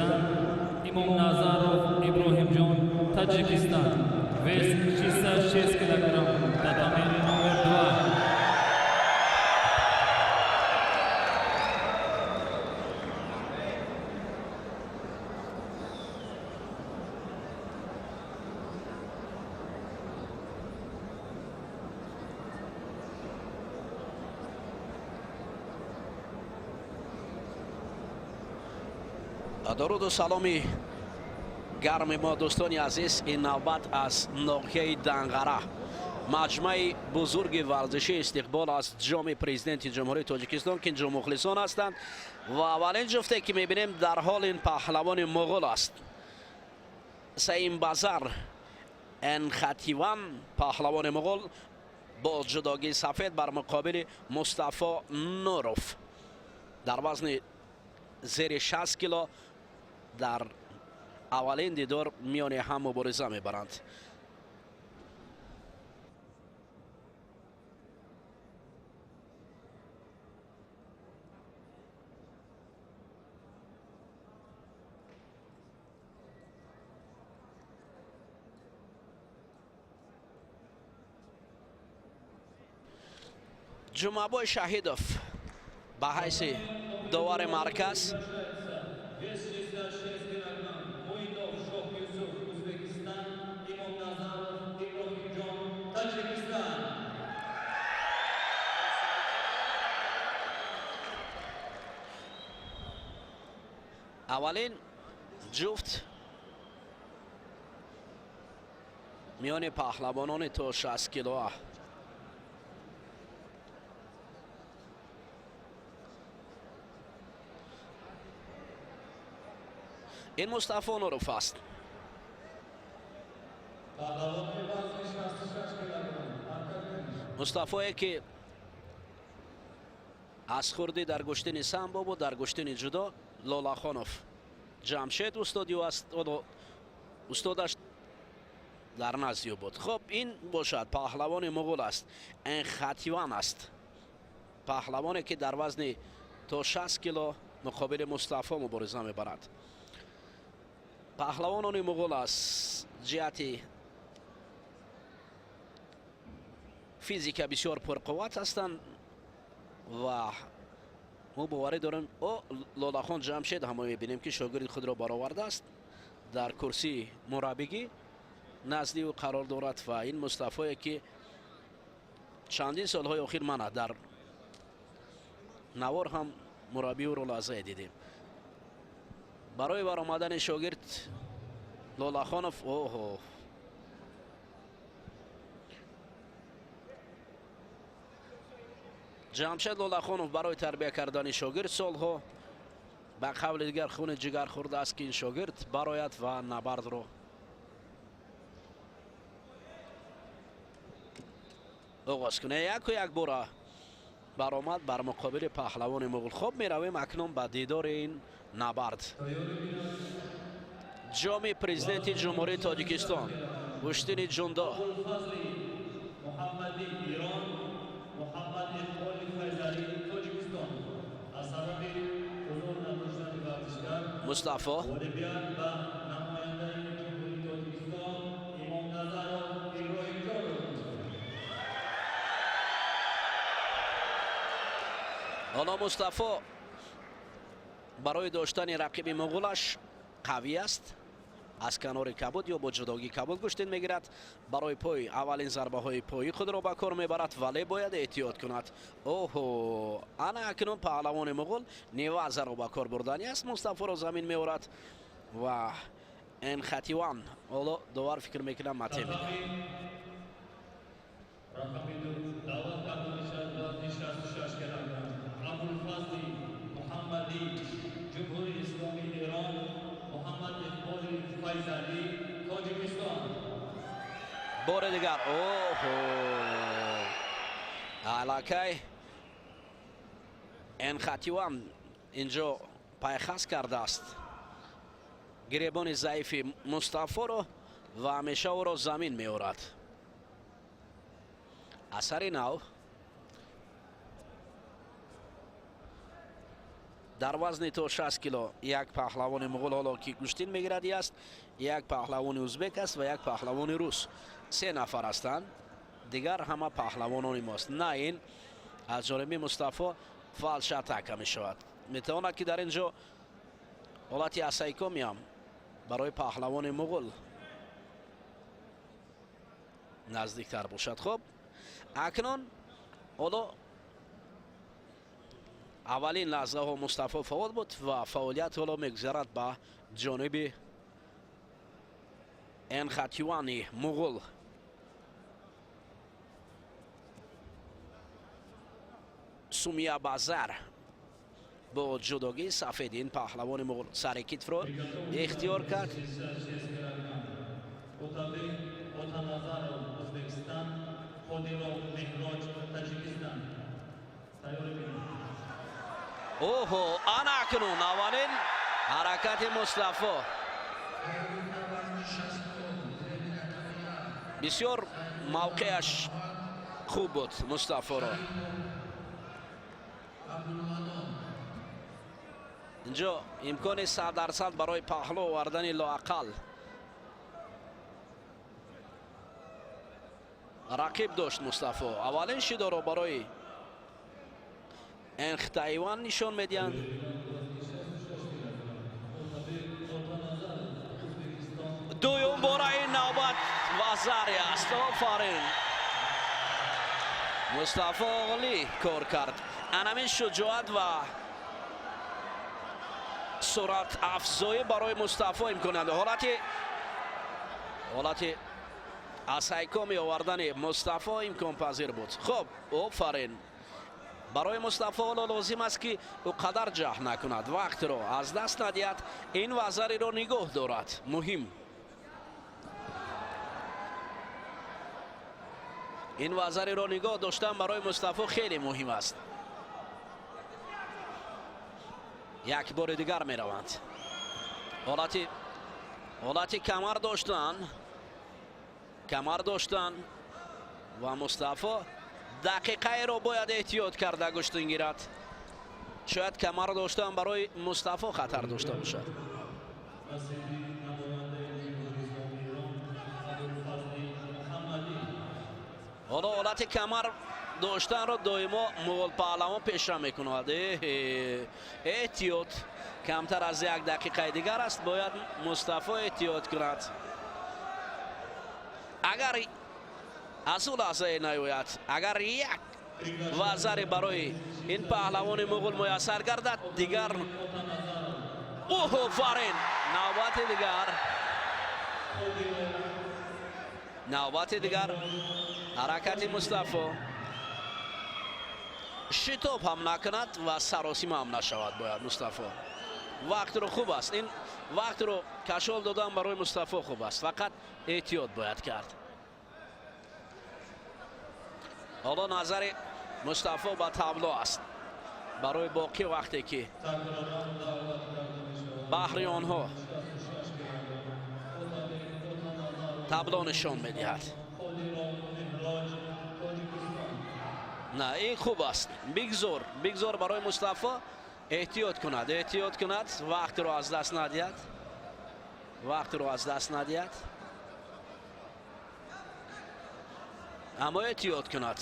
Узбекистан, Имомназаров Иброҳимҷон, Таджикистан. Вес 66 килограмм. Татами номер 2. Дуруду саломи гарми мо, дӯстони азиз. Ин навбат аз ноҳияи Данғара, маҷмӯаи бузурги варзишии Истиқбол, аз ҷоми Президенти Ҷумҳурии Тоҷикистон, ки инҷо мухлисон ҳастанд ва аввалин ҷуфте, ки мебинем дар ҳол, ин паҳлавони муғул аст, Саимбазар Энхативан, паҳлавони муғул бо ҷудогии сафед бар муқобили Мустафо Нуров дар вазни зери 60 кило дар аввалин дидор миёни ҳам мубориза мебаранд. Ҷумъабой Шаҳидов ба ҳайси довари марказ. Вес 66 килограмм. Муинов Шоҳ Юсуф, Узбекистан, Имомназаров Иброҳимҷон, Таджикистан. Аввалин ҷуфт миёни паҳлавонони то 60 килоа. Ин Мустафо Нуров аст. Паҳлавони вазни 66 килограмм. Ҳаракат. Мустафое, ки аз хурдӣ дар гӯштини самбо буд, дар гӯштини ҷудо Лолахонов Ҷамшед устоди ӯ аст, устодаш дар назди ӯ буд. Хуб, ин бошад паҳлавони муғул аст, Энхативан аст, паҳлавоне, ки дар вазни то 60 кило муқобили Мустафо мубориза мебарад. Паҳлавонони муғул аз ҷиҳати физика бисёр пурқувват ҳастанд ва мо боварӣ дорем, о Лолахон Ҷамшед ҳама мебинем, ки шогирди худро баровардааст, дар курсии мураббигӣ назди ӯ қарор дорад. Ва ин Мустафое, ки чандин солҳои охир мана дар навор ҳам мураббии ӯро лаҳзае дидем барои баромадани шогирд Лолахонов. Оҳо, Ҷамшед Лолахонов барои тарбия кардани шогирд солҳо, ба қавли дигар, хуни ҷигар хӯрдааст, ки ин шогирд барояд ва набардро оғоз кунад. Яку як бора баромад бар муқобили паҳлавони муғул. Хоб, меравем акнун ба дидори ин набард, ҷоми Президенти Ҷумҳурии Тоҷикистон, гӯштини ҷундо. Абулфазли Муҳаммадӣ, Ирон, Муҳаммад Иқболи Файзалӣ, Тоҷикистон. Аз сабаби ҳузур надоштани варзишгар Мустафо ғолибият ба намояндаи Ҷумҳурии Тоҷикистон Имомназаров Иброҳимҷон дода мешавад. Ҳоло Мустафо барои доштани рақиби муғулаш қавӣ аст, аз канори кабуд ё бо ҷудогӣ кабуд гӯштин мегирад. Барои пой аввалин зарбаҳои пои худро ба кор мебарад, вале бояд эҳтиёт кунад. Оҳо, ана акнун паҳлавони муғул невазаро ба кор бурдани аст, Мустафоро замин меорад ва Энхативан ҳоло довар фикр мекунам мате медиҳад. Рақами 2 даъват карда мешавад, вазни 66 килограмм. Абулфазли Муҳаммадӣ, Ҷумҳурии Исломии Эрон, Муҳаммад Иқболи Файзалӣ, Тоҷикистон. Бори дигар, оҳо, аллакай Энхативан инҷо пайхас кардааст гиребони заифи Мустафоро ва ҳамеша ӯро замин меорад. Асари нав. Дар вазни то 60 кило як паҳлавони муғул ҳоло ки гӯштин мегирад аст, як паҳлавони узбек аст ва як паҳлавони рус. Се нафар ҳастанд, дигар ҳама паҳлавонони мост. На, ин аз ҷониби Мустафо фалш атака мешавад. Метавонад, ки дар ин ҷо ҳолати асайкомиам барои паҳлавони муғул наздиктар бошад. Хуб, акнун ҳоло аввалин лаҳзаҳо Мустафо фаъол буд ва фаъолият ҳоло мегузарад ба ҷониби Энхатюани муғул. Сумия Базар бо ҷудогии сафед ин паҳлавони муғул сари китфро ихтиёр кард. Otabek Otanazarov, O'zbekiston, Qodirov Mehroj, Tojikiston. Tayyor bering. Оҳо, ана акнун аввалин ҳаракати Мустафо бисёр мавқеаш хуб буд Мустафоро. Инҷо имкони 100% барои паҳлӯ овардани лоақал рақиб дошт Мустафо. Аввалин шидоро барои Энхтайван нишон медиҳанд. Дуюм бора ин навбат вазари аст. Офарин, Мустафо олӣ кор кард. Анамин шуҷоат ва суръат афзоӣ барои Мустафо имконият ҳолати асайкоми овардани Мустафо имконпазир буд. Хуб, офарин барои Мустафо. Ҳоло лозим аст, ки ӯ қадар ҷаҳд накунад, вақтро аз даст надиҳад, ин вазариро нигоҳ дорад. Муҳим ин вазариро нигоҳ доштан барои Мустафо хеле муҳим аст. Як бори дигар мераванд. Ҳолати камар доштан, камар доштан ва Мустафо дақиқаеро бояд эҳтиёт карда гӯштин гирад. Шояд камар доштан барои Мустафо хатар дошта бошад. Насиби намояндаи Ҷумҳурии Исломии Эрон Абулфазли Муҳаммадӣ. Ҳоло ҳолати камар доштанро доимо муғулпаҳлавон пеша мекунад. Эҳтиёт, камтар аз як дақиқаи дигар аст, бояд Мустафо эҳтиёт кунад. Агар аз ӯ лаҳзае наёяд, агар як вазаре барои ин паҳлавони муғул муяссар гардад, дигар офарин. Навбати дигар, навбати дигар ҳаракати Мустафо. Шитоб ҳам накунад ва саросима ҳам нашавад бояд Мустафо. Вақтро хуб аст, ин вақтро кашол додан барои Мустафо хуб аст, фақат эҳтиёт бояд кард. Ҳоло назари Мустафо ба табло аст барои боқӣ вақте ки Такроран даъват карда мешавад. баҳри онҳо 66 килограмм. Otabek Otanazarov, табло нишон медиҳад. Qodirov Mehroj, Tojikiston. На, ин хуб аст. Бигзор, бигзор барои Мустафо эҳтиёт кунад, эҳтиёт кунад, вақтро аз даст надиҳад, вақтро аз даст надиҳад, аммо эҳтиёт кунад.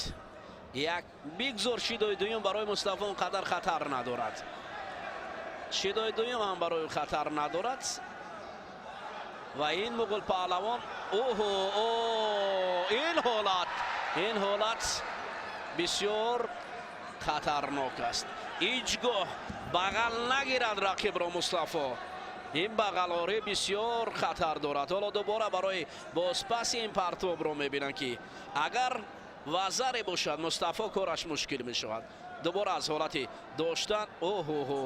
Як бигзор шидои дуюм барои Мустафо он қадар хатар надорад. Шидои дуюм ҳам барои хатар надорад ва ин муғул паҳлавон оҳо, ин ҳолат, ин ҳолат бисёр хатарнок аст. Ҳеҷ гоҳ бағал нагирад рақибро Мустафо. Ин бағалорӣ бисёр хатар дорад. Ҳоло дубора барои бозпаси ин партобро мебинанд, ки агар вазаре бошад, Мустафо кораш мушкил мешавад. Дубора аз ҳолати доштан, оҳоҳо,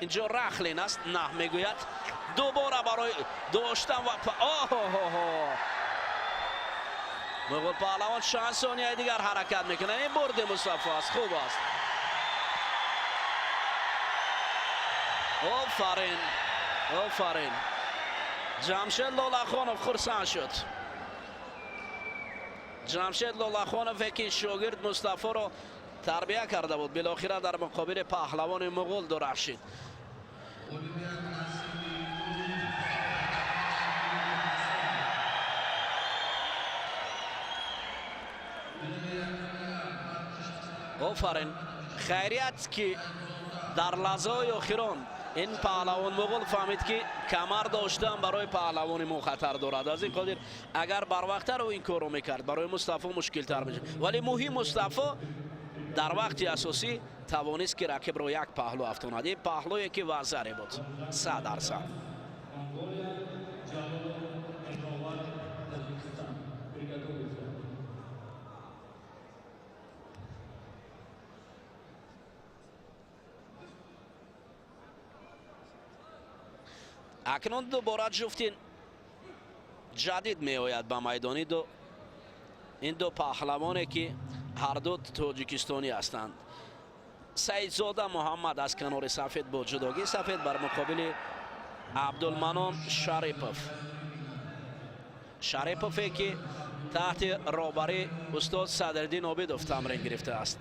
инҷо рахлин аст, на мегӯяд. Дубора барои доштан ва оҳоҳо, муғул паҳлавон чанд сонияи дигар ҳаракат мекунад. Ин бурди Мустафо аст. Хуб аст, офарин, офарин. Ҷамшед Лолахонов хурсанд шуд. Ҷамшед Лолахонове ки шогирд Мустафоро Тарбия карда буд, билохира дар муқобили паҳлавони муғул дурахшид. Офарин, хайрият ки дар лаҳзаҳои охирон ин паҳлавон муғул фаҳмид, ки камар доштан барои паҳлавони мо хатар дорад. Аз ин қодир агар барвақттар ӯ ин корро мекард, барои Мустафо мушкилтар мешуд. Вале муҳим, Мустафо дар вақти асосӣ тавонист, ки рақибро як паҳлӯ афтонад. Ин паҳлӯе ки вазаре буд 100%. Монголия, Ҷалолов Меҳровар, Таҷикистон. Приготовиться. Акнун дубора ҷуфти ҷадид меояд ба майдони ду. Ин ду паҳлавоне, ки ҳарду тоҷикистонӣ ҳастанд. Саидзода Муҳаммад аз канори сафед бо ҷудогии сафед бар муқобили Абдулманон Шарипов. Шарипове, ки таҳти роҳбарии устод Садриддин Обидов тамрин гирифтааст.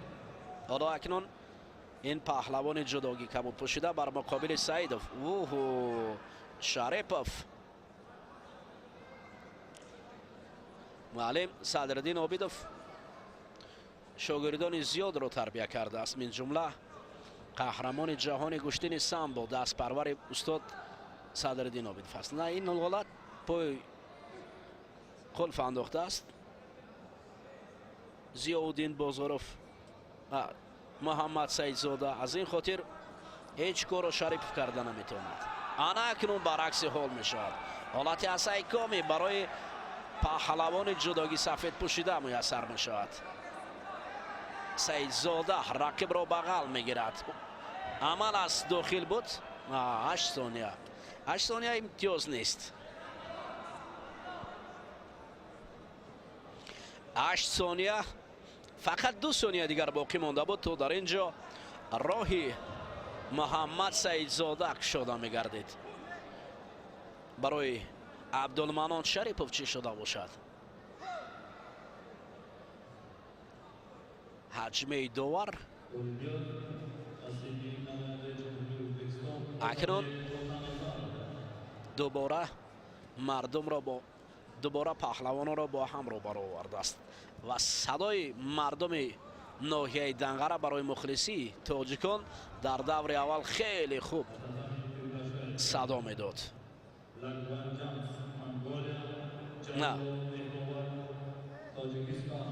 Ҳоло акнун ин паҳлавони ҷудогӣ кабуд пӯшида бар муқобили Саидов. Уҳу, Шарипов, муаллим Садриддин Обидов шогирдони зиёдро тарбия кардааст, мин ҷумла қаҳрамони ҷаҳони гӯштини самбо, дастпарвари устод Садриддин Обидов аст. На, ин ҳолат пой қулф андохтааст Зиёуддин Бозоров Муҳаммад Саидзода. Аз ин хотир ҳеҷ корро Шарипов карда наметавонад. Ана акнун баръакси ҳол мешавад. Ҳолати асайкоми барои паҳлавони ҷудогӣ сафед пӯшида муяссар мешавад. Саидзода рақибро бағал мегирад. Амал аз дохил буд. 8 сония, 8 сония имтиёз нест. 8 сония, фақат 2 сония дигар боқӣ монда буд, то дар ин ҷо роҳи Муҳаммад Саидзода кушода мегардид. Барои Абдулманон Шарипов чӣ шуда бошад? Ҳаҷмаи довар акнун дубора мардумро бо дубора паҳлавононро бо ҳам рӯбарӯ овардааст ва садои мардуми ноҳияи Данғара барои мухлисии тоҷикон дар даври аввал хеле хуб садо медод. На, Таҷикистон.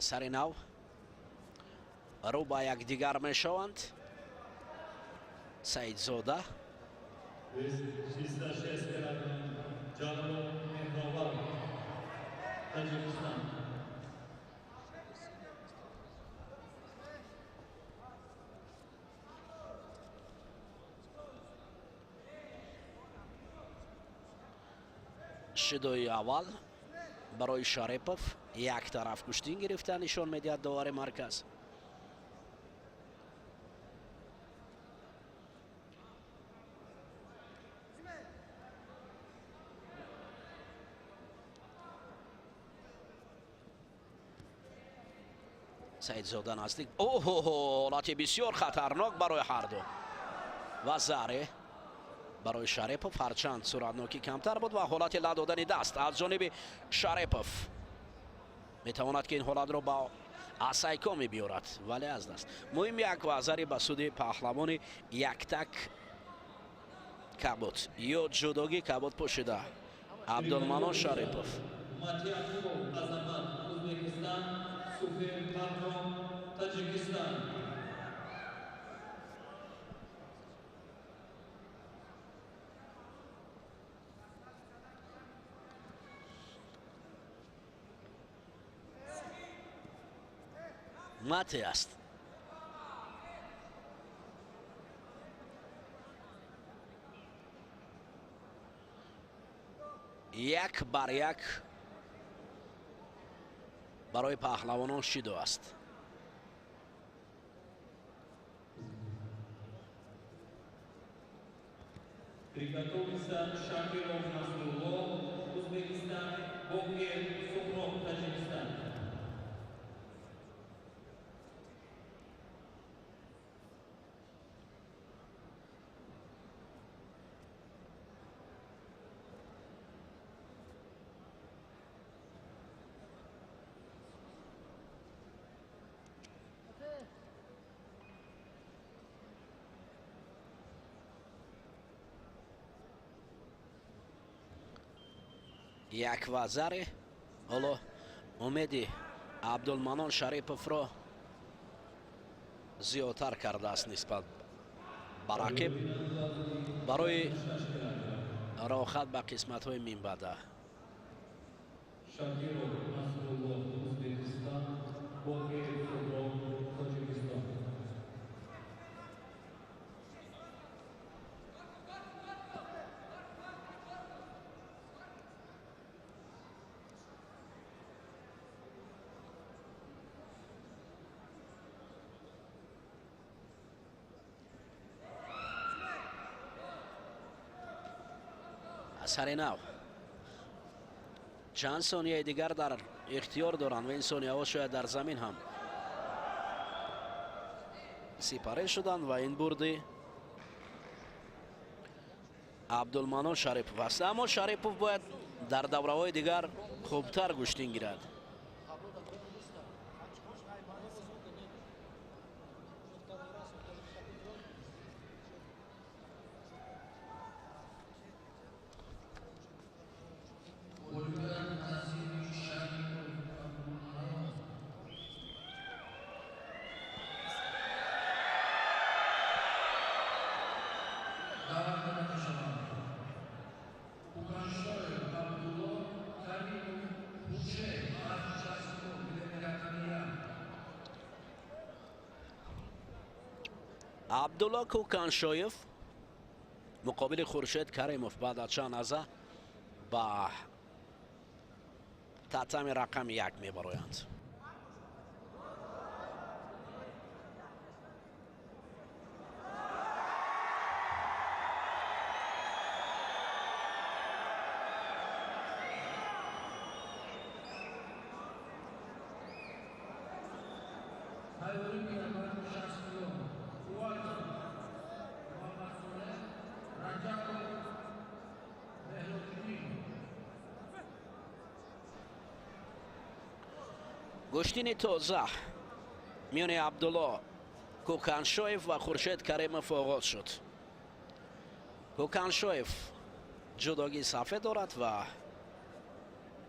Сари нав рӯ ба якдигар мешаванд. Саидзода Вес 66 килограмм. Ҷалолов Меҳровар, Таҷикистон. Шидои аввал барои Шарипов, як тараф гӯштин гирифта нишон медиҳад довари марказ. Саидзода наздик. Оҳо, ҳолати бисёр хатарнок барои ҳарду ва заре барои Шарипов, ҳарчанд суратнокӣ камтар буд ва ҳолати ла додани даст аз ҷониби Шарипов метавонад, ки ин ҳолатро ба асайко мебиёрад, вале аз даст. Муҳим, як вазари ба суди паҳлавони яктак кабуд ё ҷудогӣ кабуд пӯшида Абдулманон Шарипов. Матиакулов Азамат, Узбекистон, Суфер Бахром, Таджикистан. Мате аст. 1-1 барои паҳлавонон шидо аст. Приготовиться Шакиров Насрулло, Узбекистан, Бокер Сухроб, Таджикистан. Як вазаре ҳоло умеди Абдулманон Шариповро зиёдтар кардааст нисбат ба рақиб барои роҳат ба қисматҳои минбаъда. Шакиров Насрулло, Узбекистан, Бокер Сухроб, Таджикистан. Сари нав чанд сонияи дигар дар ихтиёр доранд ва ин сонияҳо шояд дар замин ҳам сипарӣ шуданд ва ин бурди Абдулманон Шарипов аст. Аммо Шарипов бояд дар давраҳои дигар хубтар гӯштин гирад. Абдулло Кӯканшоев муқобили Хуршед Каримов баъд аз чанд лаҳза ба татами рақами 1 мебароянд. Гӯштини тоза миёни Абдулло Кӯканшоев ва Хуршед Каримов оғоз шуд. Кӯканшоев ҷудогии сафед дорад ва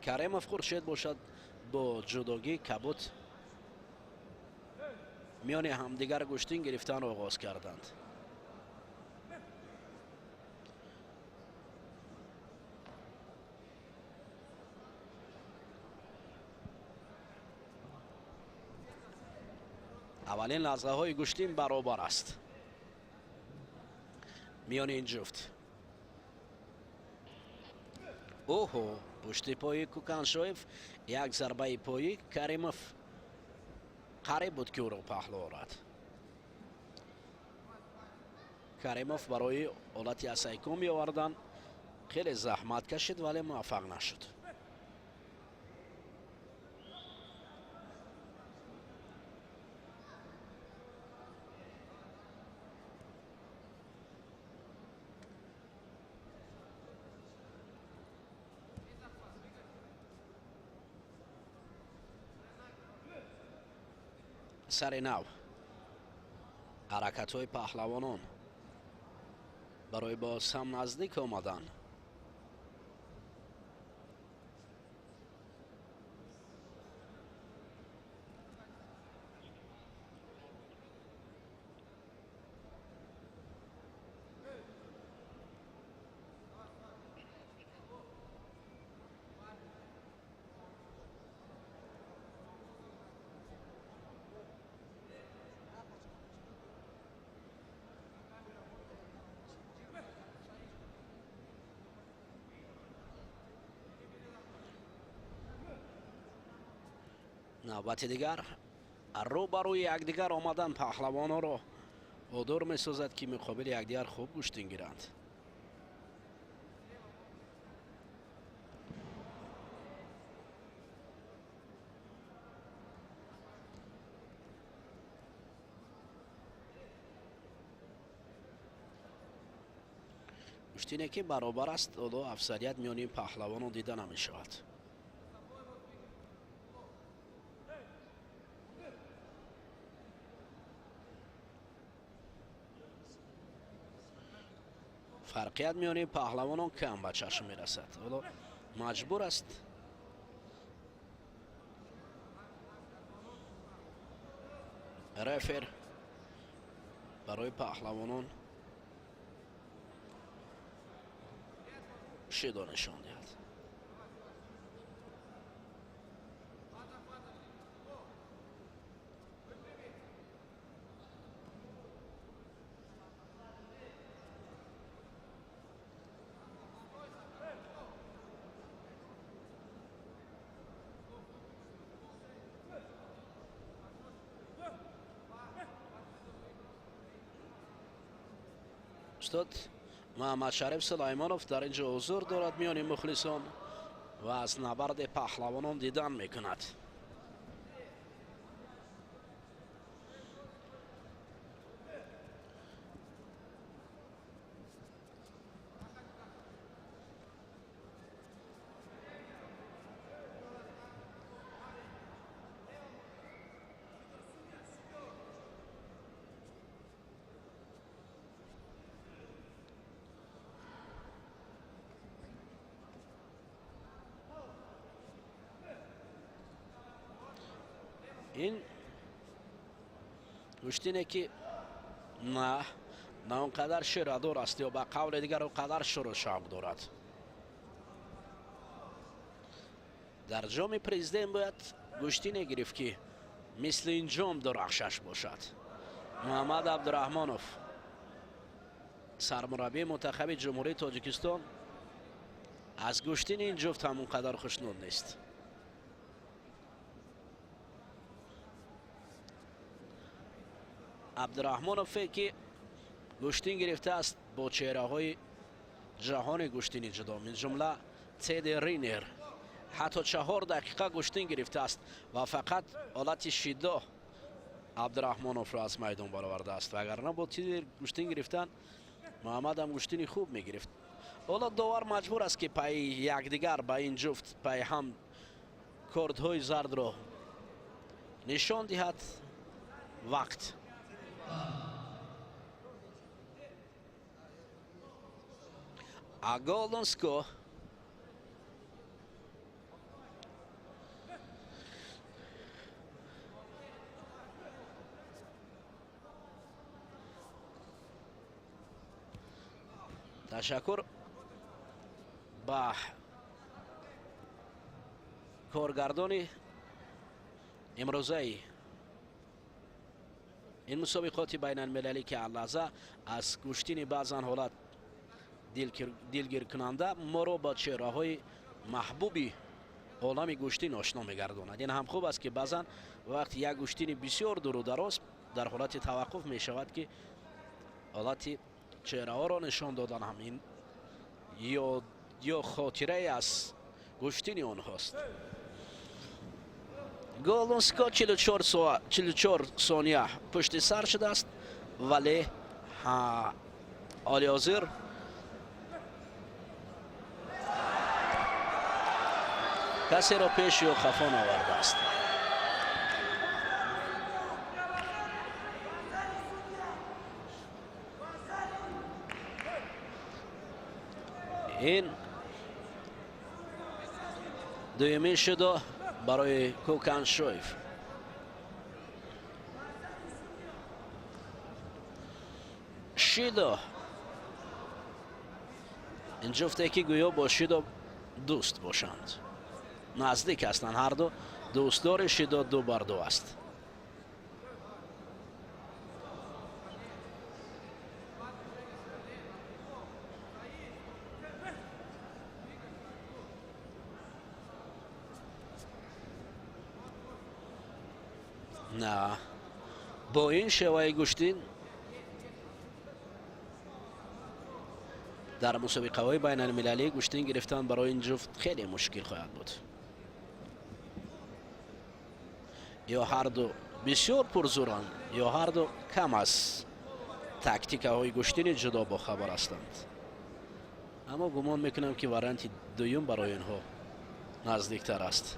Каримов Хуршед бошад бо ҷудогии кабуд миёни ҳамдигар гӯштин гирифтан оғоз карданд. Аввалин лаҳзаҳои гӯштин баробар аст миёни ин ҷуфт. Оҳо, пушти пои Кӯканшоев як зарбаи поӣ, Каримов қариб буд ки ӯро паҳлӯ орад. Каримов барои ҳолати асайкум меовардан хеле заҳмат кашид, вале муваффақ нашуд. Сари нав ҳаракатҳои паҳлавонон барои боз ҳам наздик омадан. Навбати дигар рӯ ба рӯи якдигар омадан паҳлавонҳоро водор месозад, ки муқобили якдигар хуб гӯштин гиранд. Гӯштине ки баробар аст, ҳоло афзалият миёни паҳлавонон дида намешавад. Фарқият миёни паҳлавонон кам ба чашм мерасад. Ҳоло маҷбур аст рефер барои паҳлавонон шидо нишон диҳад. Устод Муҳаммадшариф Сулаймонов дар ин ҷо ҳузур дорад миёни мухлисон ва аз набарди паҳлавонон дидан мекунад. Ин гӯштине ки на он қадар ширадор аст ё ба қавли дигар он қадар шуру шавқ дорад. Дар ҷоми президент бояд гӯштине гирифт, ки мисли ин ҷом дурахшаш бошад. Муҳаммад Абдураҳмонов, сармураббии мунтахаби Ҷумҳурии Тоҷикистон, аз гӯштини ин ҷуфт ҳам он қадар хушнуд нест. Абдураҳмонове ки гӯштин гирифтааст бо чеҳраҳои ҷаҳони гӯштини ҷудо, мин ҷумла Теди Ринер, ҳатто 4 дақиқа гӯштин гирифтааст ва фақат ҳолати шидо Абдураҳмоновро аз майдон баровардааст, вагарна бо Тедер гӯштин гирифтан Муҳаммадам гӯштини хуб мегирифт. Ҳоло довар маҷбур аст, ки пайи якдигар ба ин ҷуфт пайи ҳам кордҳои зардро нишон диҳад. Вақт. A golden score. Ташаккур ба коргардони имрӯзаи ин мусобиқоти байналмилалӣ, ки ҳар аз гӯштини баъзан ҳолат дилгиркунанда моро ба чеҳраҳои маҳбуби олами гӯштин ошно мегардонад. Ин ҳам хуб аст, ки баъзан вақти як гӯштини бисёр дуру дароз дар ҳолати таваққуф мешавад, ки ҳолати чеҳраҳоро нишон додан ҳам ин ё хотирае аз гӯштини онҳост. Golden score 44 сония пушти сар шудааст, вале ҳоли ҳозир касеро пеш ё хафо наовардааст. Ин дуюмин шудо барои Кӯканшоев. Шидо, ин ҷуфте ки гӯё бо шидо дӯст бошанд, наздик ҳастанд, ҳарду дӯстдори шидо, 2 бар 2 аст. На, бо ин шеваи гӯштин дар мусобиқаҳои байналмилалӣ гӯштин гирифтан барои ин ҷуфт хеле мушкил хоҳад буд. Ё ҳарду бисёр пурзӯранд, ё ҳарду кам аз тактикаҳои гӯштини ҷудо бохабар ҳастанд. Аммо гумон мекунам, ки варианти дуюм барои инҳо наздиктар аст.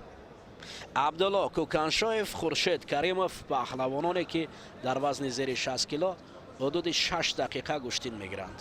Абдулло Кӯканшоев, Хуршед Каримов, паҳлавононе, ки дар вазни зери 60 кило ҳудуди 6 дақиқа гӯштин мегиранд.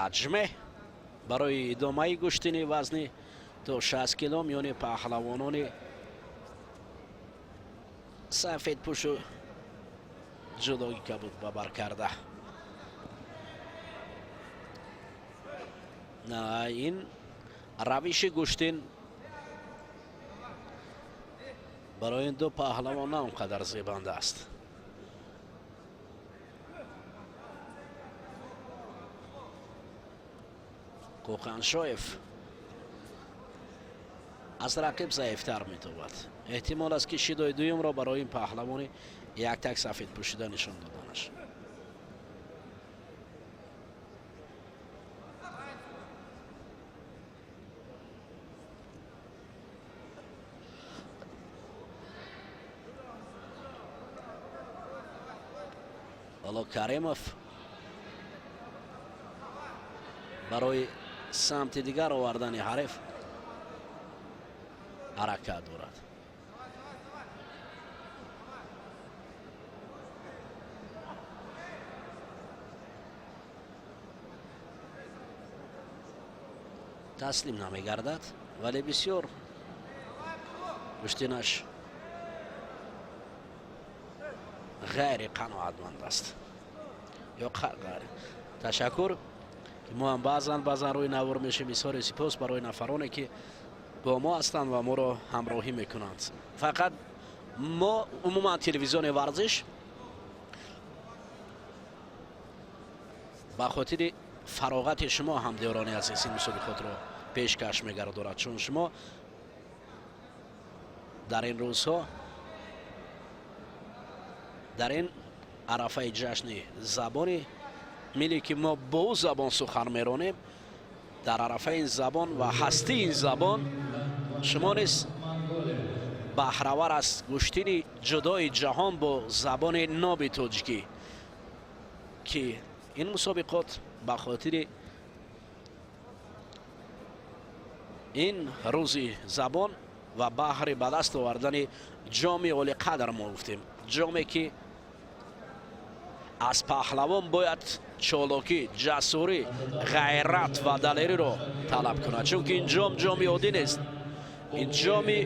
Аҷме барои идомаи гӯштини вазни то 60 кило миёни паҳлавонони сафедпӯшу ҷудоги кабуд ба бар карда. Ин равиши гӯштин барои ин ду паҳлавон на он қадар зебанда аст. Кӯқаншоев аз рақиб заифтар метобад. Эҳтимол аст, ки шидои дуюмро барои ин паҳлавони яктак сафед пӯшида нишон доданаш. Ҳоло Каримов барои самти дигар овардани ҳариф ҳаракат дорад. Таслим намегардад, вале бисёр гӯштинаш ғайри қаноатманд аст. Ё ташаккур, ки мо ҳам баъзан баъзан рӯи навор мешем. Изҳори сипос барои нафароне, ки бо мо ҳастанд ва моро ҳамроҳӣ мекунанд. Фақат мо, умуман телевизиони варзиш, ба хотири фароғати шумо, ҳамдиёрони азиз, ин мусобиқотро пешкаш мегардорад, чун шумо дар ин рӯзҳо, дар ин арафаи ҷашни забони миллӣ, ки мо бо ӯ забон сухан меронем, дар арафаи ин забон ва ҳастии ин забон шумо низ баҳравар аз гӯштини ҷудои ҷаҳон бо забони ноби тоҷикӣ, ки ин мусобиқот ба хотири ин рӯзи забон ва баҳри ба даст овардани ҷоми олиқадр, мо гуфтем, ҷоме, ки аз паҳлавон бояд чолокӣ, ҷасурӣ, ғайрат ва далериро талаб кунад, чунки ин ҷом ҷоми оддӣ нест, ин ҷоми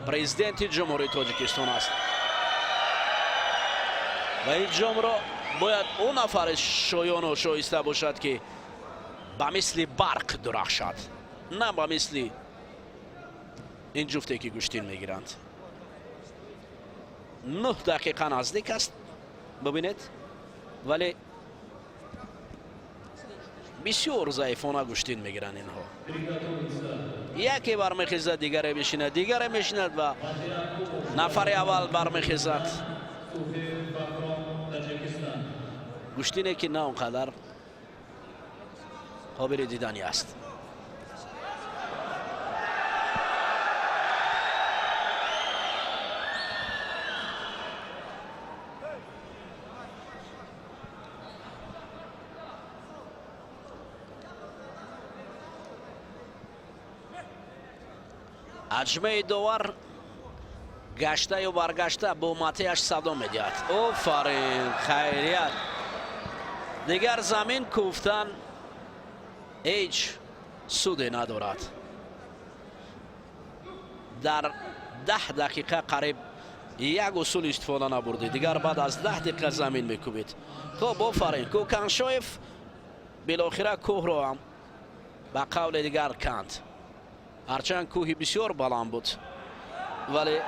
президенти Ҷумҳурии Тоҷикистон аст ва ин ҷомро бояд ӯ нафаре шоёну шоиста бошад, ки ба мисли барқ дурахшад, на ба мисли ин ҷуфте, ки гӯштин мегиранд. 9 дақиқа наздик аст, бибинед, вале бисёр заифона гӯштин мегиранд инҳо. Яке бармехезад, дигаре мешинад, дигаре мешинад ва нафари аввал бармехезад. Гӯштине, ки на он қадар қобили диданӣ аст. Аҷмаи довар гаштаю баргашта бо матеаш садо медиҳад. Офарин, хайрият. Дигар замин кӯфтан ҳеҷ суде надорад. Дар 10 дақиқа қариб як усул истифода набурдӣ, дигар баъд аз 10 дақиқа замин мекӯбед. Хуб, офарин, Кӯканшоев билохира кӯҳро ҳам ба қавли дигар канд. Ҳарчанд кӯҳи бисёр баланд буд, вале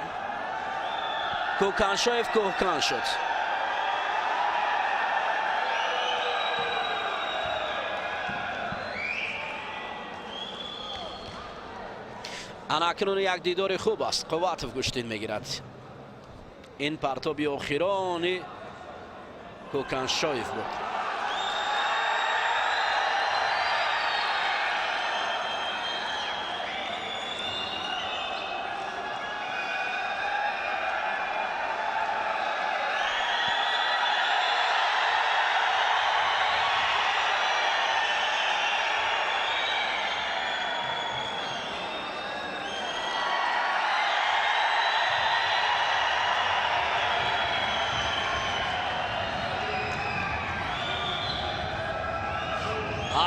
Кӯканшоев кӯҳкан шуд. Ана акнун як дидори хуб аст. Қувватов гӯштин мегирад. Ин партоби охирони Кӯканшоев буд.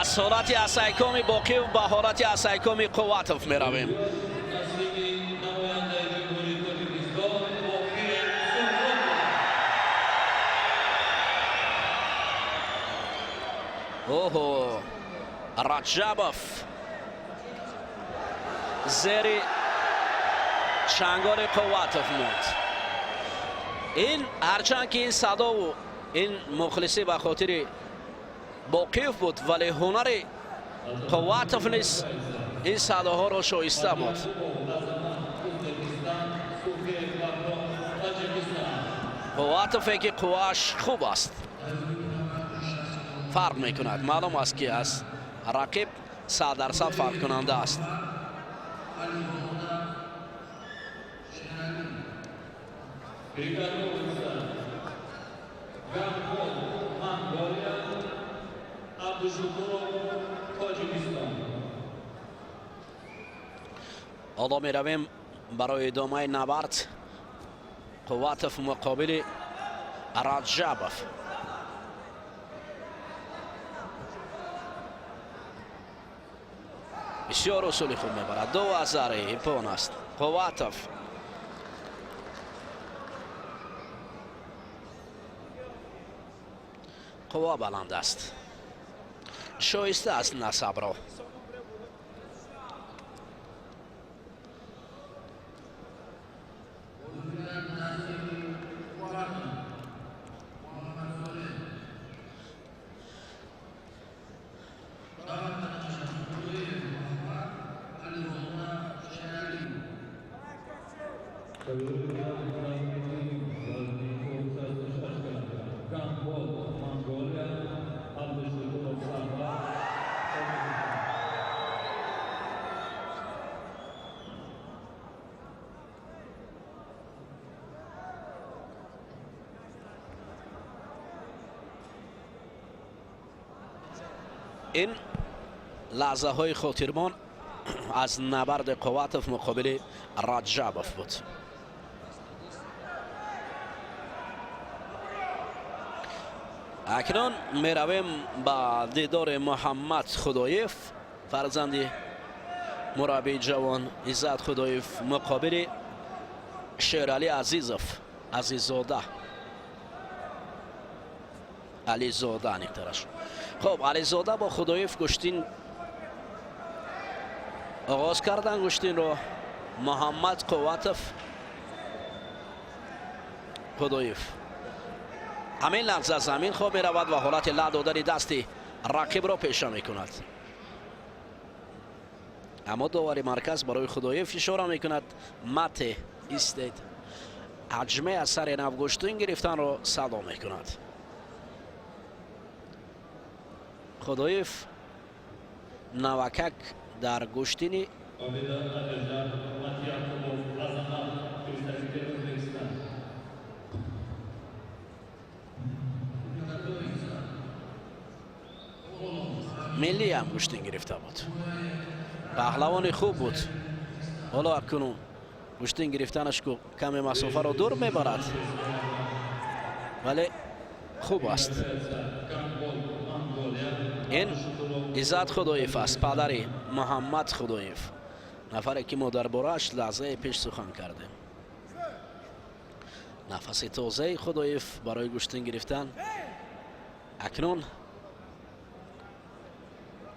Аз ҳолати асайкоми Боқиев ба ҳолати асайкоми Қувватов меравем. Таслими намояндаи Ҷумҳурии Тоҷикистон Боқиев Суҳроб. Оҳо, Раҷабов зери чанголи Қувватов монд. Ин ҳарчанд ки ин садову ин мухлисӣ ба хотири Боқиев буд, вале ҳунари Қувватов низ ин садоҳоро шоиста буд. Узбекистон, Сухиев Бахром, Тоҷикистон. Қувватове ки қуввааш хуб аст, фарқ мекунад. Маълум аст, ки аз рақиб 100% фарқкунанда аст. Приготовиться. Ганбол, Монголия, Абдушукуров, Тоҷикистон. Ҳоло меравем барои идомаи набард. Қувватов муқобили Раҷабов. Бисёр усули хуб мебарад. Ду азари иппон аст Қувватов. Қувва баланд аст, шоиста аст насабро. Ганбол, Монголия, Абдушукуров Сарвар, Тоҷикистон. Ин лаҳзаҳои хотирмон аз набарди Қувватов муқобили Раҷабов буд. Акнун меравем ба дидори Муҳаммад Худоев, фарзанди мураббии ҷавон Иззат Худоев, муқобили Шералӣ Азизов, Азиззода, Ализода аниқтараш. Хуб, Ализода бо Худоев гӯштин оғоз кардан гӯштинро. Муҳаммад, Қувватов, Худоев ҳамин лаҳза замин хоб меравад ва ҳолати ла додани дасти рақибро пеша мекунад. Аммо довари марказ барои Худоев ишора мекунад: мате, истед. Аҷме аз сари нав гӯштин гирифтанро садо мекунад. Худоев навакак дар гӯштини Победа одержал Матьякубов Азамат, представитель Узбекистана. Миллӣ ҳам гӯштин гирифта буд. Паҳлавони хуб буд. Ҳоло акнун гӯштин гирифтанаш каме масофаро дур мебарад, вале хуб аст. Ин Иззат Худоев аст, падари Муҳаммад Худоев, нафаре ки мо дар борааш лаҳзаи пеш сухан кардем. Нафаси тозаи Худоев барои гӯштин гирифтан акнун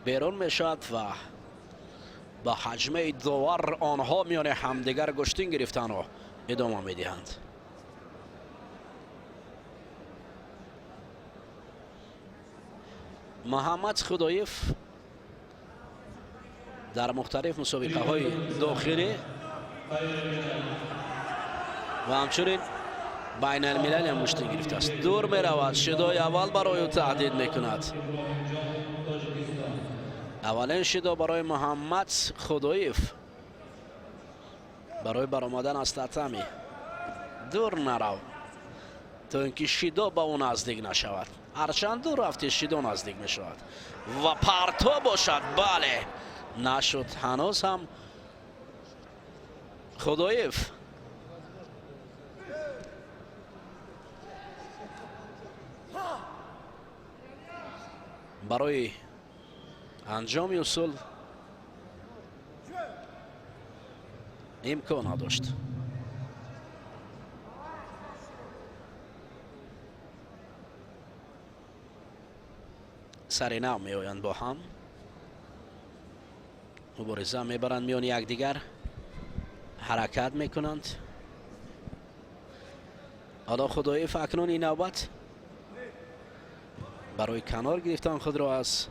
берун мешавад ва ба ҳаҷмаи довар онҳо миёни ҳамдигар гӯштин гирифтанро идома медиҳанд. Муҳаммад Худоев дар мухталиф мусобиқаҳои дохилӣ ва ҳамчунин байналмилалӣ ҳам гӯштин гирифтааст. Дур меравад, шидои аввал барои ӯ таҳдид мекунад. Аввалин шидо барои Муҳаммад Худоев барои баромадан аз татами. Дур нарав, то ин ки шидо ба ӯ наздик нашавад. Ҳарчанд дур рафти, шидо наздик мешавад ва парто бошад. Бале, нашуд. Ҳанӯз ҳам Худоев барои анҷоми усул имкон надошт. Сари нав меоянд, бо ҳам мубориза мебаранд, миёни якдигар ҳаракат мекунанд. Ҳоло Худоев акнун ин навбат барои канор гирифтан худро аз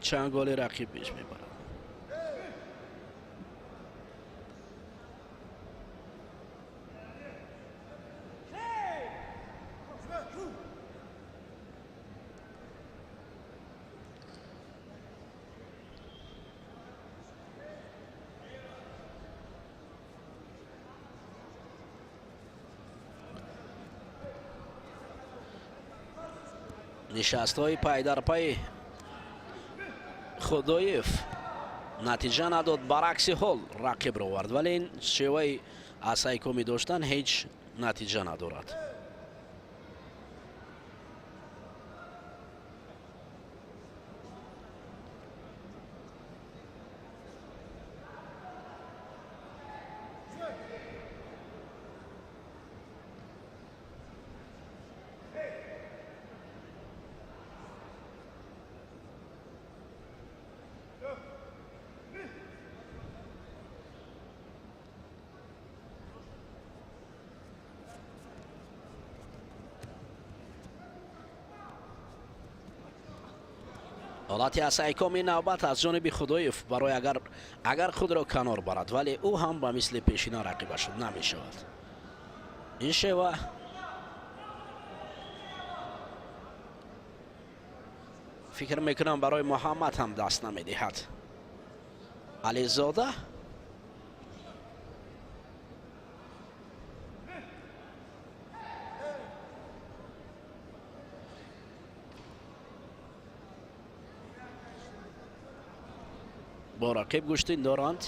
чанголи рақиб пеш мебарад. Нишастҳои пайдарпай Худоев натиҷа надод, баръакси ҳол рақибро овард, вале ин шеваи асайкомӣ доштан ҳеҷ натиҷа надорад. Ҳолати асайкоми навбат аз ҷониби Худоев барои агар худро канор барад, вале ӯ ҳам ба мисли пешина рақибаш намешавад. Ин шева фикр мекунам барои Муҳаммад ҳам даст намедиҳад. Ализода бо рақиб гӯштин доранд.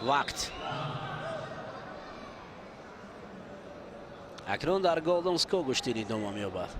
Вақт акнун дар golden score гӯштин идома меёбад.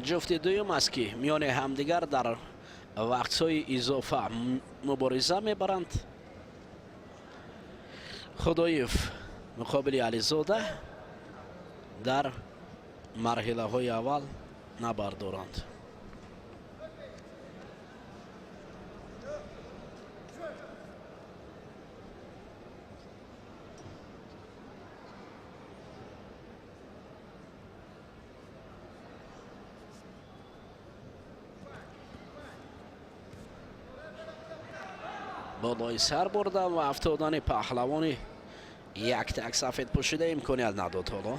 Ҷуфти дуюм аст, ки миёни ҳамдигар дар вақтҳои изофа мубориза мебаранд. Худоев муқобили Ализода дар марҳилаҳои аввал набардоранд. Болои сар бурдан ва афтодани паҳлавони яктак сафед пӯшида имконият надод ҳоло.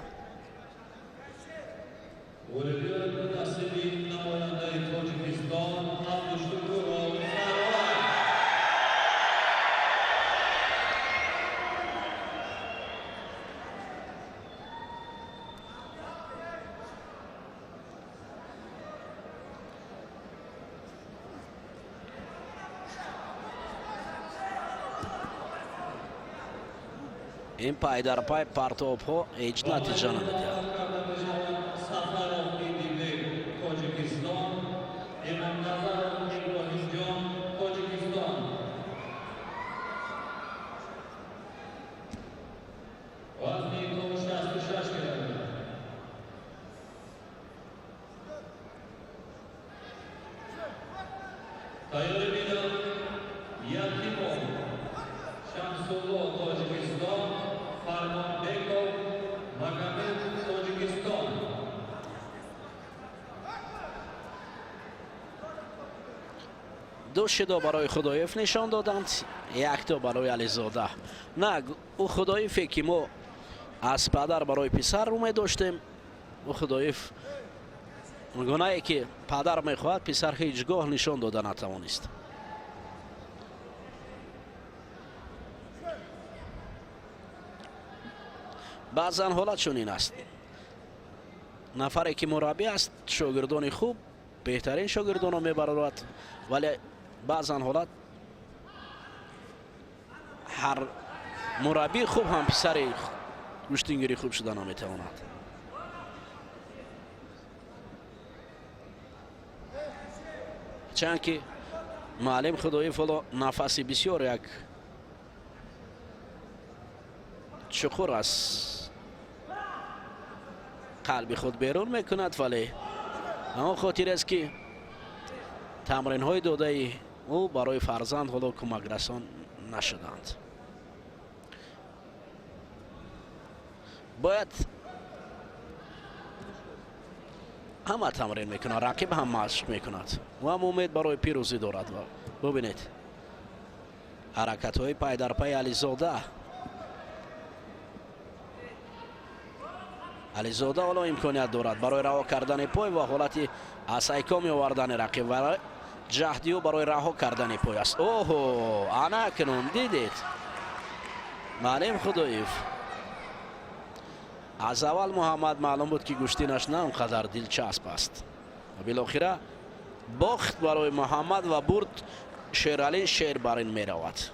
Ин пай дар пай партобҳо ҳеҷ натиҷа намедиҳад. Ду шидо барои Худоев нишон доданд, якто барои Ализода. На ӯ Худоеве, ки мо аз падар барои писар рӯ медоштем, ӯ Худоев гунае, ки падар мехоҳад, писар ҳеҷ гоҳ нишон дода натавонист. Баъзан ҳолат чунин аст: нафаре, ки мураббӣ аст, шогирдони хуб, беҳтарин шогирдонро мебарорад, вале баъзан ҳолат ҳар мураббии хуб ҳам писари гӯштингири хуб шуда наметавонад. Чанд ки муаллим Худоев ҳоло нафаси бисёр як чуқур аз қалби худ берун мекунад, вале он хотир аст, ки тамринҳои додаи ӯ барои фарзанд ҳоло кӯмакрасон нашуданд. Бояд ҳама тамрин мекунад, рақиб ҳам машқ мекунад, ӯ ҳам умед барои пирӯзӣ дорад. Бубинед ҳаракатҳои пайдарпайи Ализода. Ализода ҳоло имконият дорад барои раҳо кардани пой ва ҳолати асайкоми овардани рақиб, ва ҷаҳди ӯ барои раҳо кардани пой аст. Оҳо, ана акнун дидед, маълим Худоев аз аввал Муҳаммад маълум буд, ки гӯштинаш на он қадар дилчасп аст. Билохира бохт барои Муҳаммад ва бурд Шералӣ шер бар ин меравад.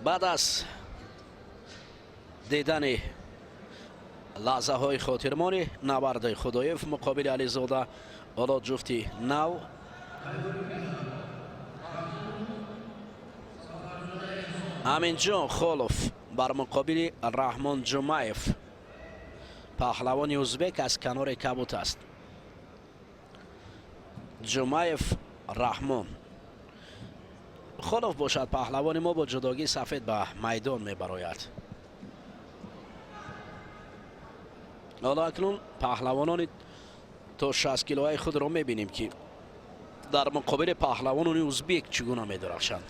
Баъд аз дидани лаҳзаҳои хотирмони набарди Худоев муқобили Ализода, ҳоло ҷуфти нав Аминҷон Холов бар муқобили Раҳмон Ҷумаев, паҳлавони узбек аз канори кабут аст. Ҷумаев Раҳмон. Холов бошад, паҳлавони мо бо ҷудогии сафед ба майдон мебарояд. Ҳоло акнун паҳлавонони то 60 килоаи худро мебинем, ки дар муқобили паҳлавонони узбек чӣ гуна медурахшанд.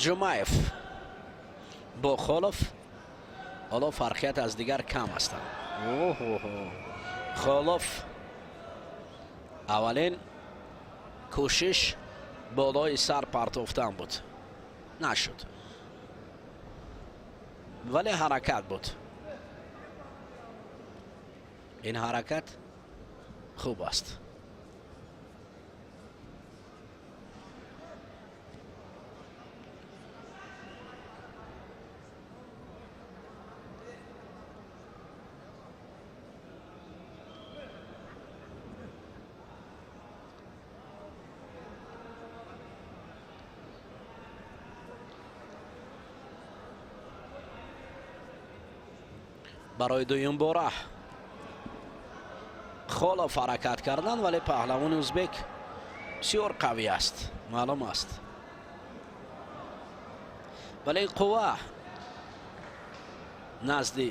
Ҷумаев бо Холов ҳоло фарқият аз дигар кам ҳастанд. Холов аввалин кӯшиш болои сар партофтан буд, нашуд, вале ҳаракат буд. Ин ҳаракат хуб аст. Барои дуюм бора Холов ҳаракат кардан, вале паҳлавони узбек бисёр қавӣ аст, маълум аст, вале қувва назди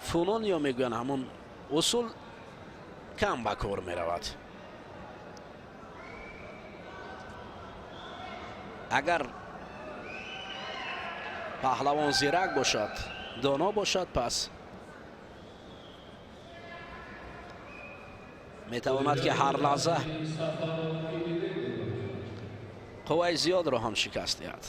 фунон ё мегӯянд ҳамон усул кам ба кор меравад. Агар паҳлавон зирак бошад, доно бошад, пас метавонад, ки ҳар лаҳза қувваи зиёдро ҳам шикаст диҳад.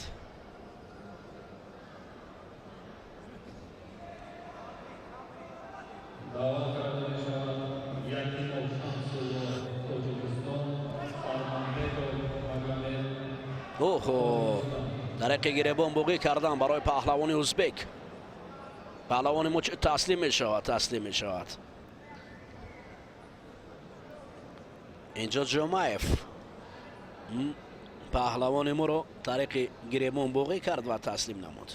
Даъват карда мешавад Якимов Шамсулло, Тоҷикистон, Фармонбеков Магомед. Оҳо, тариқи гиребон буғӣ кардан барои паҳлавони узбек. Паҳлавони мо таслим мешавад, таслим мешавад. Инҷо Ҷумаев паҳлавони моро тариқи гиребон буғӣ кард ва таслим намуд.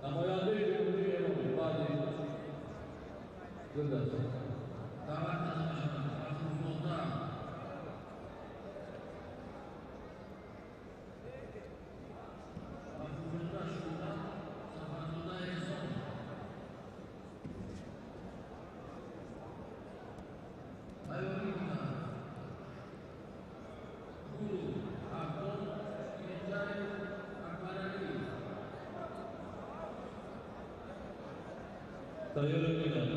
Намояндаи Ҷумҳурии Эрон баъди гулдаста. Даъват карда мешавад Ғафурзода. Ғафурзода Шӯҳрат, Сафарзода Эҳсон. Тайёрӣ кунанд Гулу Ҳаққон, Кенҷаев Акбаралӣ. Тайёрӣ кунанд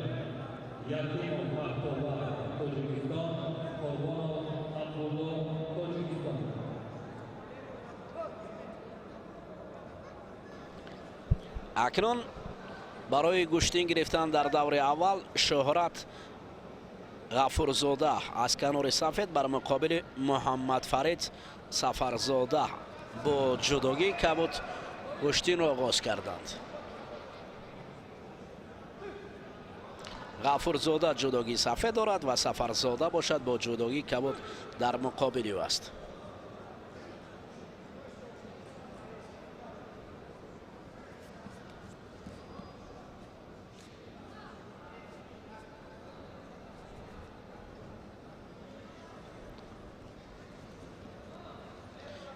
Якимов Бахтовар, Тоҷикистон, Қурбонов Абдулло, Тоҷикистон. Акнун барои гӯштин гирифтан дар даври аввал Шӯҳрат Ғафурзода аз канори сафед бар муқобили Муҳаммадфарид Сафарзода бо ҷудогии кабуд гӯштинро оғоз карданд. Ғафурзода ҷудогии сафед дорад ва Сафарзода бошад бо ҷудогии кабуд дар муқобили ӯ аст.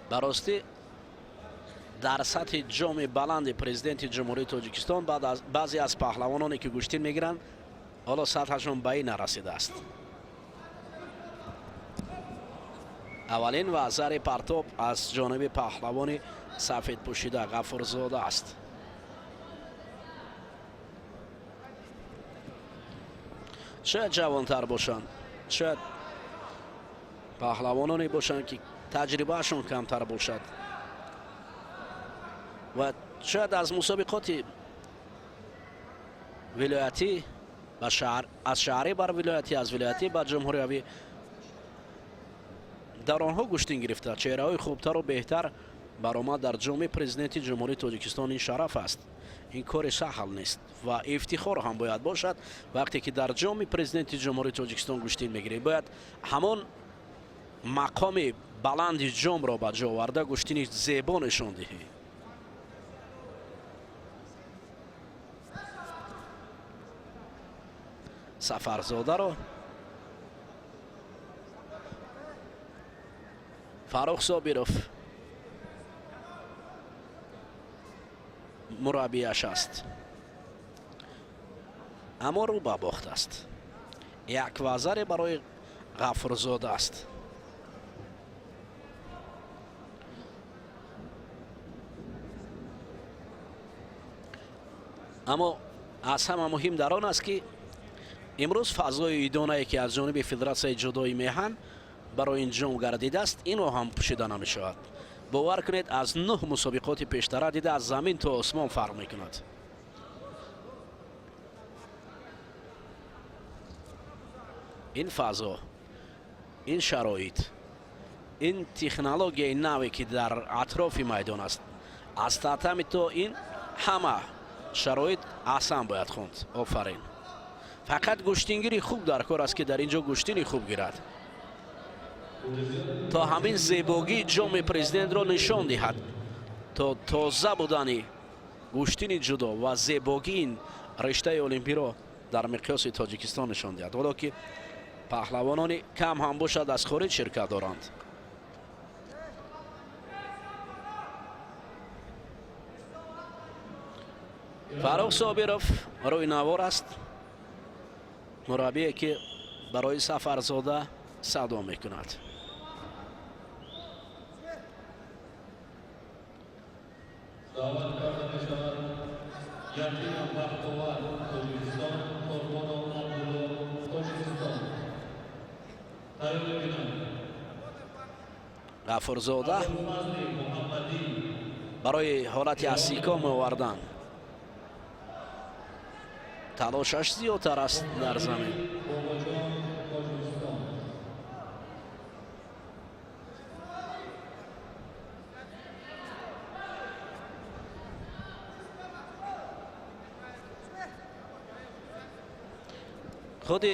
Ба ростӣ, дар сатҳи ҷоми баланди президенти Ҷумҳурии Тоҷикистон баъзе аз паҳлавононе, ки гӯштин мегиранд, ҳоло сатҳашон ба ин нарасидааст. Аввалин вазари партоб аз ҷониби паҳлавони сафедпӯшида Ғафурзода аст. Шояд ҷавонтар бошанд, шояд паҳлавононе бошанд, ки таҷрибаашон камтар бошад ва шояд аз мусобиқоти вилоятӣ ба шаҳр, аз шаҳрӣ бар вилоятӣ, аз вилоятӣ ба ҷумҳуриявӣ дар онҳо гӯштин гирифта, чеҳраҳои хубтару беҳтар баромад дар ҷоми президенти Ҷумҳурии Тоҷикистон. Ин шараф аст, Ин кори саҳл нест ва ифтихор ҳам бояд бошад. Вақте ки дар ҷоми президенти Ҷумҳурии Тоҷикистон гӯштин мегирӣ, бояд ҳамон мақоми баланди ҷомро ба ҷо оварда гӯштини зебо нишон диҳӣ. Сафарзодаро Фаррух Собиров мураббияш аст, аммо рӯ ба бохт аст. Як вазаре барои Ғафурзода аст. Аммо аз ҳама муҳим дар он аст, ки имрӯз фазои идонае, ки аз ҷониби Федератсияи ҷудои меҳан барои ин ҷом гардидааст, инро ҳам пӯшида намешавад. Бовар кунед, аз 9 мусобиқоти пештара дида аз замин то осмон фарқ мекунад. Ин фазо, ин шароит, ин технологияи наве, ки дар атрофи майдон аст, аз татами то ин ҳама шароит аҳсан бояд хонд. Офарин. Фақат гӯштингири хуб дар кор аст, ки дар ин ҷо гӯштини хуб гирад, то ҳамин зебогии ҷоми президентро нишон диҳад, то тоза будани гӯштини ҷудо ва зебогии ин риштаи олимпиро дар миқёси Тоҷикистон нишон диҳад. Ҳоло ки паҳлавонони кам ҳам бошад, аз хориҷ ширкат доранд. Фаррух Собиров рӯи навор аст, мураббие, ки барои Сафарзода садо мекунад. Даъват карда мешавад Ятимов Бахтовар, Тоҷикистон, Қурбонов Абдулло, Тоҷикистон. Тайёр бинанд. Ғафурзода Абдулфазли Муҳаммадӣ. барои ҳолати асико меовардан талошаш зиёдтар аст дар замин. Бобоҷон, Тоҷикистон. Худи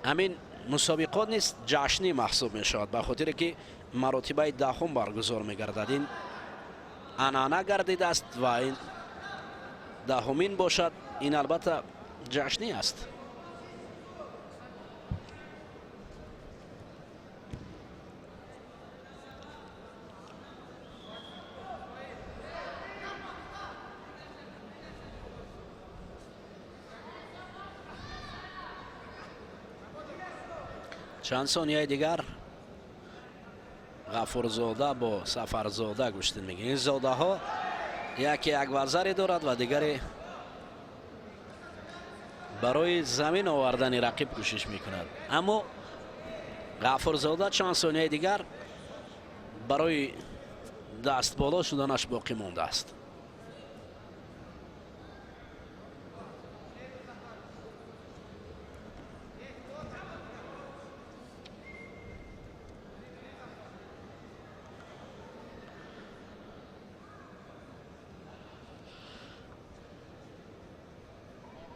ҳамин мусобиқот низ ҷашнӣ маҳсуб мешавад, ба хотире ки маротибаи 10-ум баргузор мегардад. Ин анъана гардидааст ва ин 10-умин бошад, ин албатта ҷашнӣ аст. Чанд сонияи дигар Ғафурзода бо Сафарзода гӯштин мегирад. Ин зодаҳо яке як вазаре дорад ва дигаре барои замин овардани рақиб кӯшиш мекунад. Аммо Ғафурзода чанд сонияи дигар барои дастболо шуданаш боқӣ мондааст.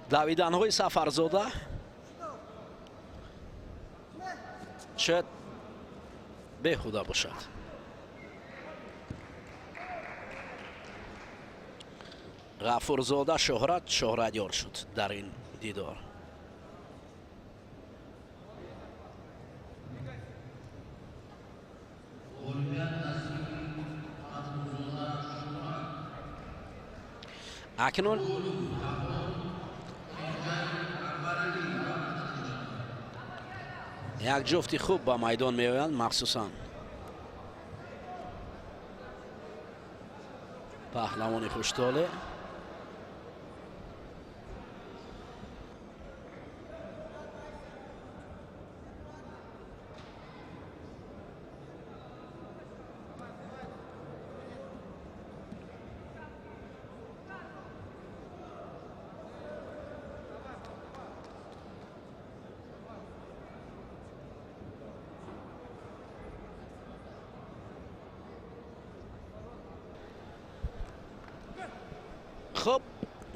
Давиданҳои Сафарзода шояд беҳуда бошад. Ғафурзода шӯҳратёр шуд дар ин дидор. Акнун як ҷуфти хуб ба майдон меоянд, махсусан паҳлавони хуштоле.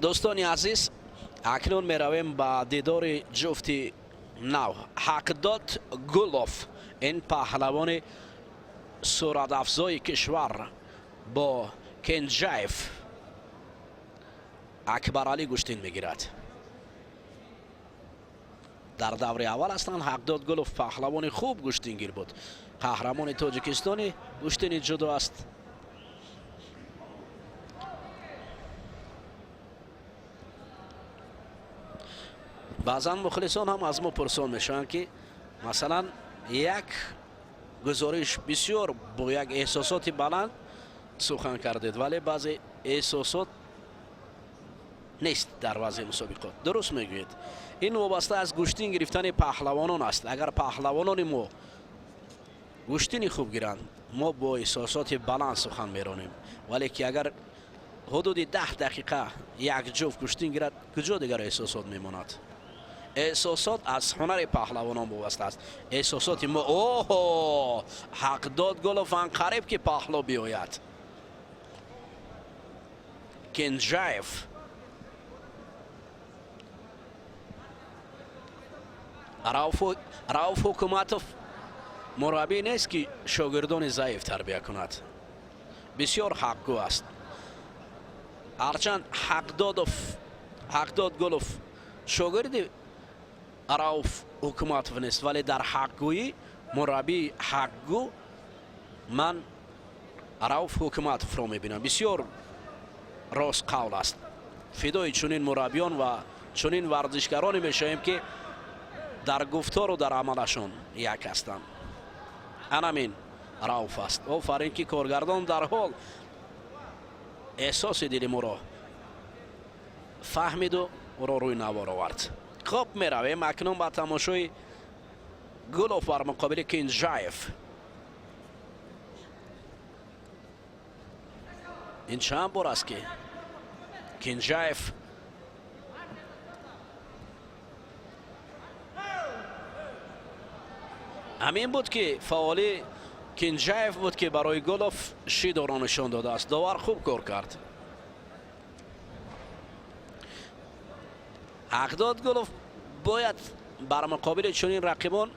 Дӯстони азиз, акнун меравем ба дидори ҷуфти нав. Ҳақдод Гулов, ин паҳлавони суратафзои кишвар, бо Кенҷаев Акбаралӣ гӯштин мегирад. Дар даври аввал ҳастанд. Ҳақдод Гулов паҳлавони хуб гӯштингир буд, қаҳрамони Тоҷикистони гӯштини ҷудо аст. Баъзан мухлисон ҳам аз мо пурсон мешаванд, ки масалан як гузориш бисёр бо як эҳсосоти баланд сухан кардед, вале баъзе эҳсосот нест дар вазъи мусобиқот. Дуруст мегӯед, ин вобаста аз гӯштин гирифтани паҳлавонон аст. Агар паҳлавонони мо гӯштини хуб гиранд, мо бо эҳсосоти баланд сухан меронем, вале ки агар ҳудуди 10 дақиқа як ҷуфт гӯштин гирад, куҷо дигар эҳсосот мемонад? Эҳсосот аз ҳунари паҳлавонон вобаста аст. Эҳсосоти мо, оҳо, Ҳақдод Гулов анқариб ки паҳло биёяд. Кенҷаев Рауф Ҳукуматов мураббӣ нест, ки шогирдони заиф тарбия кунад. Бисёр ҳақгӯ аст. Ҳарчанд Ҳақдод Гулов шогирди Рауф Ҳукуматов нест, вале дар ҳақгӯӣ мураббии ҳақгӯ ман Рауф Ҳукуматовро мебинам. Бисёр рост қавл аст. Фидои чунин мураббиён ва чунин варзишгароне мешавем, ки дар гуфтору дар амалашон як ҳастанд. Анамин Рауф аст. Офарин, ки коргардон дар ҳол эҳсоси дили моро фаҳмиду ӯро рӯи навор овард. Хуб, меравем акнун ба тамошои Гулов бар муқобили Кинҷаев. Ин чанд бор аст, ки Кинҷаев ҳамин буд, ки фаъоли Кинҷаев буд, ки барои Гулов шидоро нишон додааст. Довар хуб кор кард. Ҳақдод Гулов бояд бар муқобили чунин рақибон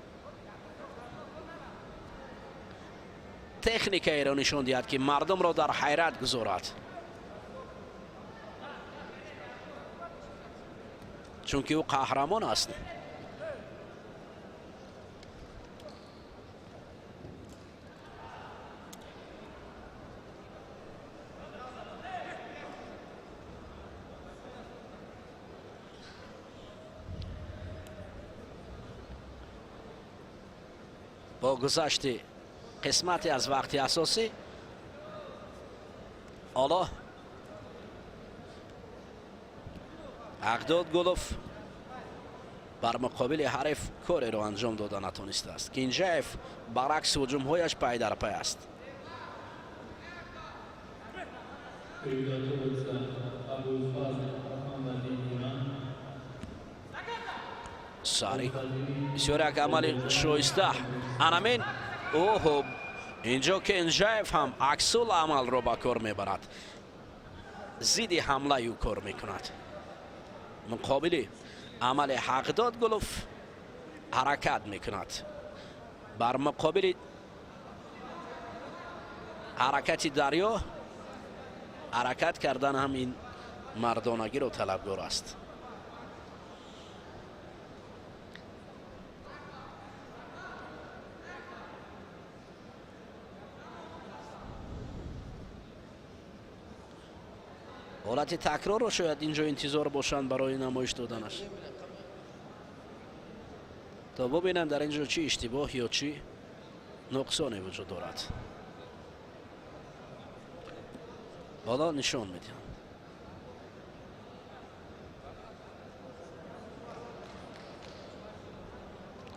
техникаеро нишон диҳад, ки мардумро дар ҳайрат гузорад, чунки ӯ қаҳрамон аст. Бо гузашти қисмате аз вақти асосӣ ҳоло Ҳақдод Гулов бар муқобили ҳариф кореро анҷом дода натонистааст. Кинҷаев баръакс ҳуҷумҳояш пай дар пай аст. Приготовиться Абулфазл Мухаммади, Иран. Сари бисёр як амали шоиста анамин. Оҳо, инҷо Кенҷаев ҳам аксул амалро ба кор мебарад, зидди ҳамлаи ӯ кор мекунад. Муқобили амали Ҳақдод Гулов ҳаракат мекунад. Бар муқобили ҳаракати дарё ҳаракат кардан ҳам ин мардонагиро талабгор аст. Ҳолати такрорро шояд инҷо интизор бошанд барои намоиш доданаш, то бубинанд, дар инҷо чӣ иштибоҳ ё чӣ нуқсоне вуҷуд дорад. Ҳоло нишон медиҳам.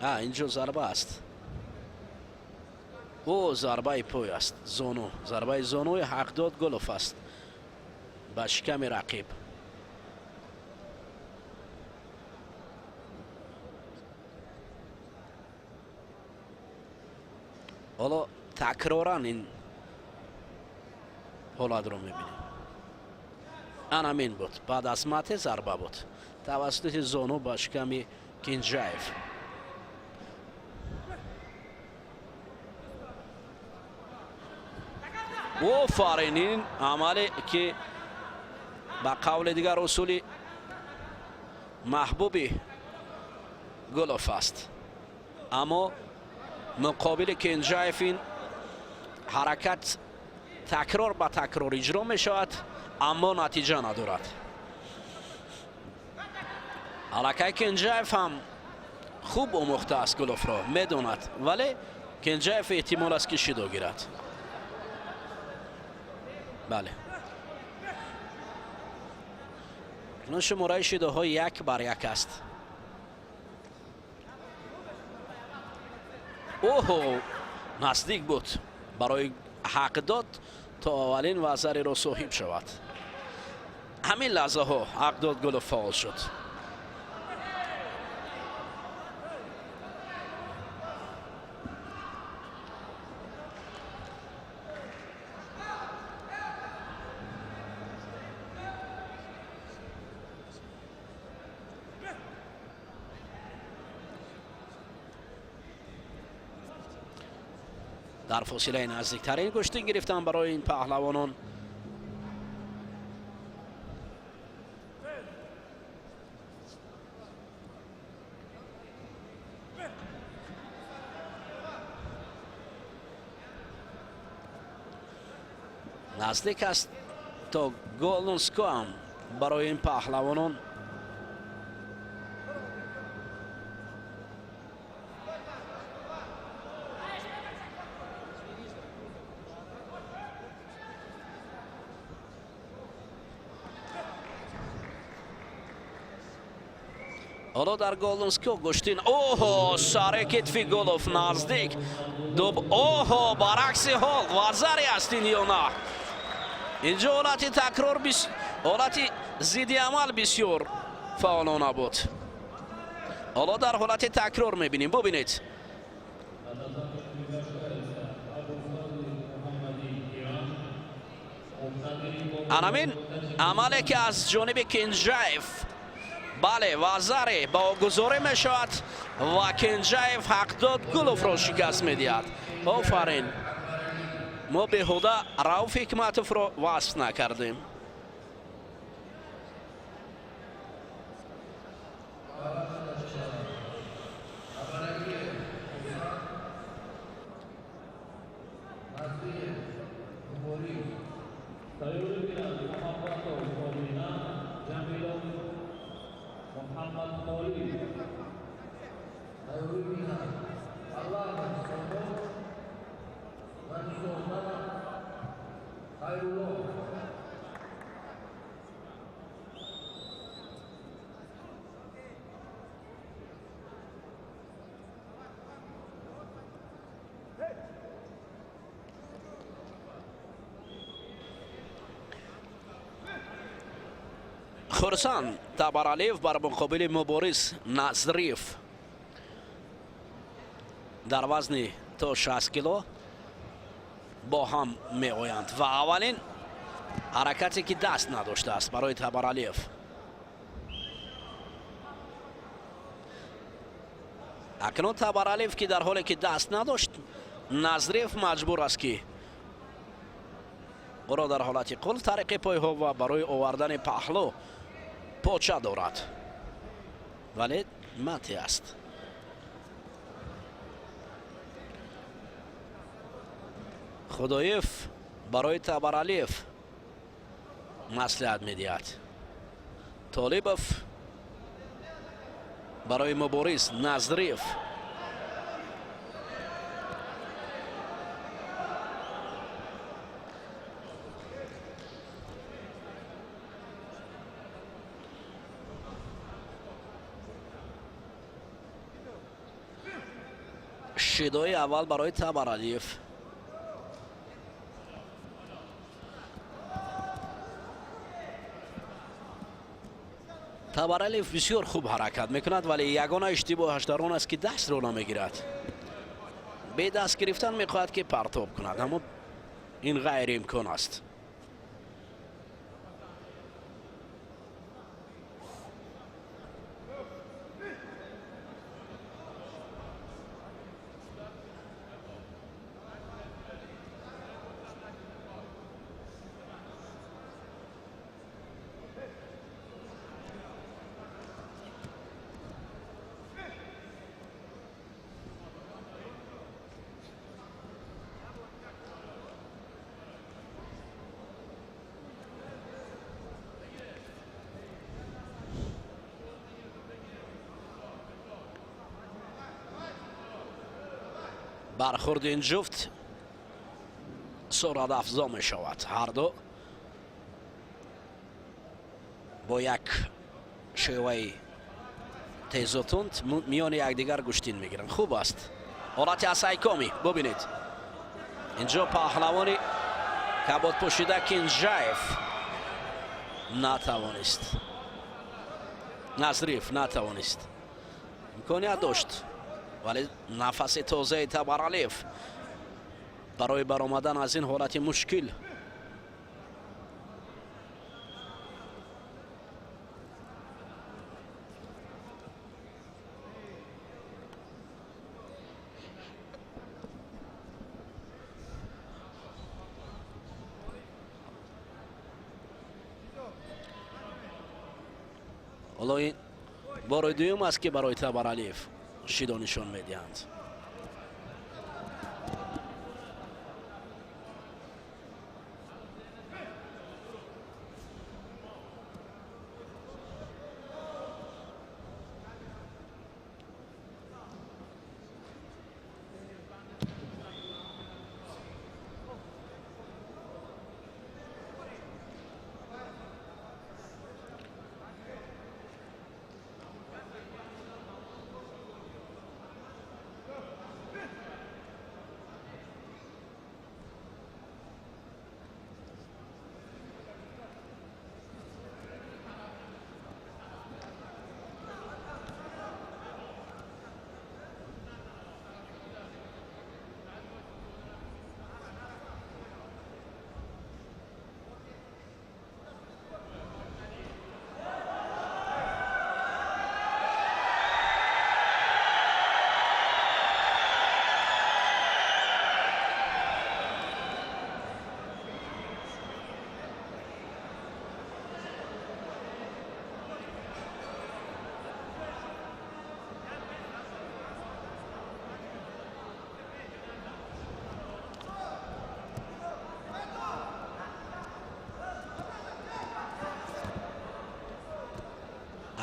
А инҷо зарба аст. Ӯ зарбаи пой аст, зону, зарбаи зонуи Ҳақдод Гулов аст ба шиками рақиб. Ҳоло такроран ин ҳолатро мебинем. Анамин буд, баъд аз мате зарба буд тавассути зону ба шиками Кенҷаев. Офарин, ин амале ки ба қавли дигар усули маҳбуби Гулов аст, аммо муқобили Кенҷаев ин ҳаракат такрор ба такрор иҷро мешавад, аммо натиҷа надорад. Аллакай Кенҷаев ҳам хуб омӯхтааст Гуловро, медонад, вале Кенҷаев эҳтимол аст, ки шидо гирад. Бале, акнун шумораи шидоҳо 1-1 аст. Оҳо, наздик буд барои ҳақ дод то аввалин вазареро соҳиб шавад. Ҳамин лаҳзаҳо Ҳақдод Гулов фаъол шуд. Дар фосилаи наздиктарин гӯштин гирифтан барои ин паҳлавонон. Наздик аст то голнско ҳам барои ин паҳлавонон. Ҳоло дар Голденско гӯштин. Оҳо, саре китфи Голов наздик дуб. Оҳо, баръакси ҳол, вазаре аст ин ё на? Инҷо ҳолати такрор, ҳолати зидди амал бисёр фаъолона буд. Ҳоло дар ҳолати такрор мебинем, бубинед. Анамин амале ки аз ҷониби Кенҷаев, бале, вазаре ба огузорӣ мешавад ва Кенҷаев Ҳақдод Гуловро шикаст медиҳад. Офарин, мо беҳуда Рауф Ҳикматовро васф накардем. Тайёрӣ бинанд Муҳаббатов Одина, Ҷамилов Муҳаммад Холид. Тайёрӣ бинанд Аллаҳ Содоқ, Ғанизода Хайрулло. Хурсанд Табаралиев бар муқобили Мубориз Назриев дар вазни то 60 кило бо ҳам меоянд ва аввалин ҳаракате ки даст надоштааст барои Табаралиев. Акнун Табаралиев, ки дар ҳоле ки даст надошт, Назриев маҷбур аст, ки ӯро дар ҳолати қулф тариқи пойҳо ва барои овардани паҳлӯ поча дорад, вале мате аст. Худоев барои Табаралиев маслиҳат медиҳад, Толибов барои Мубориз Назриев. Шидои аввал барои Табаралиев. Табаралиев бисёр хуб ҳаракат мекунад, вале ягона иштибоҳаш дар он аст, ки дастро намегирад. Бе даст гирифтан мехоҳад, ки партоб кунад, аммо ин ғайриимкон аст. Бархурди ин ҷуфт суръатафзо мешавад. Ҳарду бо як шеваи тезу тунд миёни якдигар гӯштин мегиранд. Хуб аст, ҳолати асайкоми бубинед. Инҷо паҳлавони каботпӯшида Кинҷаев натавонист, Назриев натавонист, имконият дошт, вале нафаси тозаи Табаралиев барои баромадан аз ин ҳолати мушкил. Ҳоло ин бори дуюм аст, ки барои Табаралиев шидо нишон медиҳанд.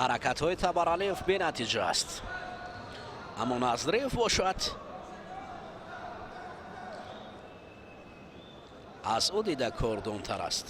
Ҳаракатҳои Табаралиев бенатиҷа аст, аммо Назриев бошад, аз ӯ дида кордонтар аст.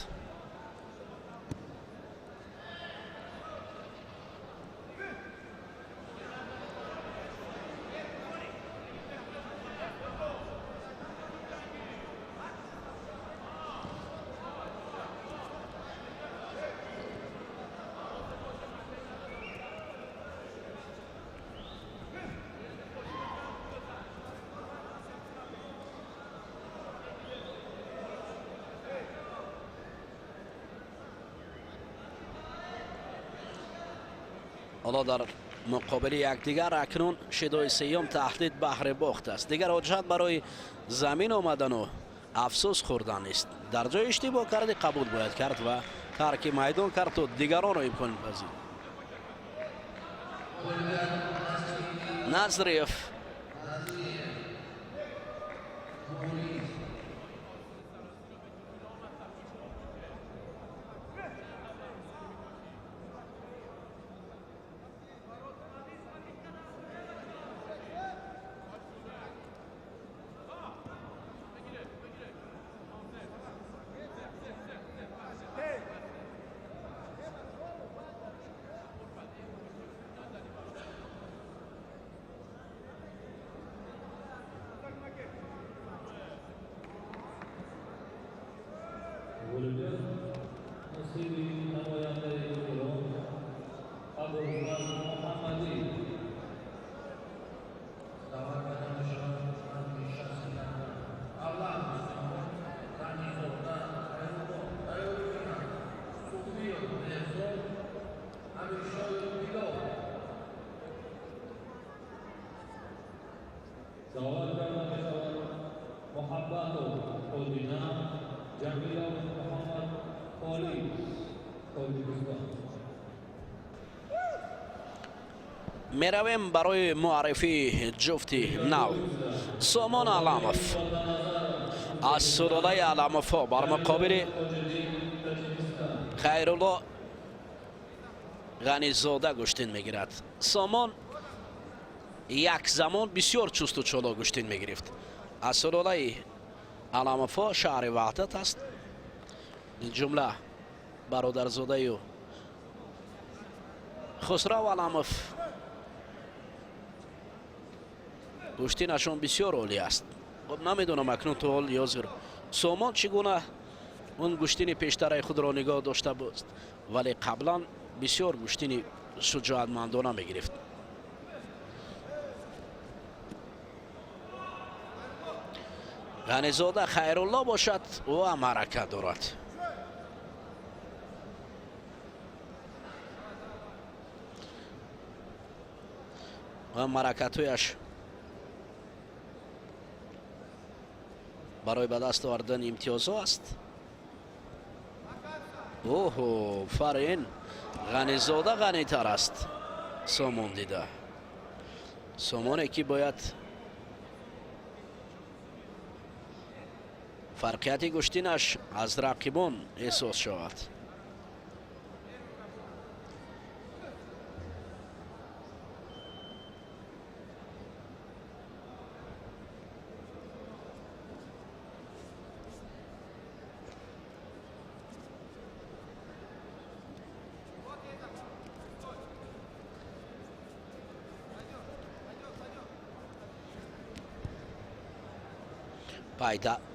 Ҳоло дар муқобили якдигар акнун шидои сеюм таҳдид баҳри бохт аст. Дигар ҳоҷат барои замин омадану афсӯс хӯрдан нест. Дар ҷои иштибоҳ карди, қабул бояд кард ва тарки майдон кард, то дигаронро имкон пазид. Назриев Насиби намояндаи Эрон Абулфазл Муҳаммадӣ. Даъват карда мешавад шахси аввал Ғанизода Хайрулло, тайёрӣ кунанд Суфиев Беҳзод, Амиршоев Билол. Даъват карда мешавад Муҳаббатов Одина, Ҷамилов Муҳаммад Холид, Тоҷикистон. Меравем барои муаррифии ҷуфти нав. Сомон Аламов аз сулолаи Аламовҳо бар муқобили Хайрулло Ғанизода гӯштин мегирад. Сомон як замон бисёр чусту чолок гӯштин мегирифт. Аз сулолаи Аламовҳо шаҳри Ваҳдат аст. Ин ҷумла бародарзодаю Хусрав Аламов гӯштинашон бисёр олӣ аст. Хоб, намедонам, акнун то ҳол ҳозир Сомон чӣ гуна он гӯштини пештараи худро нигоҳ дошта буд, вале қаблан бисёр гӯштини шуҷоатмандона мегирифт. Ғанизода Хайрулло бошад, ӯ ҳам ҳаракат дорад. Ва ҳаракатҳояш барои ба даст овардани имтиёзҳо аст. Оҳо, фарин, Ғанизода ғанитар аст Сомон дида. Сомоне ки бояд фарқияти гӯштинаш аз рақибон эҳсос шавад.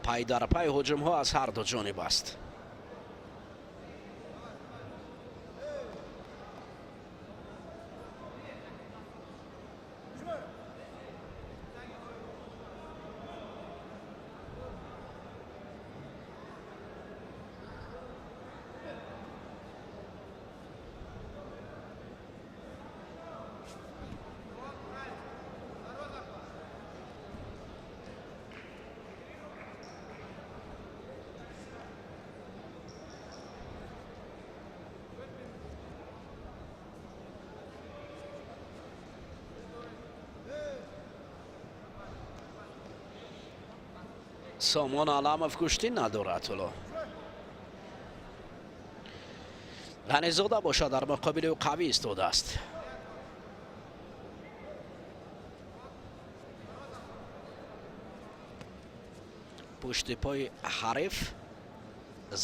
Пайдарпай ҳуҷумҳо аз ҳар ду ҷониб аст. Сомон Аламов гӯштин надорад ҳоло. Ғанизода бошад, дар муқобили ӯ қавӣ истодааст. Пушти пои ҳариф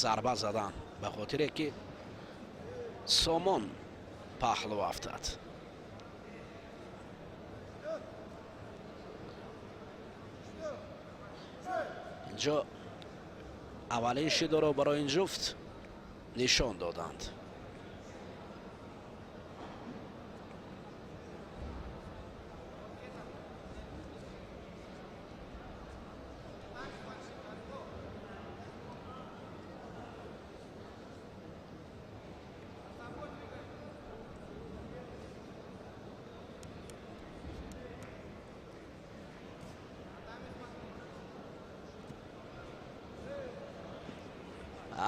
зарба задан, ба хотире ки Сомон паҳлӯ афтад. Инҷо аввалин шидоро барои ин ҷуфт нишон доданд.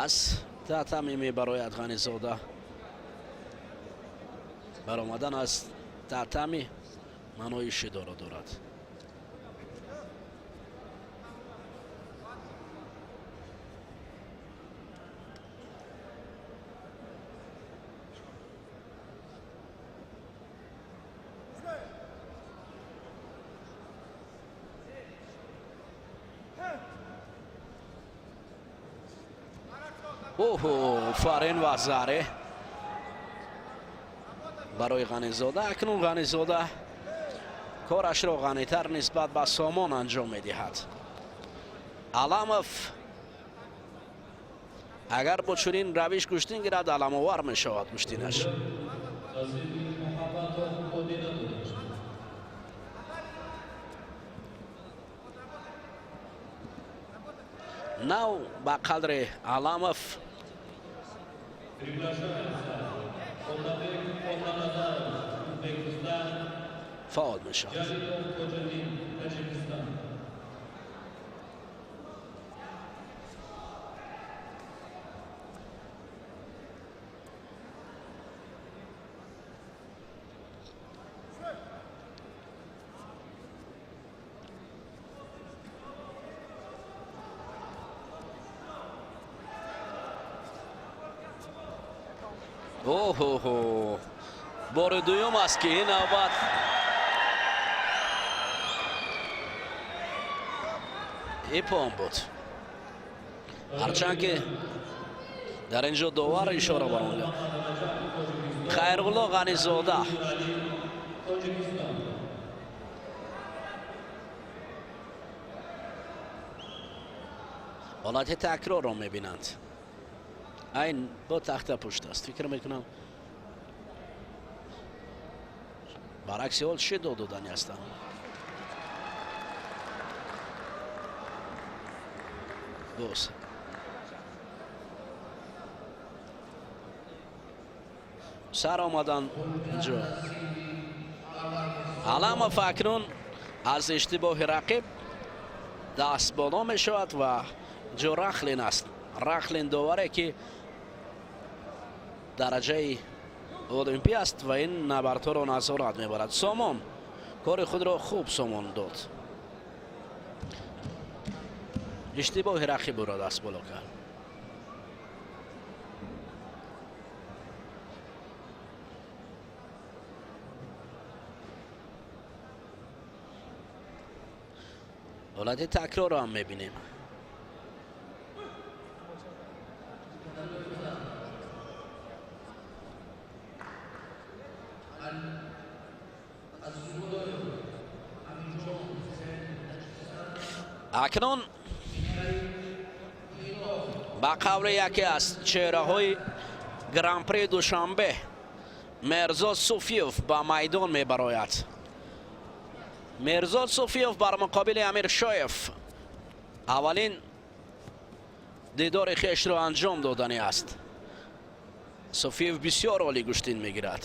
Аз татами мебарояд Ғанизода. Баромадан аз татами маънои шидоро дорад. Оҳо, фарин ва заре барои Ғанизода. Акнун Ғанизода корашро ғанитар нисбат ба Сомон анҷом медиҳад. Аламов агар бо чунин равиш гӯштин гирад, аламовар мешавад гӯштинаш. Азизи Муҳаббатов Одина гузашт. Нав ба қадри Аламов Приглашается Otabek Xollanazarov, Узбекистан, фаъол мешавад. Jalilov Хоҷадин, Таджикистан. Оҳоҳо, бори дуюм аст, ки ин навбат Иппон буд, ҳарчанд ки дар ин ҷо довар ишора бар он. Хайрулло Ғанизода. Ҳолати такрорро мебинанд. Айн бо тахта пушт аст, фикр мекунам, баръакси ҳол чӣ дод додани ҳастанд. Боз сар омадан инҷо. Аламов акнун аз иштибоҳи рақиб даст боло мешавад ва ҷо Рахлин аст. Рахлин доваре, ки дараҷаи олимпӣ аст ва ин набардҳоро назорат мебарад. Сомон кори худро хуб сомон дод, иштибоҳи рақиб ӯро даст боло кард. Ҳолати такрорро ҳам мебинем. Акнун ба қавли яке аз чеҳраҳои Гран-при Душанбе, Мерзод Суфиев ба майдон мебарояд. Мерзод Суфиев бар муқобили Амиршоев аввалин дидори хешро анҷом додани аст. Суфиев бисёр олӣ гӯштин мегирад.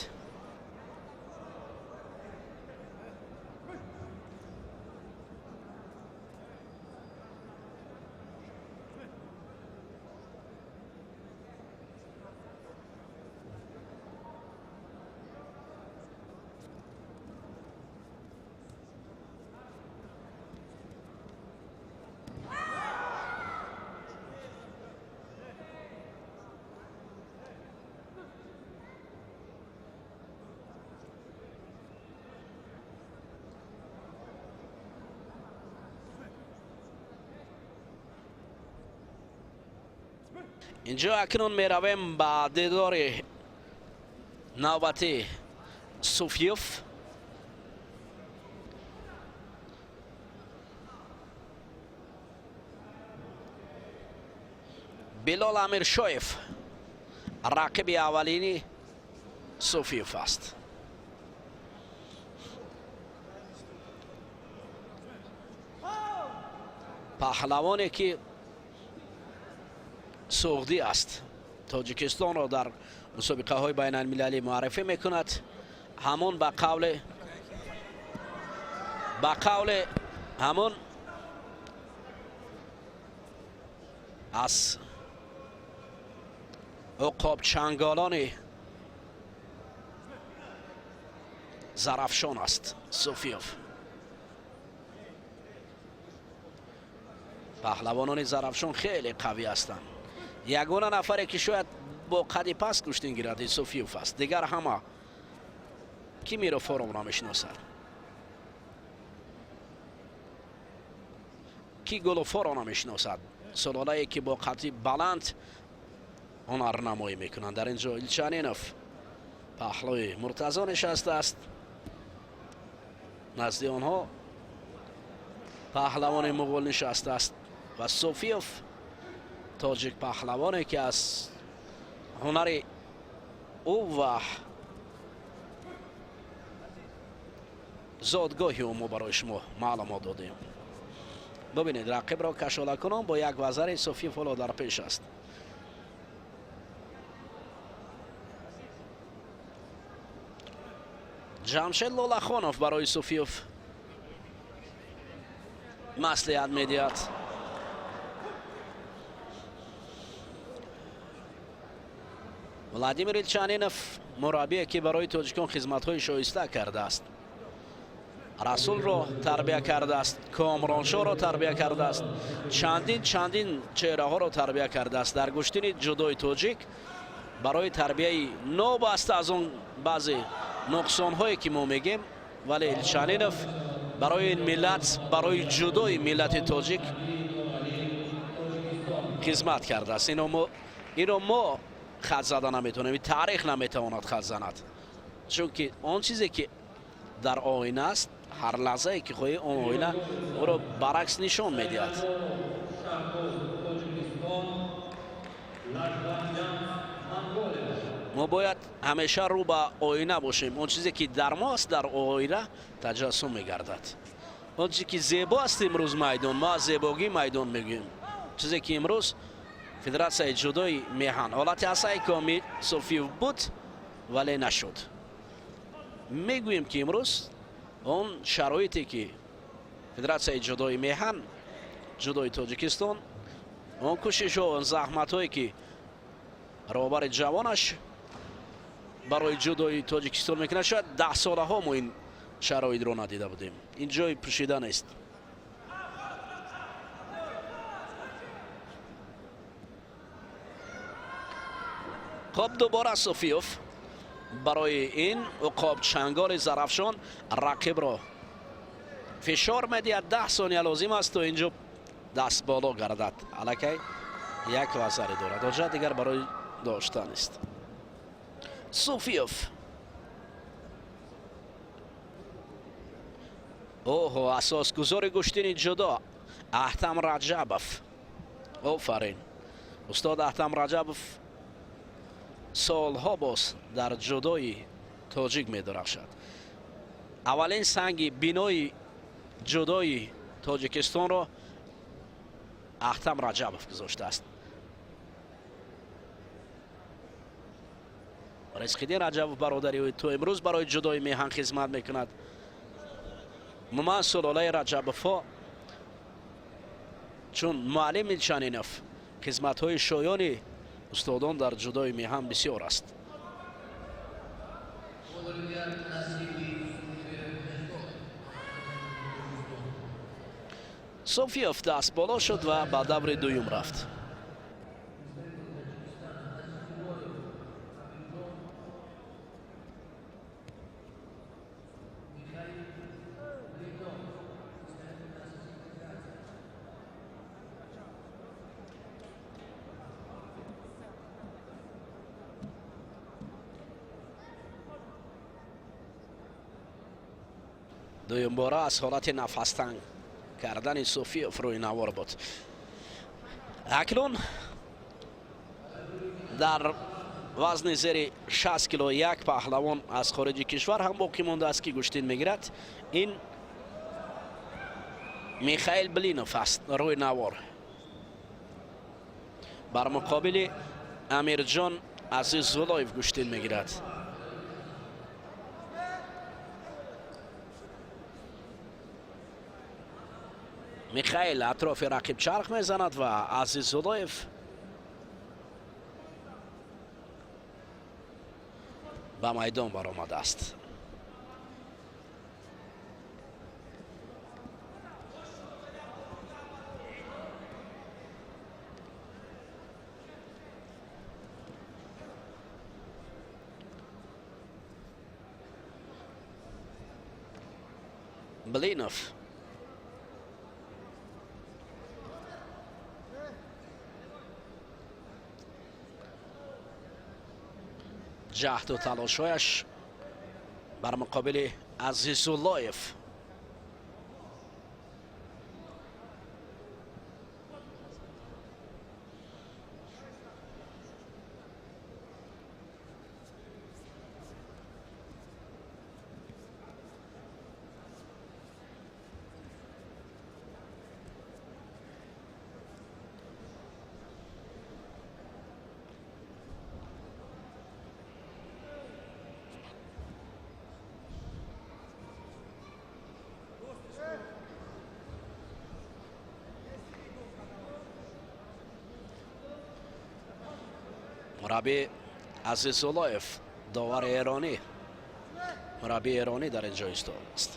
Инҷо акнун меравем ба дидори навбати Суфиев. Билол Амиршоев рақиби аввалини Суфиев аст. Паҳлавоне, ки суғдӣ аст, Тоҷикистонро дар мусобиқаҳои байналмилалӣ муаррифӣ мекунад. Ҳамон ба қавле ҳамон аз уқобчанголони Зарафшон аст. Суфиев, паҳлавонони Зарафшон хеле қавӣ ҳастанд. Ягона нафаре, ки шояд бо қади паст гӯштин гирад, Суфиев аст. Дигар ҳама ки Мирофоромро мешиносад, ки Голуфоро намешиносад, сулолае, ки бо қадди баланд ҳунарнамоӣ мекунанд. Дар ин ҷо Илчанинов паҳлӯи Муртазо нишастааст. Назди онҳо паҳлавони муғул нишастааст ва Суфиев, тоҷик паҳлавоне, ки аз ҳунари ӯ ва зодгоҳи ӯ мо барои шумо маълумот додем. Бубинед, рақибро кашолакунон бо як вазари Суфиев ҳоло дар пеш аст. Ҷамшед Лолахонов барои Суфиев маслиҳат медиҳад. Владимир Илчанинов, мураббие, ки барои тоҷикон хизматҳои шоиста кардааст, Расулро тарбия кардааст, Комроншоҳро тарбия кардааст, чандин чандин чеҳраҳоро тарбия кардааст дар гӯштини ҷудои тоҷик. Барои тарбияи нобаста аз он баъзе нуқсонҳое, ки мо мегем, вале Илчанинов барои ин миллат, барои ҷудои миллати тоҷик Хизмат кардааст. Ино мо хат зада наметавонем, таърих наметавонад хат занад, чунки он чизе ки дар оина аст, ҳар лаҳзае ки хоҳӣ, он оина ӯро баръакс нишон медиҳад. Мо бояд ҳамеша рӯ ба оина бошем. Он чизе ки дар мо аст, дар оина таҷассум мегардад. Он чизе ки зебо аст имрӯз майдон, мо аз зебогии майдон мегӯем. Чизе ки имрӯз Федератсияи ҷудои меҳан ҳолати асаи Комил Суфиев буд, вале нашуд. Мегӯем ки имрӯз он шароите ки Федератсияи ҷудои меҳан, ҷудои Тоҷикистон, он кӯшишҳо, он заҳматҳое ки роҳбари ҷавонаш барои ҷудои Тоҷикистон мекунад, шояд 10 солаҳо мо ин шароитро надида будем. Ин ҷои пӯшида нест. Хоб, дубора Суфиев барои ин уқоб чанголи Зарафшон рақибро фишор медиҳад. 10 сония лозим аст, то инҷо даст боло гардад. Аллакай як вазаре дорад, оҷа дигар барои дошта нест. Суфиев, оҳо, асосгузори гӯштини ҷудо Аҳтам Раҷабов, офарин, устод Аҳтам Раҷабов солҳо боз дар ҷудои тоҷик медурахшад. Аввалин санги бинои ҷудои Тоҷикистонро Аҳтам Раҷабов гузоштааст. Ризқиддин Раҷабов, бародари ӯ, то имрӯз барои ҷудои меҳан хизмат мекунад. Умуман, сулолаи Раҷабовҳо, чун муаллим Милчанинов, хизматҳои шоёни устодон дар ҷудои меҳан бисёр аст. G'olibiyat nasibi Суфиев Меҳроб. Софиев даст боло шуд ва ба даври дуюм рафт. Таджикистана Азизуллоев Абиджон, Михаил Блинов, представитель Российской Федерации. Дуюмбора аз ҳолати нафастанг кардани Софиев рӯи навор буд. Акнун дар вазни зери 60 кило як паҳлавон аз хориҷи кишвар ҳам боқӣ мондааст, ки гӯштин мегирад. Ин Михаил Блинов аст рӯи навор, бар муқобили Амирҷон Азизуллоев гӯштин мегирад. Михаил атрофи рақиб чарх мезанад ва Азизуллоев ба майдон баромадааст. Блинов ҷаҳду талошҳояш бар муқобили Азизуллоев. Мураббӣ Азизуллоев, довари эронӣ, мураббии эронӣ дар ин ҷо истодааст.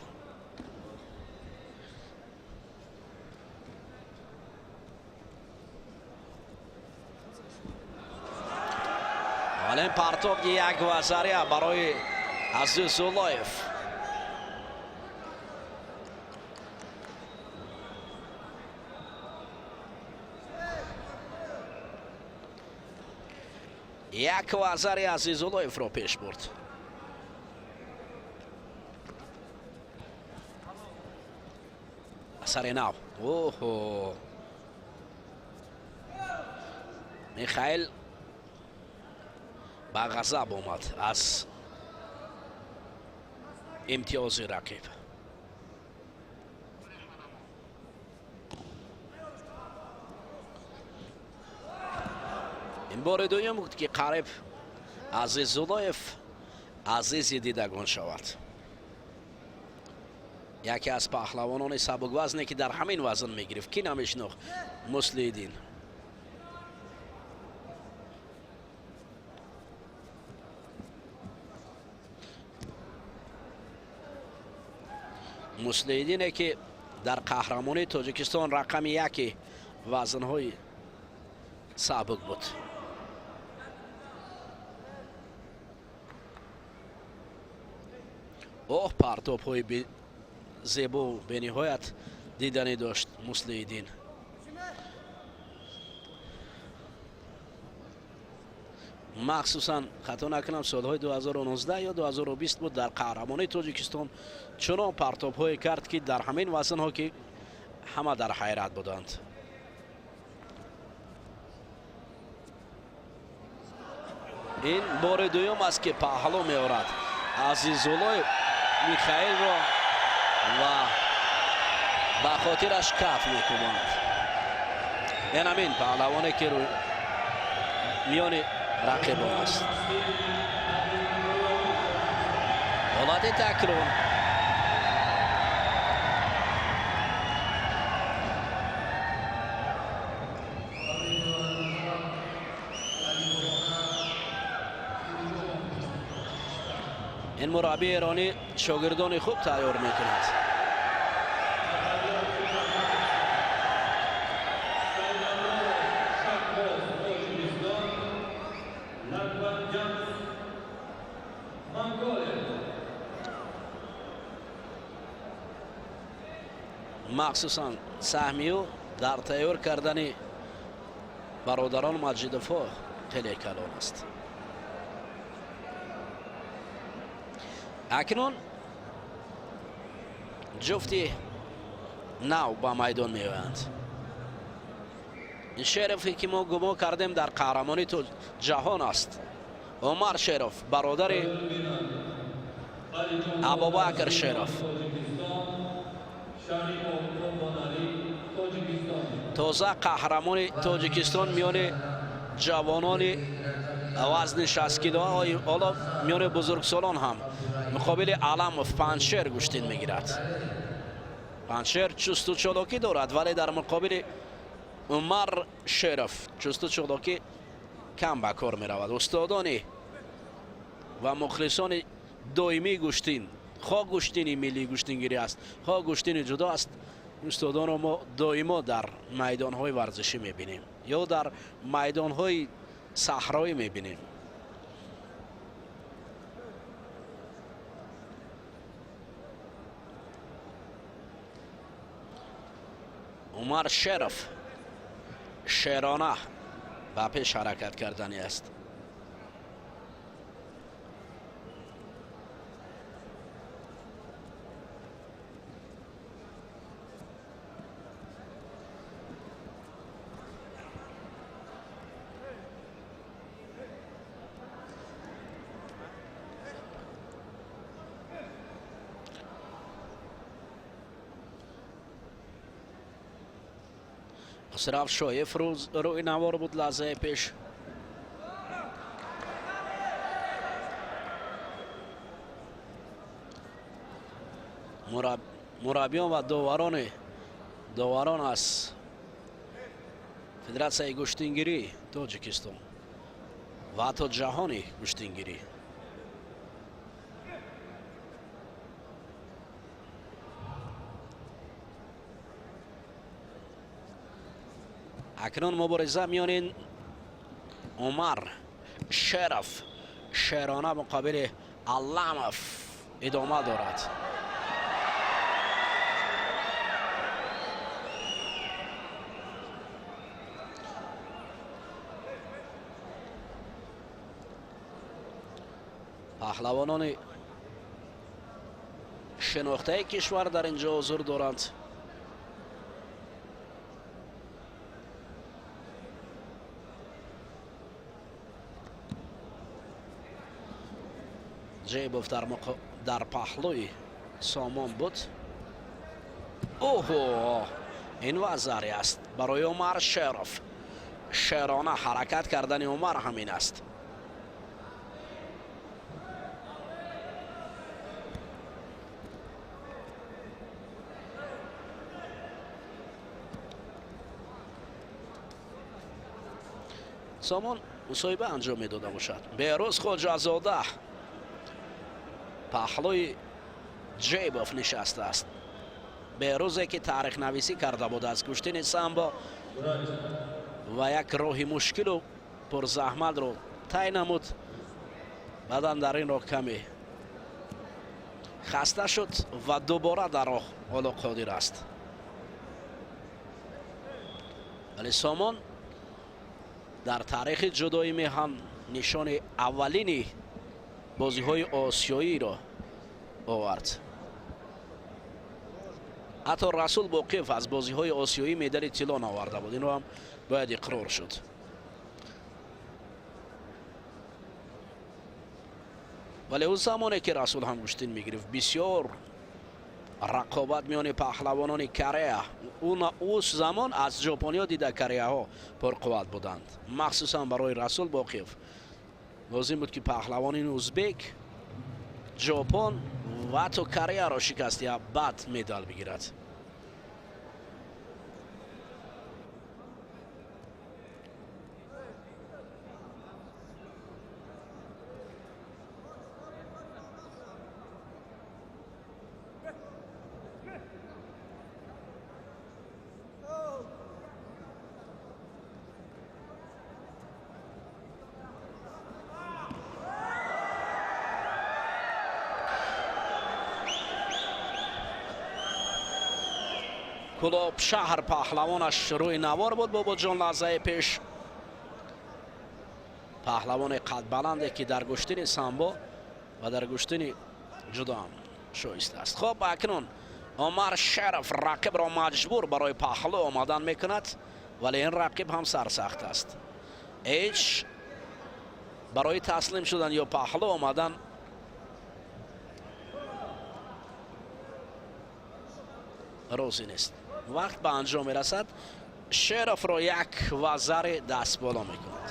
Аввалин партоб як вазария барои Азизуллоев. Як вазари Азизуллоевро пеш бурд. Асари нав. Оҳо, Михаил ба ғазаб омад аз имтиёзи рақиб. Ин бори дуюм буд, ки қариб Азизуллоев азизи дидагон шавад. Яке аз паҳлавонони сабуквазне, ки дар ҳамин вазн мегирифт, ки намешинохт Муслииддин. Муслииддине, ки дар қаҳрамонии Тоҷикистон рақами яки вазнҳои сабук буд. Оҳ, партобҳои зебо бениҳоят диданӣ дошт Муслииддин. Махсусан, хато накунам, солҳои 2019 ё 2020 буд, дар қаҳрамонии Тоҷикистон чунон партобҳое кард, ки дар ҳамин вазнҳо, ки ҳама дар ҳайрат буданд. Ин бори дуюм аст, ки паҳлӯ меорад Азизуллоев Михаилро ва ба хотираш каф мекунанд. Ин ҳамин паҳлавоне, ки миёни рақибон аст. Ҳолати такрор. Ин мураббии эронӣ шогирдони хуб тайёр мекунад. Махсусан саҳми ӯ дар тайёр кардани бародарон Маҷидовҳо хеле калон аст. Акнун ҷуфти нав ба майдон меоянд. Ин Шерове, ки мо гумон кардем дар қаҳрамонии ҷаҳон аст, Умар Шеров, бародари Абубакр Шеров, тоза қаҳрамони Тоҷикистон миёни ҷавонони вазни 60 кило, ҳоло миёни бузургсолон ҳам муқобили Аламов Панҷшер гӯштин мегирад. Панҷшер чусту чолокӣ дорад, вале дар муқобили Умар Шеров чусту чолокӣ кам ба кор меравад. Устодони ва мухлисони доимии гӯштин, хоҳ гӯштини миллии гӯштингирӣ аст, хоҳ гӯштини ҷудо аст, устодонро мо доимо дар майдонҳои варзишӣ мебинем ё дар майдонҳои саҳроӣ мебинем. Умар Шеров шерона ба пеш ҳаракат кардани аст. Хусрав Шоев рӯи навор буд лаҳзаи пеш. Мураббиён ва доварон аз Федератсияи гӯштингирии Тоҷикистон ва ҳатто ҷаҳони гӯштингирӣ. Акнун мубориза миёни Умар Шеров шерона муқобили Алламов идома дорад. Паҳлавонони шинохтаи кишвар дар ин ҷо ҳузур доранд. Ҷейбов дар паҳлӯи Сомон буд. Оҳо, ин вазаре аст барои Умар Шеров. Шерона ҳаракат кардани Умар ҳамин аст. Сомон мусоҳиба анҷом медода бошад. Беҳрӯз Хоҷазода паҳлӯи Ҷейбов нишастааст. Беҳрӯзе ки таърихнависӣ карда буд аз гӯштини самбо ва як роҳи мушкилу пурзаҳматро тай намуд. Баъдан дар ин роҳ каме хаста шуд ва дубора дар роҳ ҳоло қодир аст. Вале Сомон дар таърихи ҷудои меҳан нишони аввалини бозиҳои осиёиро овард. Ҳатто Расул Боқиев аз бозиҳои осиёӣ медали тилло наоварда буд. Инро ҳам бояд иқрор шуд. Вале ӯ замоне ки Расул ҳам гӯштин мегирифт, бисёр рақобат миёни паҳлавонони Корея. Ӯ замон аз ҷопониҳо дида кореяҳо пурқувват буданд. Махсусан барои Расул Боқиев лозим буд, ки паҳлавони узбек, ҷопон ва ҳатто Кореяро шикаст, я баъд медал бигирад. Кулоб шаҳр паҳлавонаш рӯи навор буд. Бобоҷон лаҳзаи пеш паҳлавони қадбаланде, ки дар гӯштини самбо ва дар гӯштини ҷудо шоиста аст. Хоб, акнун Умар Шеров рақибро маҷбур барои паҳлӯ омадан мекунад, вале ин рақиб ҳам сарсахт аст. Ҳеҷ барои таслим шудан ё паҳлӯ омадан розӣ нест. Вақт ба анҷом мерасад. Шеровро як вазари дастболо мекунад.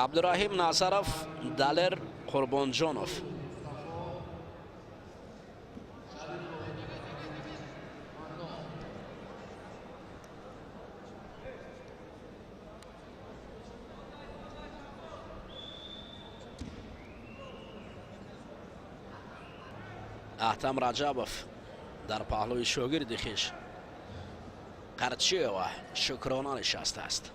Абдураҳим Назаров, Далер Қурбонҷонов. Аҳтам Раҷабов дар паҳлӯи шогирди хеш Қарчиева Шукрона нишастааст.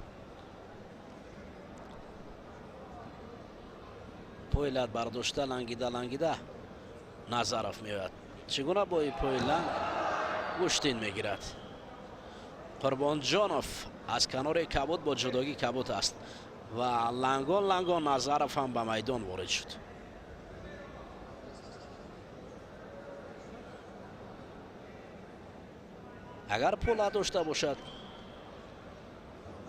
Пойлат бардошта лангида лангида Назаров меояд. Чӣ гуна бо пои ланг гӯштин мегирад. Қурбонҷонов аз канори кабуд бо ҷудогӣ кабуд аст ва лангон лангон Назаров ҳам ба майдон ворид шуд. Агар пул надошта бошад,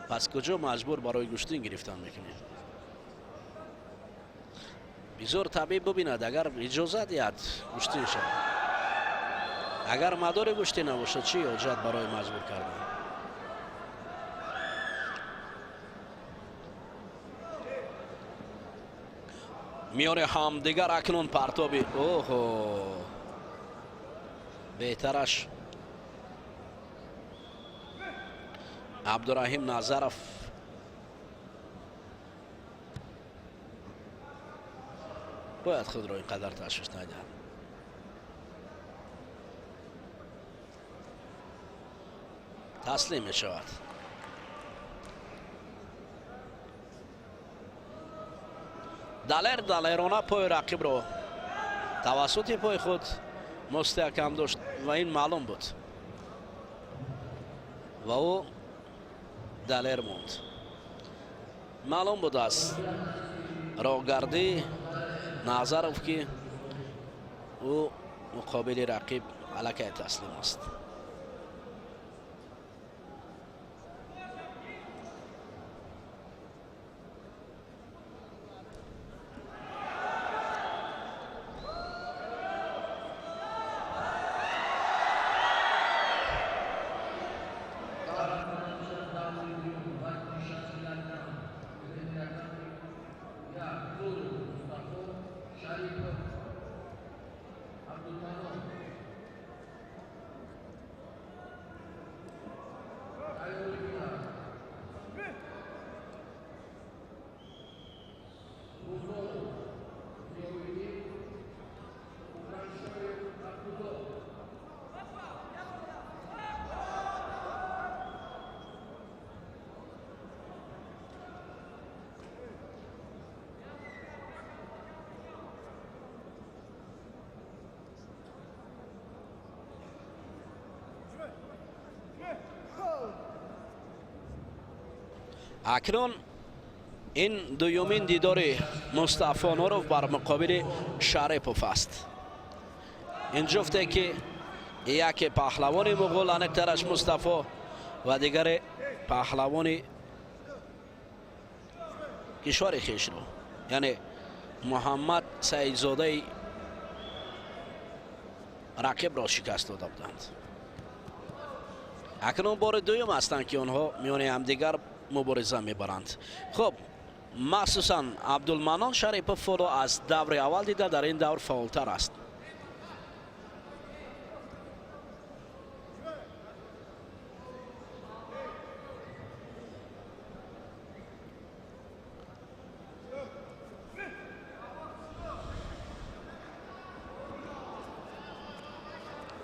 пас куҷо маҷбур барои гӯштин гирифтан мекунед? Бизор табиб бубинад, агар иҷоза диҳад гӯштин шавад. Агар мадори гӯштин набошад, чӣ ҳоҷат барои маҷбур кардан? Миёни ҳамдигар акнун партоби оҳо, беҳтараш Абдураҳим Назаров бояд худро ин қадар ташвиш надиҳад. Таслим мешавад. Далер далерона пои рақибро тавассути пои худ мустаҳкам дошт ва ин маълум буд ва ӯ далер монд. Маълум буд аз роҳгардӣ Назаров, ки ӯ муқобили рақиб аллакай таслим аст. Акнун ин дуюмин дидори Мустафо Нуров бар муқобили Шарипов аст. Ин ҷуфте, ки яке паҳлавони муғул, аниқтараш Мустафо, ва дигаре паҳлавони кишвари хешро, яъне Муҳаммад Саидзодаи рақибро шикаст дода буданд. Акнун бори дуюм ҳастанд, ки онҳо миёни ҳамдигар мубориза мебаранд. Хуб, махсусан Абдулманон Шарипов фоло аз даври аввал дида дар ин давр фаъолтар аст.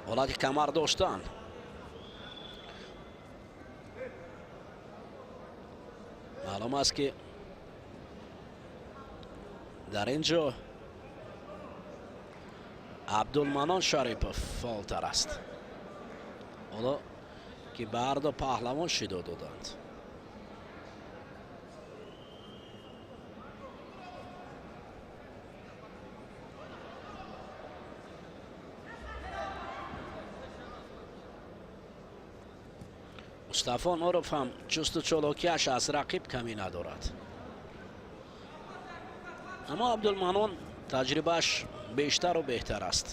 Ҳолати камар доштан. Маълум аст, ки дар ин ҷо Абдулманон Шарипов фаъолтар аст, ҳоло ки ба ҳарду паҳлавон шидо доданд. Мустафо Нуров ҳам чусту чолокиаш аз рақиб камӣ надорад, аммо Абдулманон таҷрибааш бештару беҳтар аст.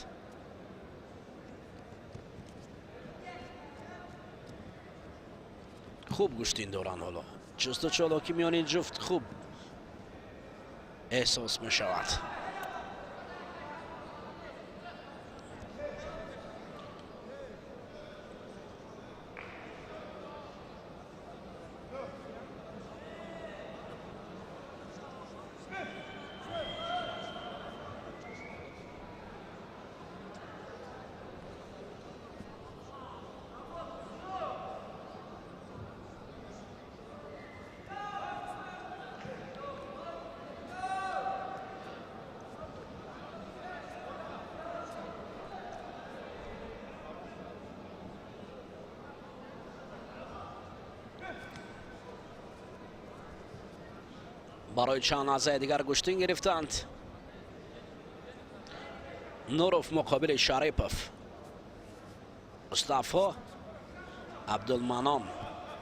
Хуб гӯштин доранд. Ҳоло чусту чолокӣ миёни ҷуфт хуб эҳсос мешавад. Барои чанд лаҳзаи дигар гӯштин гирифтанд. Нуров муқобили Шарипов, Мустафо, Абдулманон.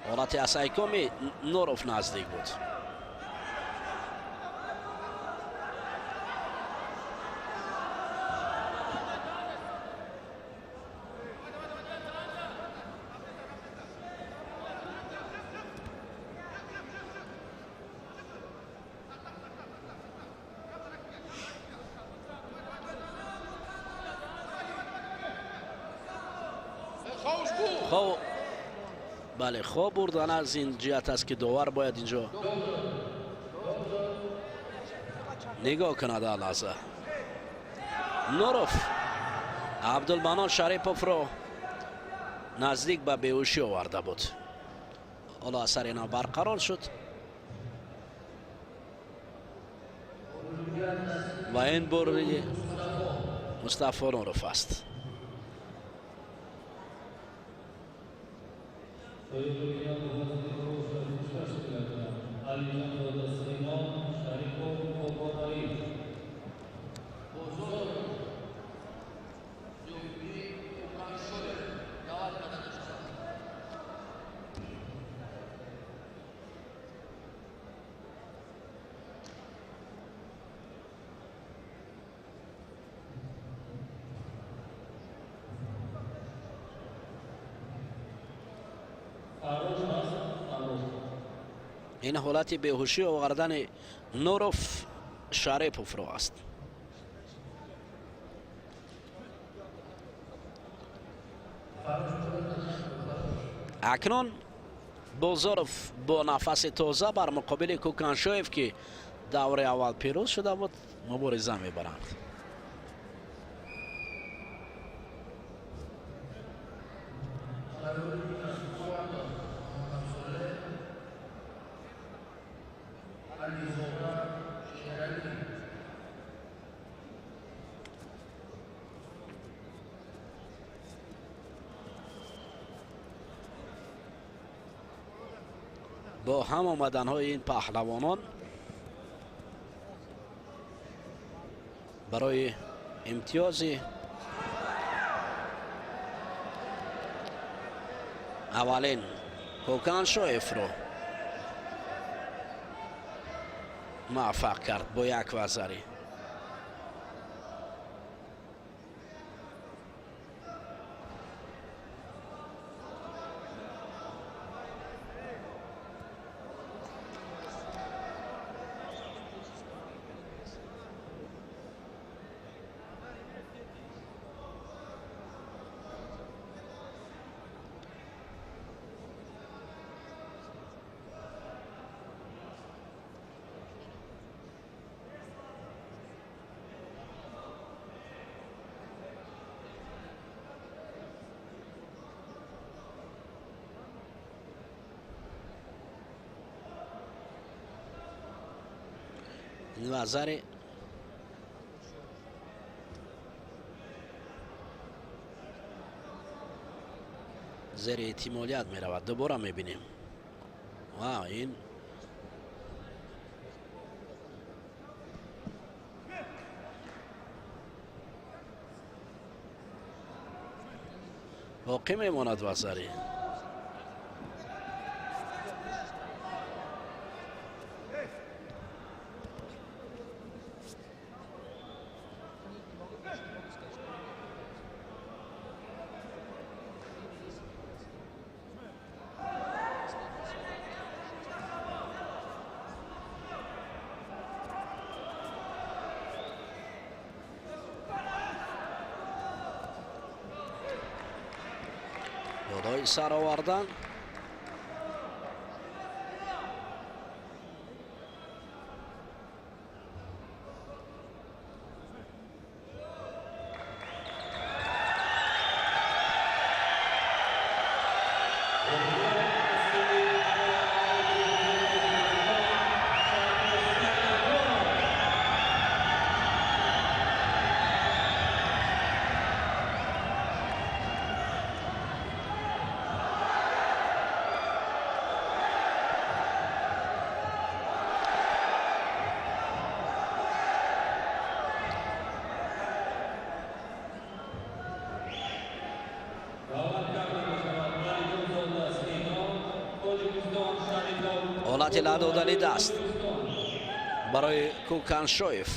Ҳолати асайкоми Нуров наздик буд. Хоб, бале, хоб бурдан аз ин ҷиҳат аст, ки довар бояд инҷо нигоҳ кунад. Лаҳза, Нуров Абдулманон Шариповро Наздик ба беҳушӣ оварда буд. Ҳоло асари нав барқарор шуд ва ин бурди Мустафо Нуров аст. Ин ҳолати беҳушӣ овардани Нуров Шариповро аст. Акнун Бозоров бо нафаси тоза бар муқобили Кӯканшоев, ки даври аввал пирӯз шуда буд, мубориза мебаранд. Бо ҳам омаданҳои ин паҳлавонон барои имтиёзи аввалин Кӯканшоевро муваффақ кард бо як вазарӣ. Вазари зери эҳтимолият меравад. Дубора мебинем. Ва ин боқӣ мемонад вазари. Болои сар овардан. Ҳолати ла додани даст барои Кӯканшоев.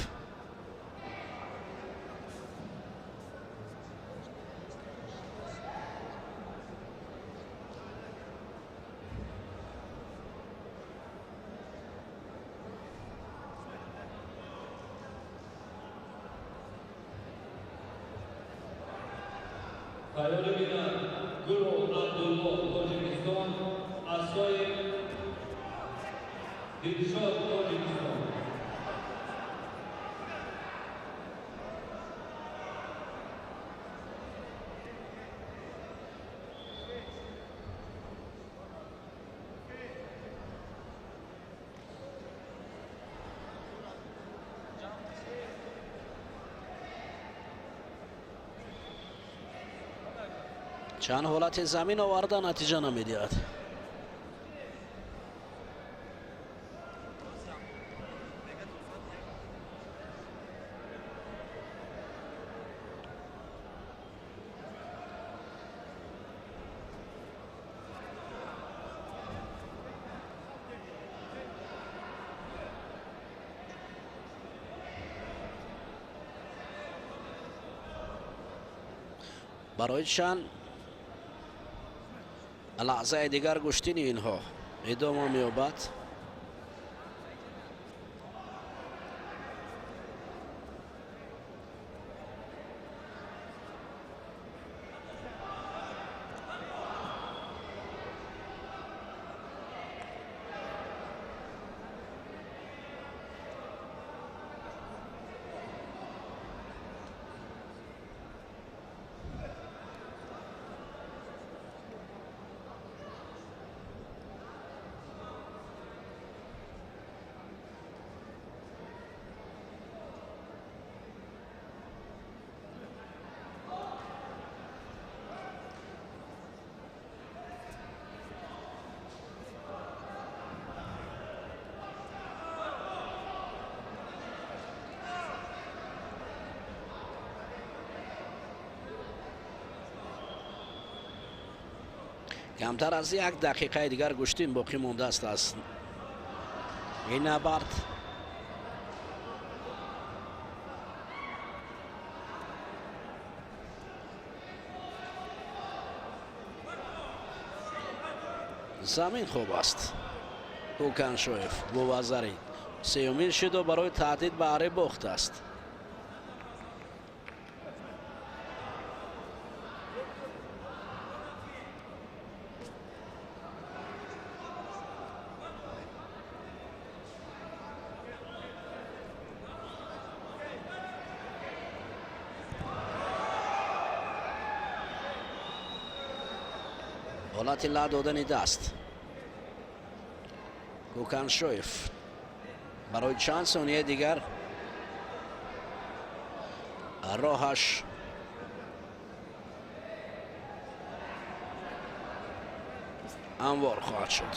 Чанд ҳолати замин оварда натиҷа намедиҳад. Барои чанд лаҳзаи дигар гӯштини инҳо идома меёбад. Камтар аз як дақиқаи дигар гӯштин боқӣ мондааст аз ин набард. Замин хуб аст. Кӯканшоев бо вазари сеюмин шидо барои таҳдид ба ари бохт аст. Ҳолати ла додани даст. Кӯканшоев барои чанд сонияи дигар роҳаш анвор хоҳад шуд.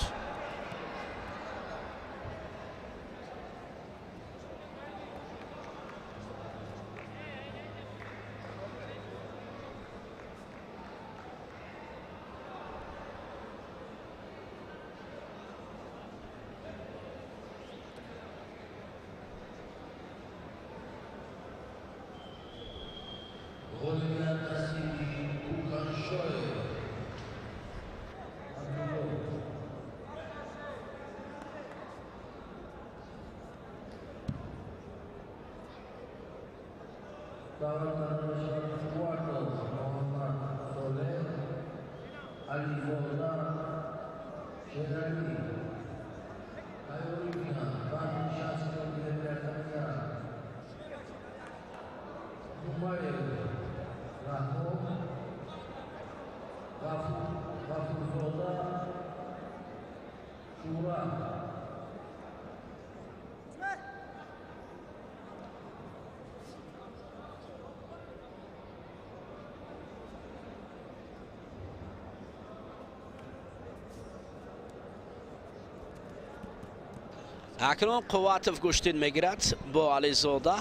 Акнун Қувватов гӯштин мегирад бо Ализода.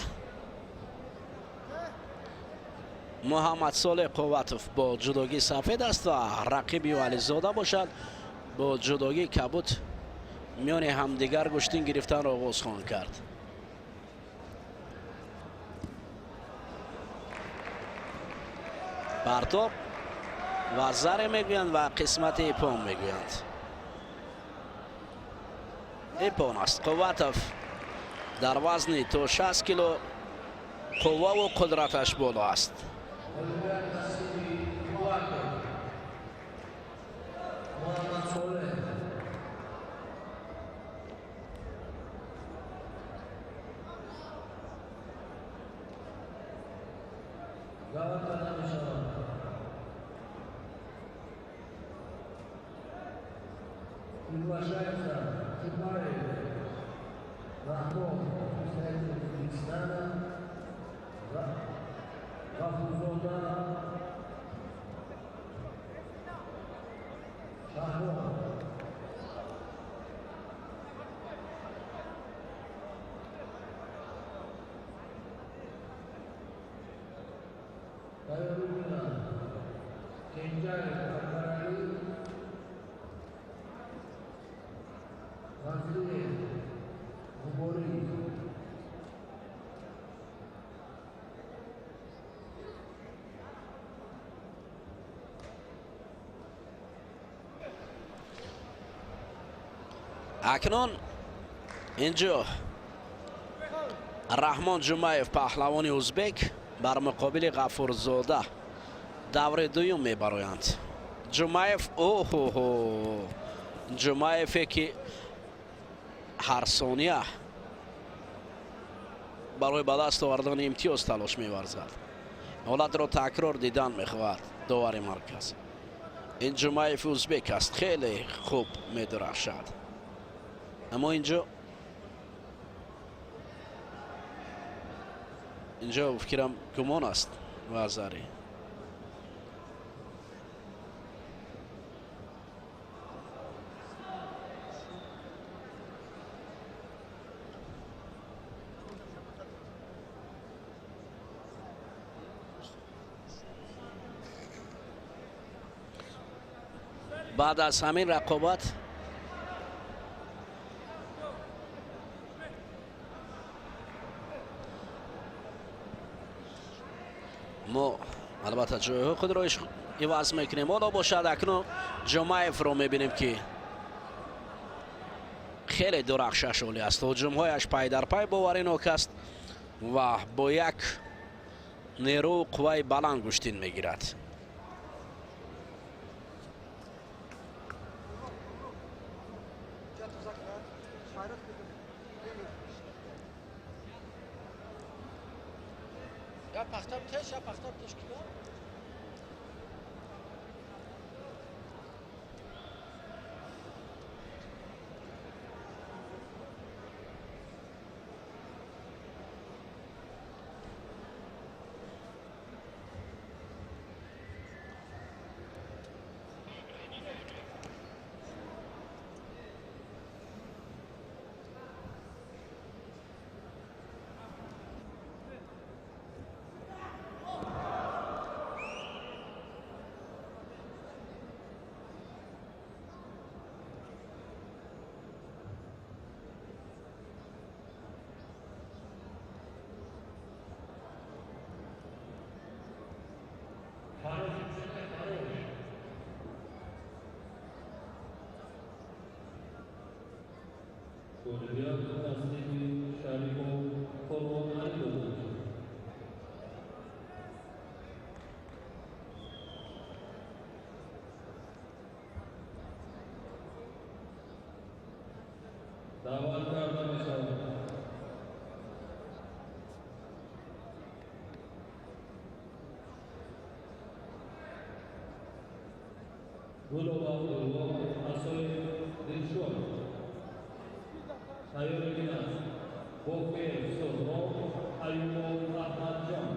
Муҳаммад Солеҳ Қувватов бо ҷудогии сафед аст ва рақиби ӯ Ализода бошад бо ҷудогии кабуд. Миёни ҳамдигар гӯштин гирифтанро оғоз хоҳанд кард. Партоб ва заре мегӯянд ва қисмати ипон мегӯянд. Ипон аст. Қувватов дар вазни то 60 кило қувваву қудраташ боло аст. Приглашается Чубаев Рахмон, представитель Узбекистана, Гафурзода Шаҳром. Тайёрӣ кунанд Кенҷаев Акбаралӣ, Фазлиев Мубориз. Акнун инҷо Раҳмон Ҷумаев, паҳлавони узбек, бар муқобили Ғафурзода даври дуюм мебароянд. Ҷумаев, оҳоҳо, Ҷумаеве ки ҳар сония барои ба даст овардани имтиёз талош меварзад, ҳолатро такрор дидан мехоҳад довари марказ. Ин Ҷумаев узбек аст, хеле хуб медурахшад, аммо инҷо фикрам гумон аст вазари. Баъд аз ҳамин рақобат мо албатта ҷойҳои худро иваз мекунем. Ҳоло бошад, акнун Ҷумаевро мебинем, ки хеле дурахшаш олӣ аст, ҳуҷумҳояш пай дар пай боваринок аст ва бо як нерӯ қувваи баланд гӯштин мегирад. Ғолибият насиби Шарипов Қурбоналӣ дода шуд. Даъват карда мешавад Гулова Абдулло Асоев Дилшод. Тайёрӣ бинанд Боқиев Соҳроб, Аюбов Аҳмадҷон.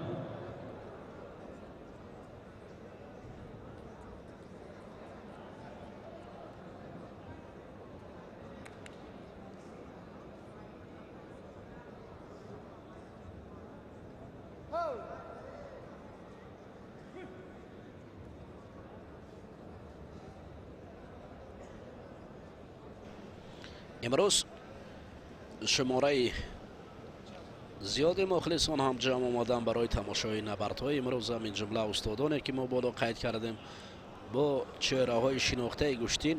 Имрӯз шумораи зиёди мухлисон ҳам ҷамъ омаданд барои тамошои набардҳои имрӯза. Мин ҷумла устодоне, ки мо боло қайд кардем, бо чеҳраҳои шинохтаи гӯштин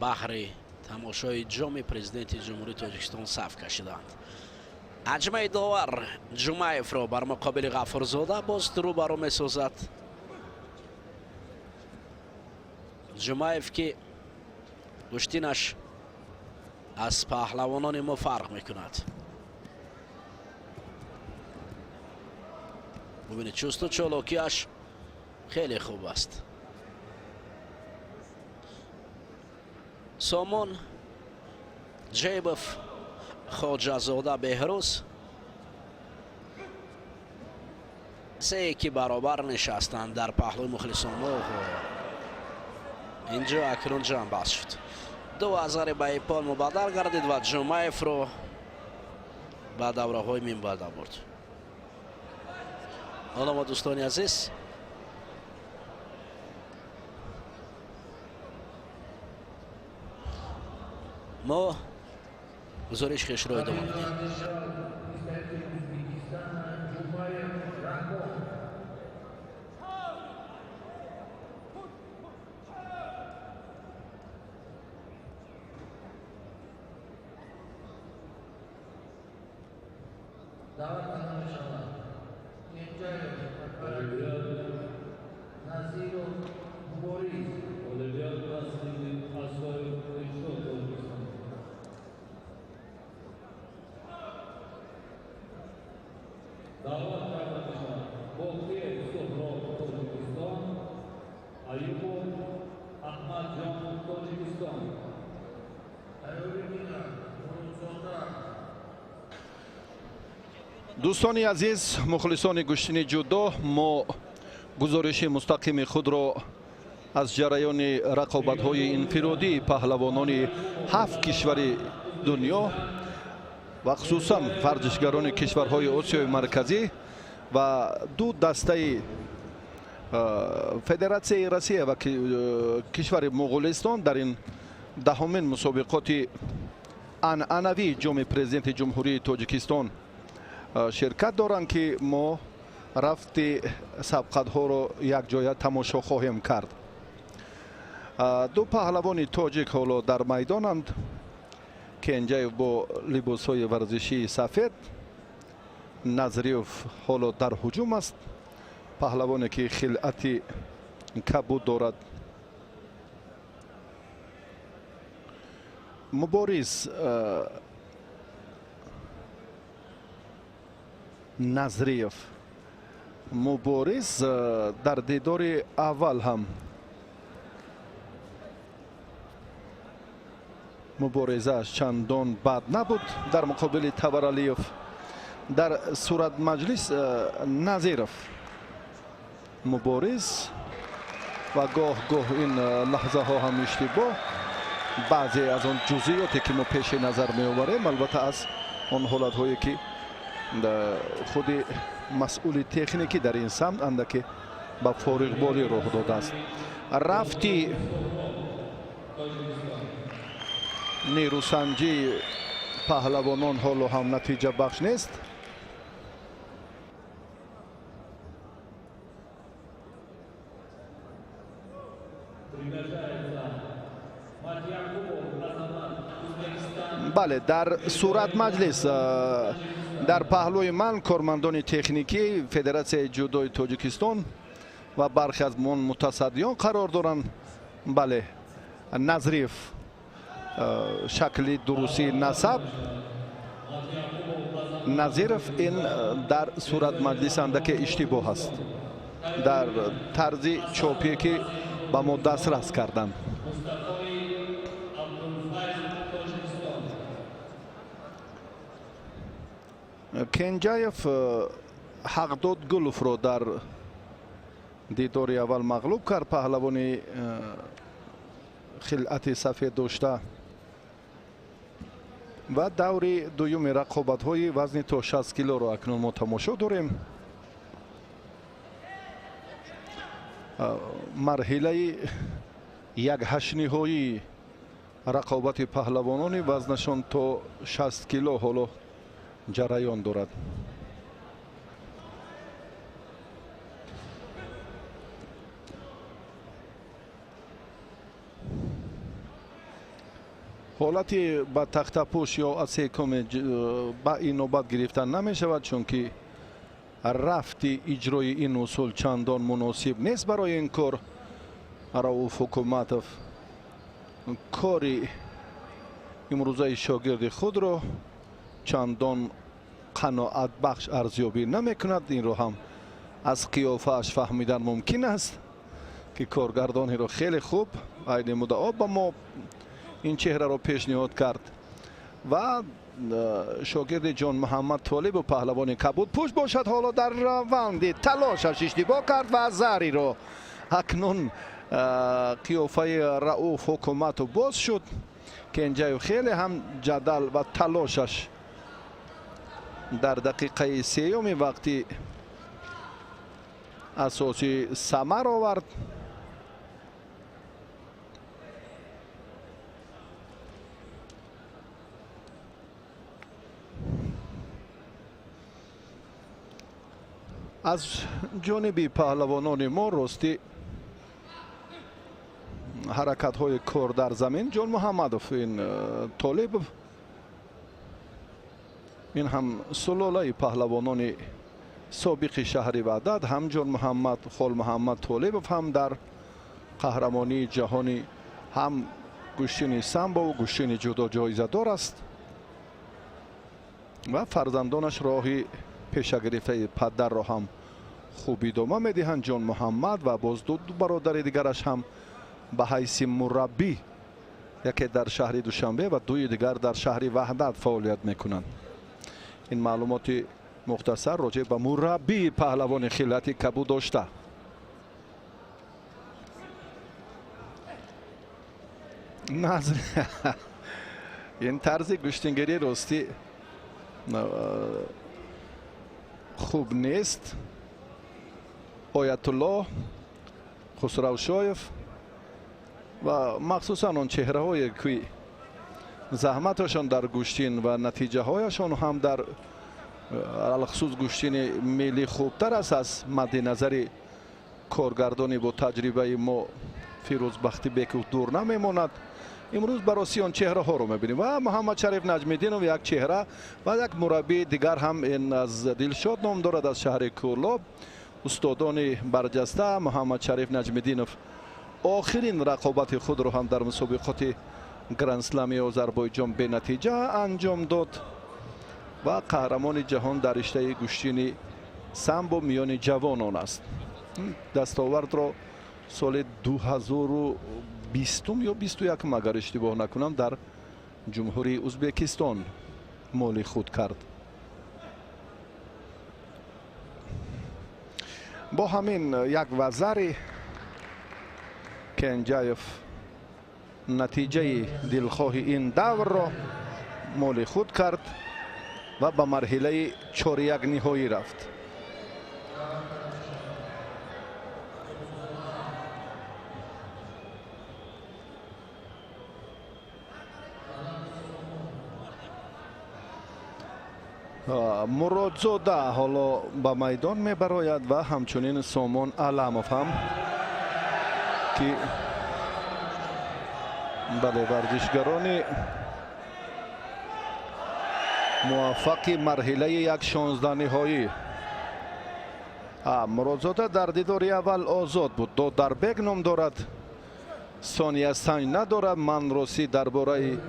баҳри тамошои ҷоми Президенти Ҷумҳурии Тоҷикистон саф кашиданд. Аҷмаи довар Ҷумаевро бар муқобили Ғафурзода боз рӯбарӯ месозад. Ҷумаев, ки гӯштинаш аз паҳлавонони мо фарқ мекунад. Бубинед, чусту чолокиаш хеле хуб аст. Сомон Ҷебов, Хоҷазода Беҳрӯз сее ки баробар нишастанд дар паҳлӯи мухлисон. Инҷо акнун ҷамъбаст шуд. Ду азари ба иппон мубаддал гардид ва Ҷумаевро ба давраҳои минбаъда бурд. Ҳоло мо, дӯстони азиз, мо гузориш хешро идома медиҳем. Дӯстони азиз, мухлисони гӯштини ҷудо, мо гузориши мустақими худро аз ҷараёни рақобатҳои инфиродии паҳлавонони ҳафт кишвари дунё ва хусусан варзишгарони кишварҳои Осиёи Марказӣ ва ду дастаи Федератсияи Россия ва кишвари Моғулистон дар ин даҳумин мусобиқоти анъанавии ҷоми президенти Ҷумҳурии Тоҷикистон ширкат доранд, ки мо рафти сабқатҳоро якҷоя тамошо хоҳем кард. Ду паҳлавони тоҷик ҳоло дар майдонанд. Кенҷаев бо либосҳои варзишии сафед, Назриев ҳоло дар ҳуҷум аст, паҳлавоне ки хилъати кабуд дорад. Мубориз Назриев, Мубориз дар дидори аввал ҳам муборизааш чандон бад набуд дар муқобили Таваралиев. Дар суратмаҷлис Назиров Мубориз ва гоҳ гоҳ ин лаҳзаҳо ҳам иштибоҳ, баъзе аз он ҷузъиёте ки мо пеши назар меоварем, албатта аз он ҳолатҳое ки худи масъули техникӣ дар ин самт андаке ба фориғболӣ роҳ додааст. Рафти нерӯсанҷии паҳлавонон ҳоло ҳам натиҷабахш нест. Бале, дар сурат маҷлис дар паҳлӯи ман кормандони техникӣ Федератсияи ҷудои Тоҷикистон ва бархе аз он мутасаддиён қарор доранд. Бале, Назриев шакли дурусии насаб, Назиров ин дар сурат маҷлис андаке иштибоҳ аст дар тарзи чопие ки ба мо дастрас карданд. Кенҷаев Ҳақдод Гуловро дар дидори аввал мағлуб кард, паҳлавони хилъати сафед дошта, ва даври дуюми рақобатҳои вазни то 60 килоро акнун мо тамошо дорем. Марҳилаи якҳаштниҳоии рақобати паҳлавонони вазнашон то 60 кило ҳоло ҷараён дорад. Ҳолати ба тахтапӯш ё аз секуми ба ин навбат гирифтан намешавад, чунки рафти иҷрои ин усул чандон муносиб нест барои ин кор. Рауф Ҳукуматов кори имрӯзаи шогирди худро чандон қаноатбахш арзёбӣ намекунад. Инро ҳам аз қиёфааш фаҳмидан мумкин аст ки коргардониро хеле хуб айни муддао ба мо ин чеҳраро пешниҳод кард ва шогирди Ҷон Муҳаммад Толибу паҳлавони кабудпӯш бошад, ҳоло дар раванди талошаш иштибоҳ кард ва зариро акнун Қиёфаи Рауф Ҳукуматов боз шуд. Кенҷаев хеле ҳам ҷадал ва талошаш дар дақиқаи сеюми вақти асосӣ самар овард. Аз ҷониби паҳлавонони мо ростӣ ҳаракатҳои кор дар замин Ҷонмуҳаммадов, ин Толибов, ин ҳам сулолаи паҳлавонони собиқи шаҳри Ваҳдат, ҳам Ҷонмуҳаммад Холмуҳаммад Толибов ҳам дар қаҳрамонии ҷаҳонӣ ҳам гӯштини самбову гӯштини ҷудо ҷоизадор аст ва фарзандонаш роҳи пешагирифтаи падарро ҳам хуб идома медиҳанд. Ҷонмуҳаммад ва боз ду бародари дигараш ҳам ба ҳайси мураббӣ, яке дар шаҳри Душанбе ва дуи дигар дар шаҳри Ваҳдат фаъолият мекунанд. Ин маълумоти мухтасар роҷеъ ба мураббии паҳлавони хиллати кабуд дошта. Назр ин тарзи гӯштингирӣ ростӣ хуб нест. Оятуллоҳ Хусравшоев ва махсусан он чеҳраҳое ки заҳматашон дар гӯштин ва натиҷаҳояшон ҳам дар алхусус гӯштини миллӣ хубтар аст, аз мадди назари коргардони бо таҷрибаи мо Фирӯз Бахтибеков дур намемонад. Имрӯз бароси он чеҳраҳоро мебинем ва Муҳаммадшариф Наҷмиддинов як чеҳра ва як мураббии дигар ҳам ин аз Дилшод ном дорад, аз шаҳри Кӯлоб, устодони барҷаста. Муҳаммадшариф Наҷмиддинов охирин рақобати худро ҳам дар мусобиқоти грандслами Озарбойҷон бенатиҷа анҷом дод ва қаҳрамони ҷаҳон дар риштаи гӯштини самбо миёни ҷавонон аст. Дастовардро соли 2020 ё 21, агар иштибоҳ накунам, дар ҷумҳурии Узбекистон моли худ кард. Бо ҳамин як вазари Кенҷаев натиҷаи дилхоҳи ин даврро моли худ кард ва ба марҳилаи чоряк ниҳоӣ рафт. Муродзода ҳоло ба майдон мебарояд ва ҳамчунин Сомон Аламов ҳам, ки бале варзишгарони муваффақи марҳилаи як шонздаҳниҳоӣ. Муродзода дар дидори аввал озод буд, Додарбек ном дорад, сония санҷ надорад. Ман ростӣ дар бораи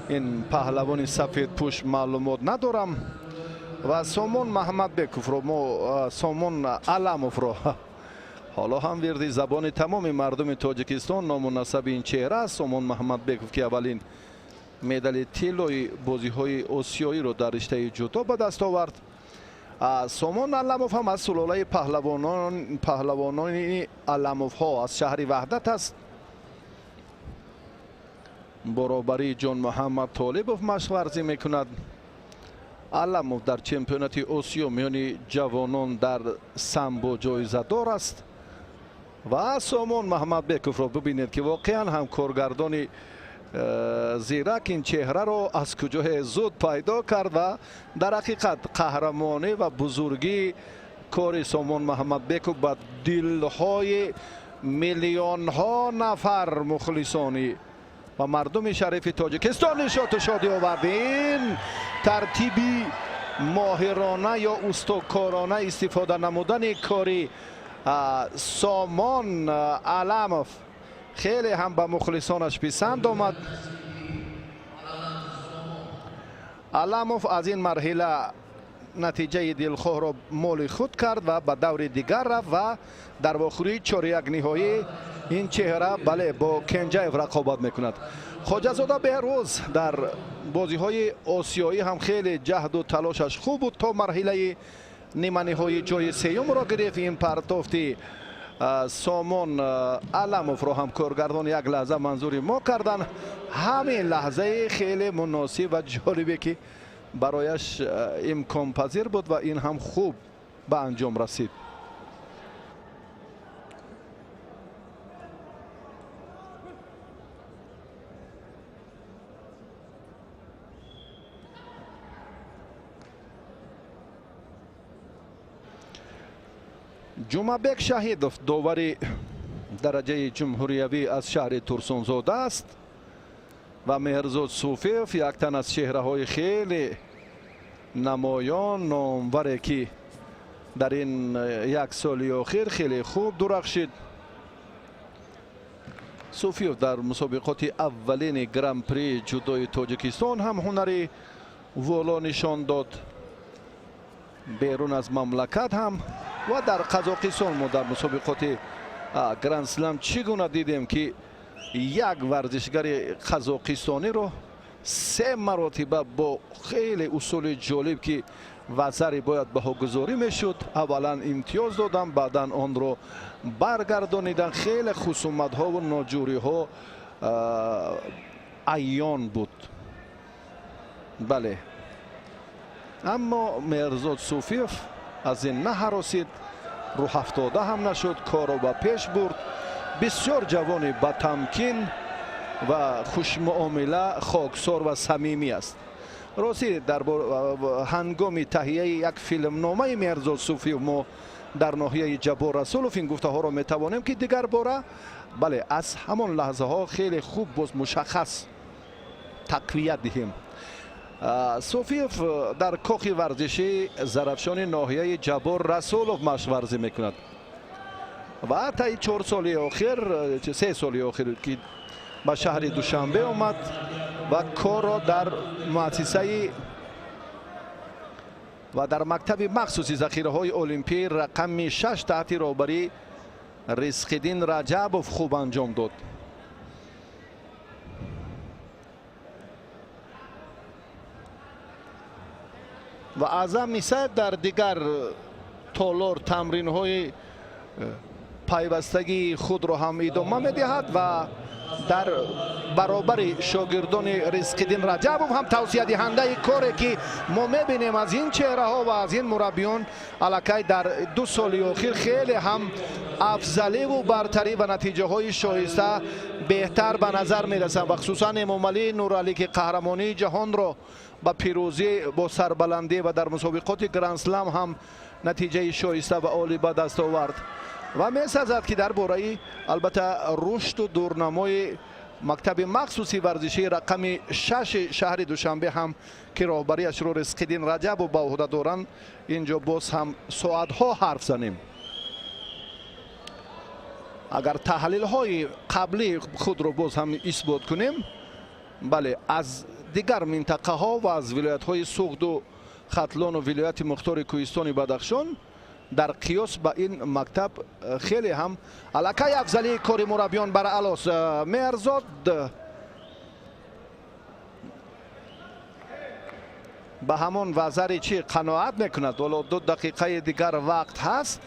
ин паҳлавони сафедпӯш маълумот надорам ва Сомон Маҳмадбековро мо, Сомон Аламовро ҳоло ҳам вирди забони тамоми мардуми Тоҷикистон ному насаби ин чеҳра аст. Сомон Маҳмадбеков, ки аввалин медали тиллои бозиҳои осиёиро дар риштаи ҷудо ба даст овард. Сомон Аламов ҳам аз сулолаи паҳлавонони Аламовҳо аз шаҳри Ваҳдат аст. Баробарии Ҷонмуҳаммад Толибов машқварзӣ мекунад. Аламов дар чемпионати Осиё миёни ҷавонон дар самбо ҷоизадор аст. Ва Сомон Маҳмадбековро бибинед, ки воқеан ҳам коргардони зирак ин чеҳраро аз куҷое зуд пайдо кард ва дар ҳақиқат қаҳрамонӣ ва бузургии кори Сомон Маҳмадбеков ба дилҳои миллионҳо нафар мухлисони ва мардуми шарифи Тоҷикистон нишоту шодӣ овард. Ин тартиби моҳирона ё устокорона истифода намудани кори Сомон Аламов хеле ҳам ба мухлисонаш писанд омад. Аламов аз ин марҳила натиҷаи дилхоҳро моли худ кард ва ба даври дигар рафт ва дар вохӯрии чоряк ниҳоӣ ин чеҳра бале бо Кенҷаев рақобат мекунад. Хоҷазода Беҳрӯз дар бозиҳои осиёӣ ҳам хеле ҷаҳду талошаш хуб буд, то марҳилаи ниманиҳои ҷои сеюмро гирифт. Ин партофти Сомон Аламовро ҳам коргардон як лаҳза манзури мо кардан. Ҳамин лаҳзаи хеле муносиб ва ҷолибе, ки барояш имконпазир буд ва ин ҳам хуб ба анҷом расид. Ҷумъабек Шаҳидов довари дараҷаи ҷумҳуриявӣ аз шаҳри Турсунзода аст ва Меҳрзод Суфиев як тан аз чеҳраҳои хеле намоён, номваре, ки дар ин як соли охир хеле хуб дурахшид. Суфиев дар мусобиқоти аввалини гран-при ҷудои Тоҷикистон ҳам ҳунари воло нишон дод, берун аз мамлакат ҳам ва дар Қазоқистон мо дар мусобиқоти гранд-слам чӣ гуна дидем, ки як варзишгари қазоқистониро се маротиба бо хеле усули ҷолиб, ки вазари бояд баҳогузорӣ мешуд, аввалан имтиёз додам, баъдан онро баргардонидан. Хеле хусуматҳову ноҷӯриҳо айён буд. Бале, аммо Меҳрзод Суфиев аз ин наҳаросид, рӯҳафтода ҳам нашуд, корро ба пеш бурд. Бисёр ҷавони батамкин ва хушмуомила, хоксор ва самимӣ аст. Ростӣ, дар ҳангоми таҳияи як филмномаи Меҳрзод Суфиев мо дар ноҳияи Ҷаббор Расулов ин гуфтаҳоро метавонем, ки дигар бора, бале, аз ҳамон лаҳзаҳо хеле хуб боз мушаххас тақвият диҳем. Суфиев дар кохи варзишии Зарафшони ноҳияи Ҷаббор Расулов машқварзӣ мекунад ва таи 4 соли охир, 3 соли охир, ки ба шаҳри Душанбе омад ва корро дар муассисаи ва дар мактаби махсуси захираҳои олимпӣ рақами 6 таҳти роҳбарии Ризқиддин Раҷабов хуб анҷом дод. Ва Аъзам Исаев дар дигар толор тамринҳои пайвастагии худро ҳам идома медиҳад ва дар баробари шогирдони Ризқиддин Раҷабов ҳам тавсиядиҳандаи коре, ки мо мебинем аз ин чеҳраҳо ва аз ин мураббиён аллакай дар 2 соли охир хеле ҳам афзаливу бартарӣ ва натиҷаҳои шоиста беҳтар ба назар мерасанд ва хусусан Эмомалӣ Нуралӣ, ки қаҳрамонии ҷаҳонро ба пирӯзӣ бо сарбаландӣ ва дар мусобиқоти гранд-слам ҳам натиҷаи шоиста ва олӣ ба даст овард. Ва месазад, ки дар бораи, албатта, рушду дурнамои мактаби махсуси варзишии рақами 6-и шаҳри Душанбе ҳам, ки роҳбарияшро Ризқиддин Раҷабов ба ӯҳда доранд, ин ҷо боз ҳам соатҳо ҳарф занем. Агар таҳлилҳои қаблии худро боз ҳам исбот кунем, бале, аз дигар минтақаҳо ва аз вилоятҳои Суғду Хатлону вилояти мухтори Кӯҳистони Бадахшон дар қиёс ба ин мактаб хеле ҳам аллакай афзалии кори мураббиён бар алос. Меҳрзод ба ҳамон вазари чӣ қаноат мекунад. Ҳоло 2 дақиқаи дигар вақт ҳаст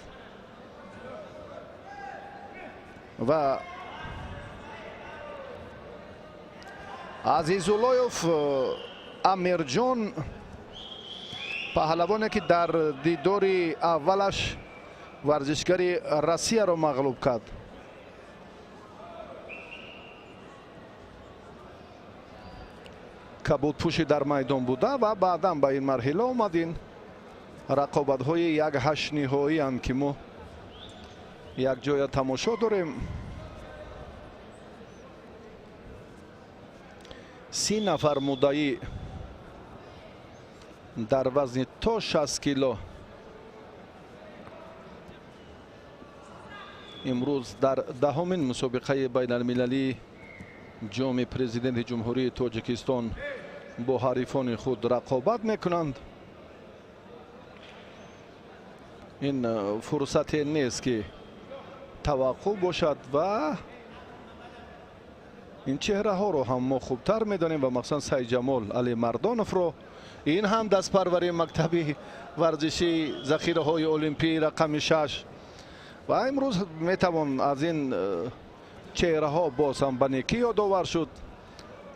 ва Азизуллоев Амирҷон, паҳлавоне, ки дар дидори аввалаш варзишгари Россияро мағлуб кард. Кабудпӯши дар майдон буда ва баъдан ба ин марҳила омад. Ин рақобатҳои як ҳашт ниҳоиянд, ки мо якҷоя тамошо дорем. 30 нафар муддаӣ дар вазни то 60 кило имрӯз дар 10-умин мусобиқаи байналмилалии Ҷоми Президенти Ҷумҳурии Тоҷикистон бо ҳарифони худ рақобат мекунанд. Ин фурсате нест, ки таваққуф бошад ва ин чеҳраҳоро ҳам мо хубтар медонем ва махсусан Сайҷамол Алимардоновро. Ин ҳам дастпарвари мактаби варзишии захираҳои олимпии рақами 6. Ва имрӯз метавон аз ин чеҳраҳо боз ҳам ба некӣ ёдовар шуд.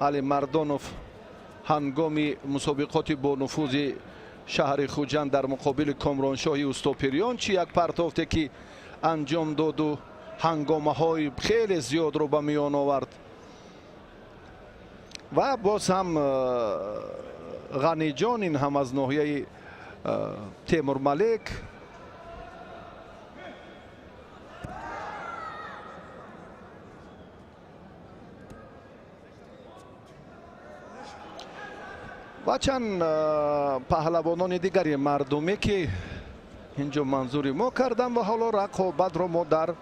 Али Мардонов ҳангоми мусобиқоти бонуфузи шаҳри Хуҷанд дар муқобили Комроншоҳи Устопириён чи як партофте ки анҷом доду ҳангомаҳои хеле зиёдро ба миён овард. Ва боз ҳам Ғаниҷон, ин ҳам аз ноҳияи Темурмалек. Ва чанд паҳлавонони дигари мардумӣ, ки инҷо манзури мо кардам. Ва ҳоло рақобатро мо дар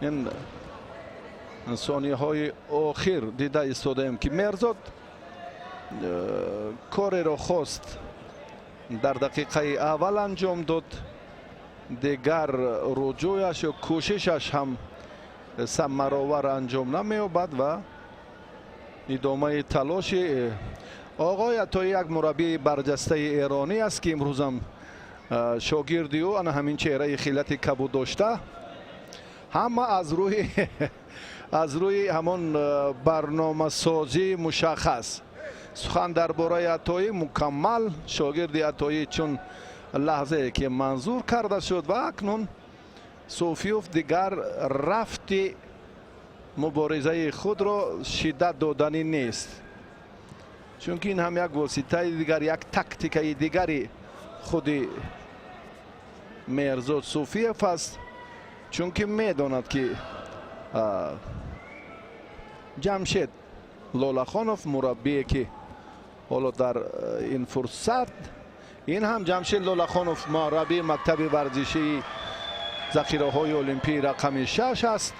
ин сонияҳои охир дида истодаем, ки Мерзод кореро хост дар дақиқаи аввал анҷом дод, дигар руҷӯяш ё кӯшишаш ҳам самаровар анҷом намеёбад. Ва идомаи талоши оғои Атоӣ, як мураббии барҷастаи эронӣ аст, ки имрӯзам шогирди ӯ ана ҳамин чеҳраи хилати кабуд дошта, ҳама аз рӯи ҳамон барномасозии мушаххас. Сухан дар бораи Атоӣ мукаммал шогирди Атоӣ, чун лаҳзае ки манзур карда шуд. Ва акнун Суфиёв дигар рафти муборизаи худро шиддат доданӣ нест, чунки ин ҳам як воситаи дигар, як тактикаи дигари худи Меҳрзод Суфиев аст, чунки медонад, ки Ҷамшед Лолахонов, мураббие ки ҳоло дар ин фурсат, ин ҳам Ҷамшед Лолахонов, мураббии мактаби варзишии захираҳои олимпии рақами 6 аст,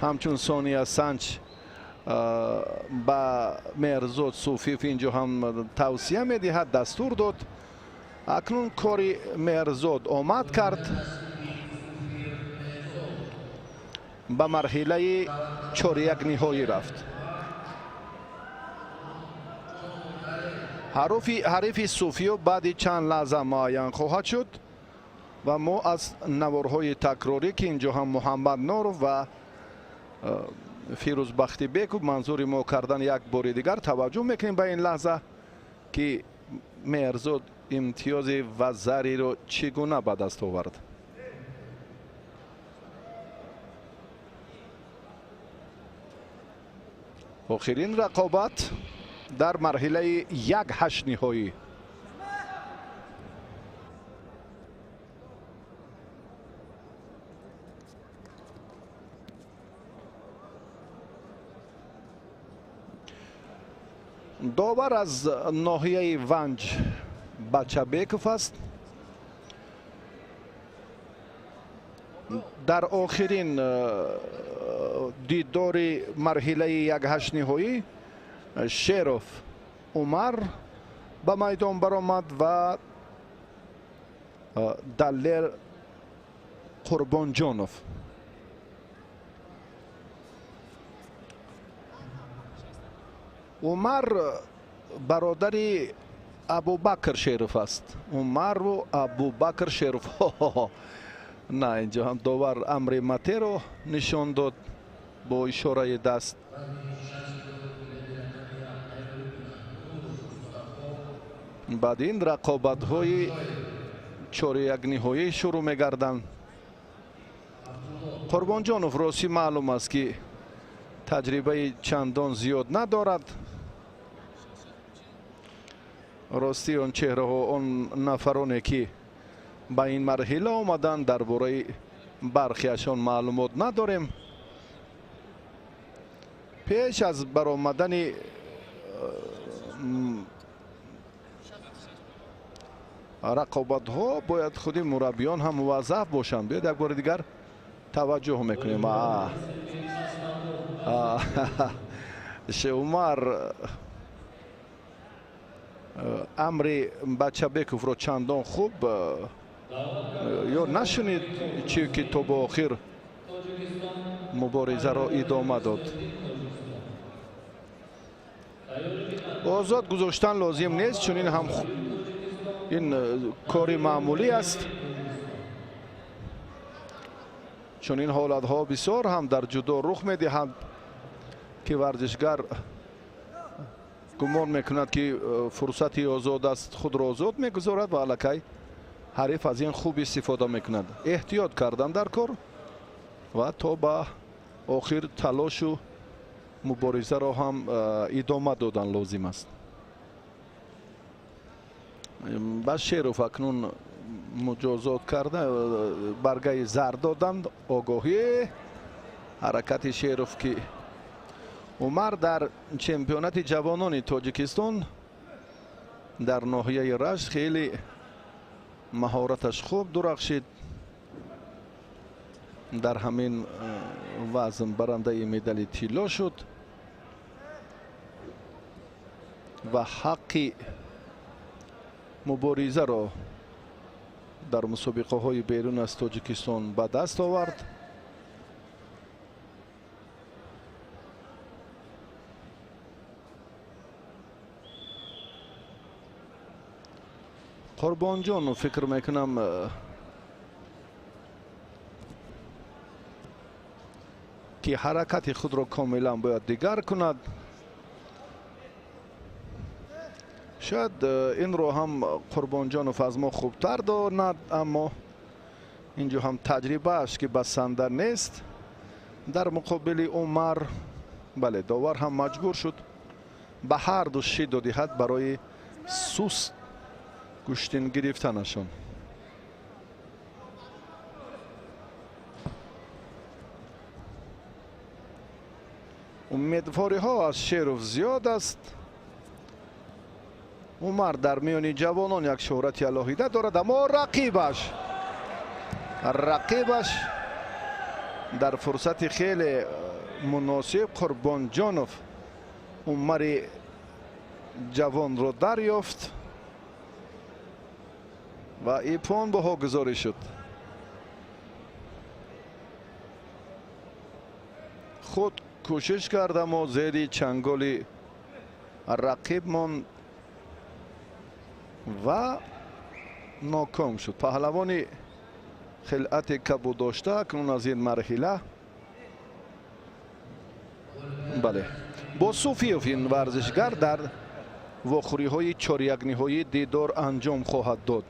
ҳамчун сония санҷ ба Меҳрзод Суфиев инҷо ҳам тавсия медиҳад, дастур дод. Акнун кори Меҳрзод омад кард, ба марҳилаи чоряк ниҳоӣ рафт. Ҳарифи Суфиёв баъди чанд лаҳза муайян хоҳад шуд. Ва мо аз наворҳои такрорӣ, ки инҷо ҳам Муҳаммад Норов ва Фирӯз Бахтибеков манзури мо кардан, як бори дигар таваҷҷӯҳ мекунем ба ин лаҳза, ки Меҳрзод имтиёзи вазариро чӣ гуна ба даст овард. Охирин рақобат дар марҳилаи як ҳашт ниҳоӣ. Довар аз ноҳияи Ванҷ Бачабеков аст. Дар охирин дидори марҳилаи якҳашт ниҳоӣ Шеров Умар ба майдон баромад ва Далер Қурбонҷонов. Умар бародари Абубакр Шеров аст. Умару Абубакр Шеров. На, инҷо ҳам довар амри матеро нишон дод бо ишораи даст. Баъд ин рақобатҳои чорякниҳоӣ шурӯъ мегарданд. Қурбонҷонов, ростӣ, маълум аст, ки таҷрибаи чандон зиёд надорад. Ростӣ, он чеҳраҳо, он нафароне ки ба ин марҳила омаданд, дар бораи бархеашон маълумот надорем. Пеш аз баромадани рақобатҳо бояд худи мураббиён ҳам муваззаф бошанд. Биёед, як бори дигар таваҷҷӯҳ мекунем. Умар амри Бачабековро чандон хуб ё нашунид, чи ки то ба охир муборизаро идома дод. Озод гузоштан лозим нест, чун ин ҳам ин кори маъмулӣ аст. Чунин ҳолатҳо бисёр ҳам дар ҷудо рух медиҳанд, ки варзишгар гумон мекунад, ки фурсати озод аст, худро озод мегузорад ва аллакай ҳариф аз ин хуб истифода мекунад. Эҳтиёт кардан дар кор ва то ба охир талошу муборизаро ҳам идома додан лозим аст. Ба Шеров акнун муҷозот карда, баргаи зард доданд. Огоҳӣ ҳаракати Шеров, ки Умар дар чемпионати ҷавонони Тоҷикистон дар ноҳияи Рашт хеле маҳораташ хуб дурахшид. Дар ҳамин вазн барандаи медали тилло шуд ва ҳаққи муборизаро дар мусобиқаҳои берун аз Тоҷикистон ба даст овард. Қурбонҷон, фикр мекунам, ки ҳаракати худро комилан бояд дигар кунад. Шояд инро ҳам Қурбонҷонов аз мо хубтар донад, аммо инҷо ҳам таҷрибааш ки басанда нест дар муқобили Умар. Бале, довар ҳам маҷбур шуд ба ҳар ду шидо диҳад барои суст гӯштин гирифтанашон. Умедвориҳо аз Шеров зиёд аст. Умар дар миёни ҷавонон як шӯҳрати алоҳида дорад, аммо рақибаш дар фурсати хеле муносиб Қурбонҷонов Умари ҷавонро дарёфт ва ипон баҳогузорӣ шуд. Худ кӯшиш кард, аммо зери чанголи рақиб монд ва ноком шуд. Паҳлавони хилъати кабуд дошта акнун аз ин марҳила, бале, бо Суфиев ин варзишгар дар вохӯриҳои чорякниҳоӣ дидор анҷом хоҳад дод.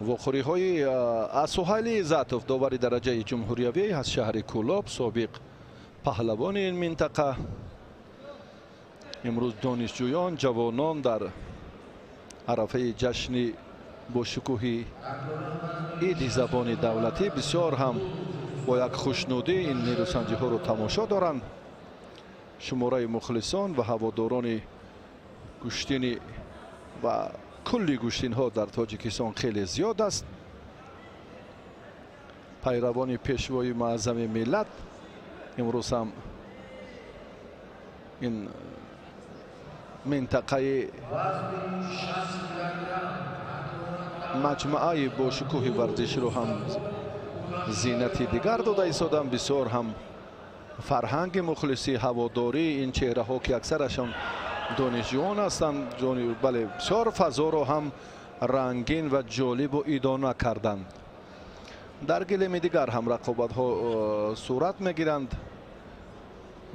Вохӯриҳои Асуҳайли Иззатов, довари дараҷаи ҷумҳуриявӣ аз шаҳри Кӯлоб, собиқ паҳлавони ин минтақа. Имрӯз донишҷӯён, ҷавонон дар арафаи ҷашни бошукӯҳи иди забони давлатӣ бисёр ҳам бо як хушнудӣ ин нерӯсанҷиҳоро тамошо доранд. Шумораи мухлисон ва ҳаводорони гӯштини ва кулли гӯштинҳо дар Тоҷикистон хеле зиёд аст. Пайравони пешвои муаззами миллат имрӯз ҳам ин минтақаи маҷмӯаи бошукӯҳи варзиширо ҳам зинати дигар дода истоданд. Бисёр ҳам фарҳанги мухлисӣ, ҳаводорӣ ин чеҳраҳо, ки аксарашон донишҷӯён ҳастанд, бале, бисёр фазоро ҳам рангин ва ҷолибу идона карданд. Дар гилеми дигар ҳам рақобатҳо сурат мегиранд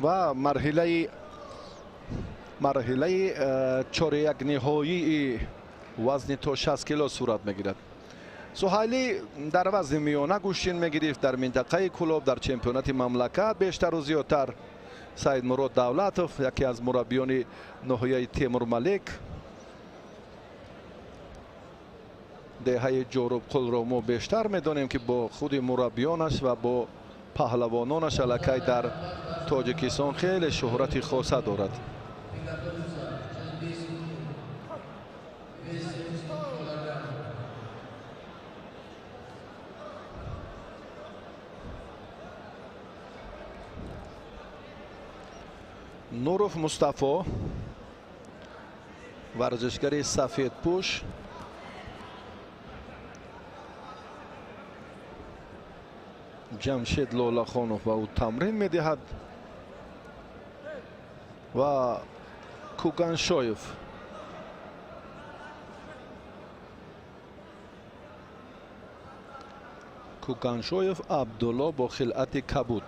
ва марҳилаи чорякниҳоии вазни то 60 кило сурат мегирад. Суҳайлӣ дар вазни миёна гӯштин мегирифт дар минтақаи Кӯлоб, дар чемпионати мамлакат бештару зиёдтар. Саидмурод Давлатов, яке аз мураббиёни ноҳияи Темурмалик, деҳаи Ҷорубқулро мо бештар медонем, ки бо худи мураббиёнаш ва бо паҳлавононаш аллакай дар Тоҷикистон хеле шӯҳрати хоса дорад. Нуров Мустафо, варзишгари сафедпӯш, Ҷамшед Лолахонов ба ӯ тамрин медиҳад ва Куганшоев Абдулло бо хилъати кабуд.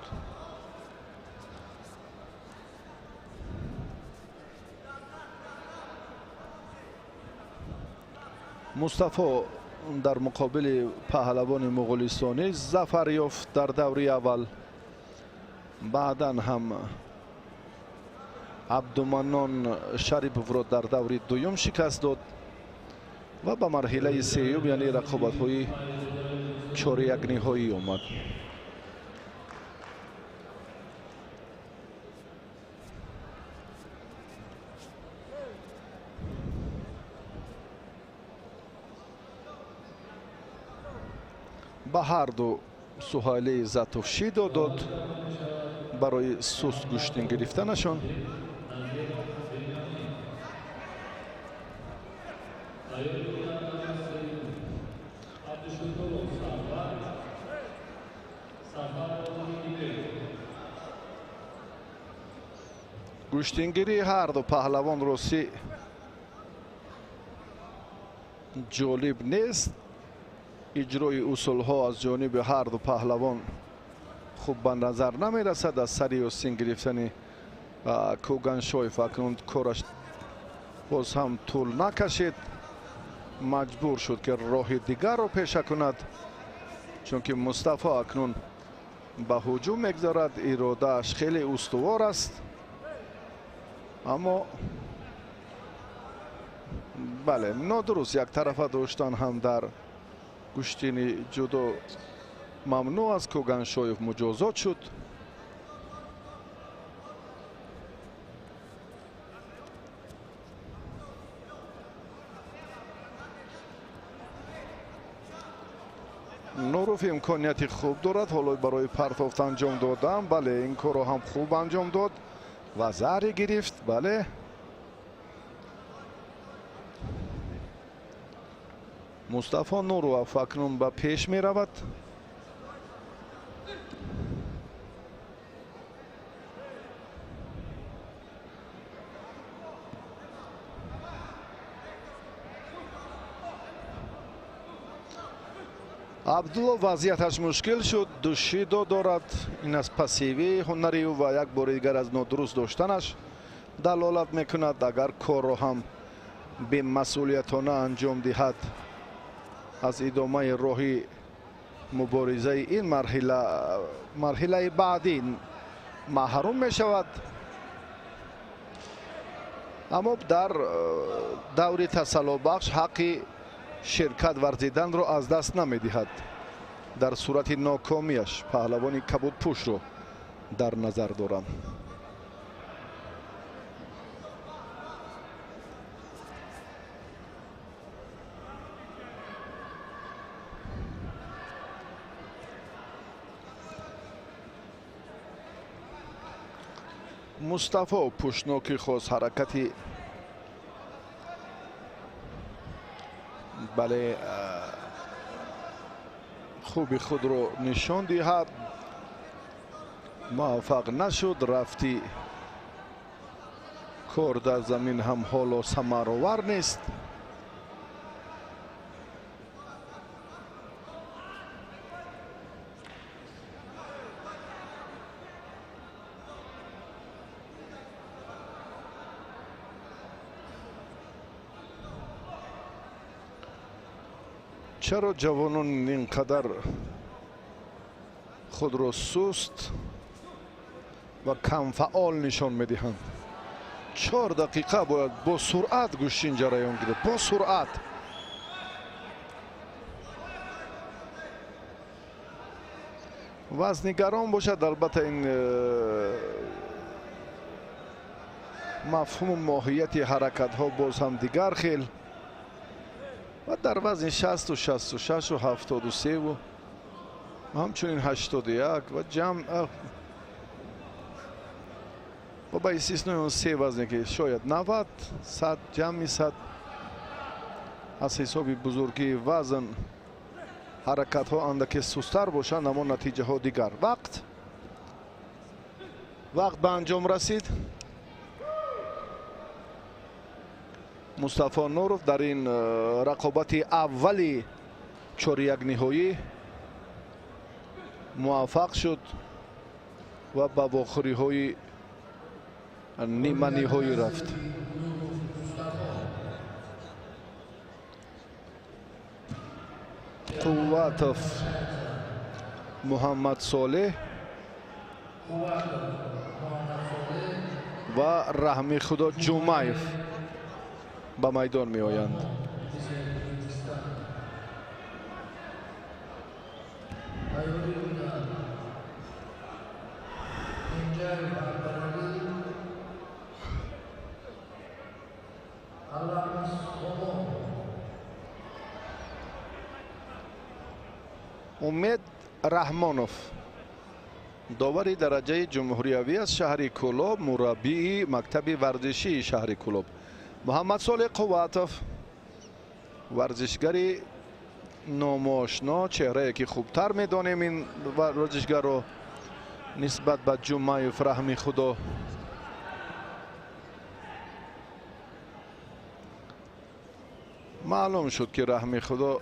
Мустафо дар муқобили паҳлавони муғулистонӣ зафар ёфт дар даври аввал. Баъдан ҳам Абдуманнон Шариповро дар даври дуюм шикаст дод ва ба марҳилаи сеюм, яъне рақобатҳои чорякниҳоӣ омад. Ба ҳарду Суҳайле Иззатов шидо дод барои суст гӯштин гирифтанашон. Гӯштингирии ҳарду паҳлавон росӣ ҷолиб нест. Иҷрои усулҳо аз ҷониби ҳарду паҳлавон хуб ба назар намерасад. Аз сари остин гирифтани Куганшоев акнун кораш боз ҳам тӯл накашид, маҷбур шуд ки роҳи дигарро пеша кунад, чунки Мустафо акнун ба ҳуҷум мегзарад. Иродааш хеле устувор аст, аммо бале, нодуруст яктарафа доштан ҳам дар гӯштини ҷудо мамнӯъ аст. Куганшоев муҷозот шуд. Нуров имконияти хуб дорад ҳоло барои партофт анҷом додан. Бале, ин корро ҳам хуб анҷом дод ва заре гирифт. Бале, Мустафо Нуров акнун ба пеш меравад. Абдулло вазъияташ мушкил шуд, душидо дорад. Ин аз пассивии ҳунари ӯ ва як бори дигар аз нодуруст доштанаш далолат мекунад. Агар корро ҳам бемасъулиятона анҷом диҳад, аз идомаи роҳи муборизаи ин марҳилаи баъдӣ маҳрум мешавад. Аммо дар даври тасаллобахш ҳаққи ширкат варзиданро аз даст намедиҳад. Дар сурати нокомиаш паҳлавони кабудпӯшро дар назар дорам. Мустафо пӯшноки хос ҳаракати бале хуби худро нишон диҳад, муваффақ нашуд. Рафти кор дар замин ҳам ҳоло самаровар нест. Чаро ҷавонон ин қадар худро суст ва камфаъол нишон медиҳанд? 4 дақиқа бояд бо суръат гӯштин ҷараён гирифт, бо суръат. Вазнигарон бошад, албатта ин мафҳуму моҳияти ҳаракатҳо боз ҳам дигар хел ва дар вазни 60 66 73 ҳамчунин 81 ва ҷамъ Ва ба истиснои он се вазне ки шояд 90, 100, ҷамъи 100 аз ҳисоби бузургии вазн ҳаракатҳо андаке сустар бошанд, аммо натиҷаҳо дигар. Вақт ба анҷом расид. Мустафо Нуров дар ин рақобати аввали чорякниҳоӣ муваффақ шуд ва ба вохӯриҳои ниманиҳоӣ рафт. Қувватов Муҳаммад Солеҳ ва Раҳми Худо Ҷумаев ба майдон меоянд. Умед Раҳмонов довари дараҷаи ҷумҳуриявӣ аз шаҳри Кӯлоб, мураббии мактаби варзишии шаҳри Кӯлоб. Муҳаммадсолеҳ Қувватов варзишгари номошно, чеҳрае ки хубтар медонем ин варзишгарро нисбат ба Ҷумаев Раҳми Худо. Маълум шуд ки Раҳми Худо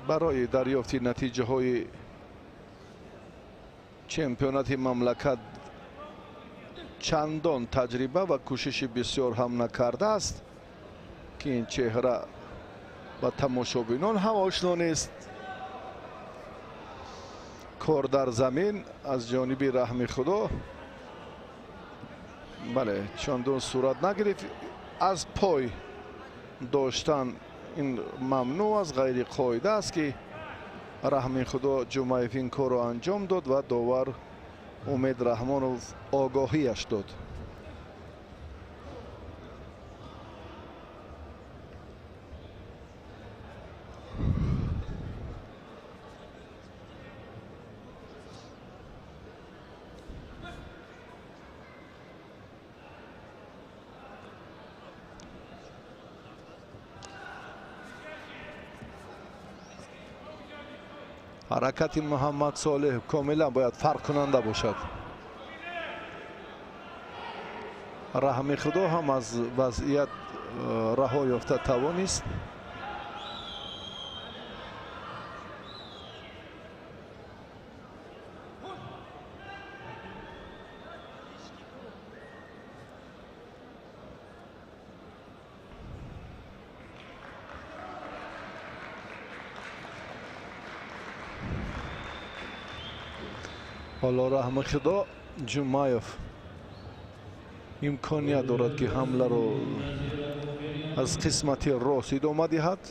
барои дарёфти натиҷаҳои чемпионати мамлакат чандон таҷриба ва кӯшиши бисёр ҳам накардааст, ки ин чеҳра ба тамошобинон ҳам ошно нест. Кор дар замин аз ҷониби Раҳми Худо бале чандон сурат нагирифт. Аз пой доштан ин мамнӯъ аст, ғайриқоида аст ки Раҳми Худо Ҷумаев ин корро анҷом дод ва довар Умед Раҳмонов огоҳиаш дод. Ҳаракати Муҳаммад Солеҳ комилан бояд фарқкунанда бошад. Раҳми Худо ҳам аз вазъият раҳо ёфта тавонист. Ҳоло Раҳми Худо Ҷумаев имконият дорад ки ҳамларо аз қисмати рост идома диҳад,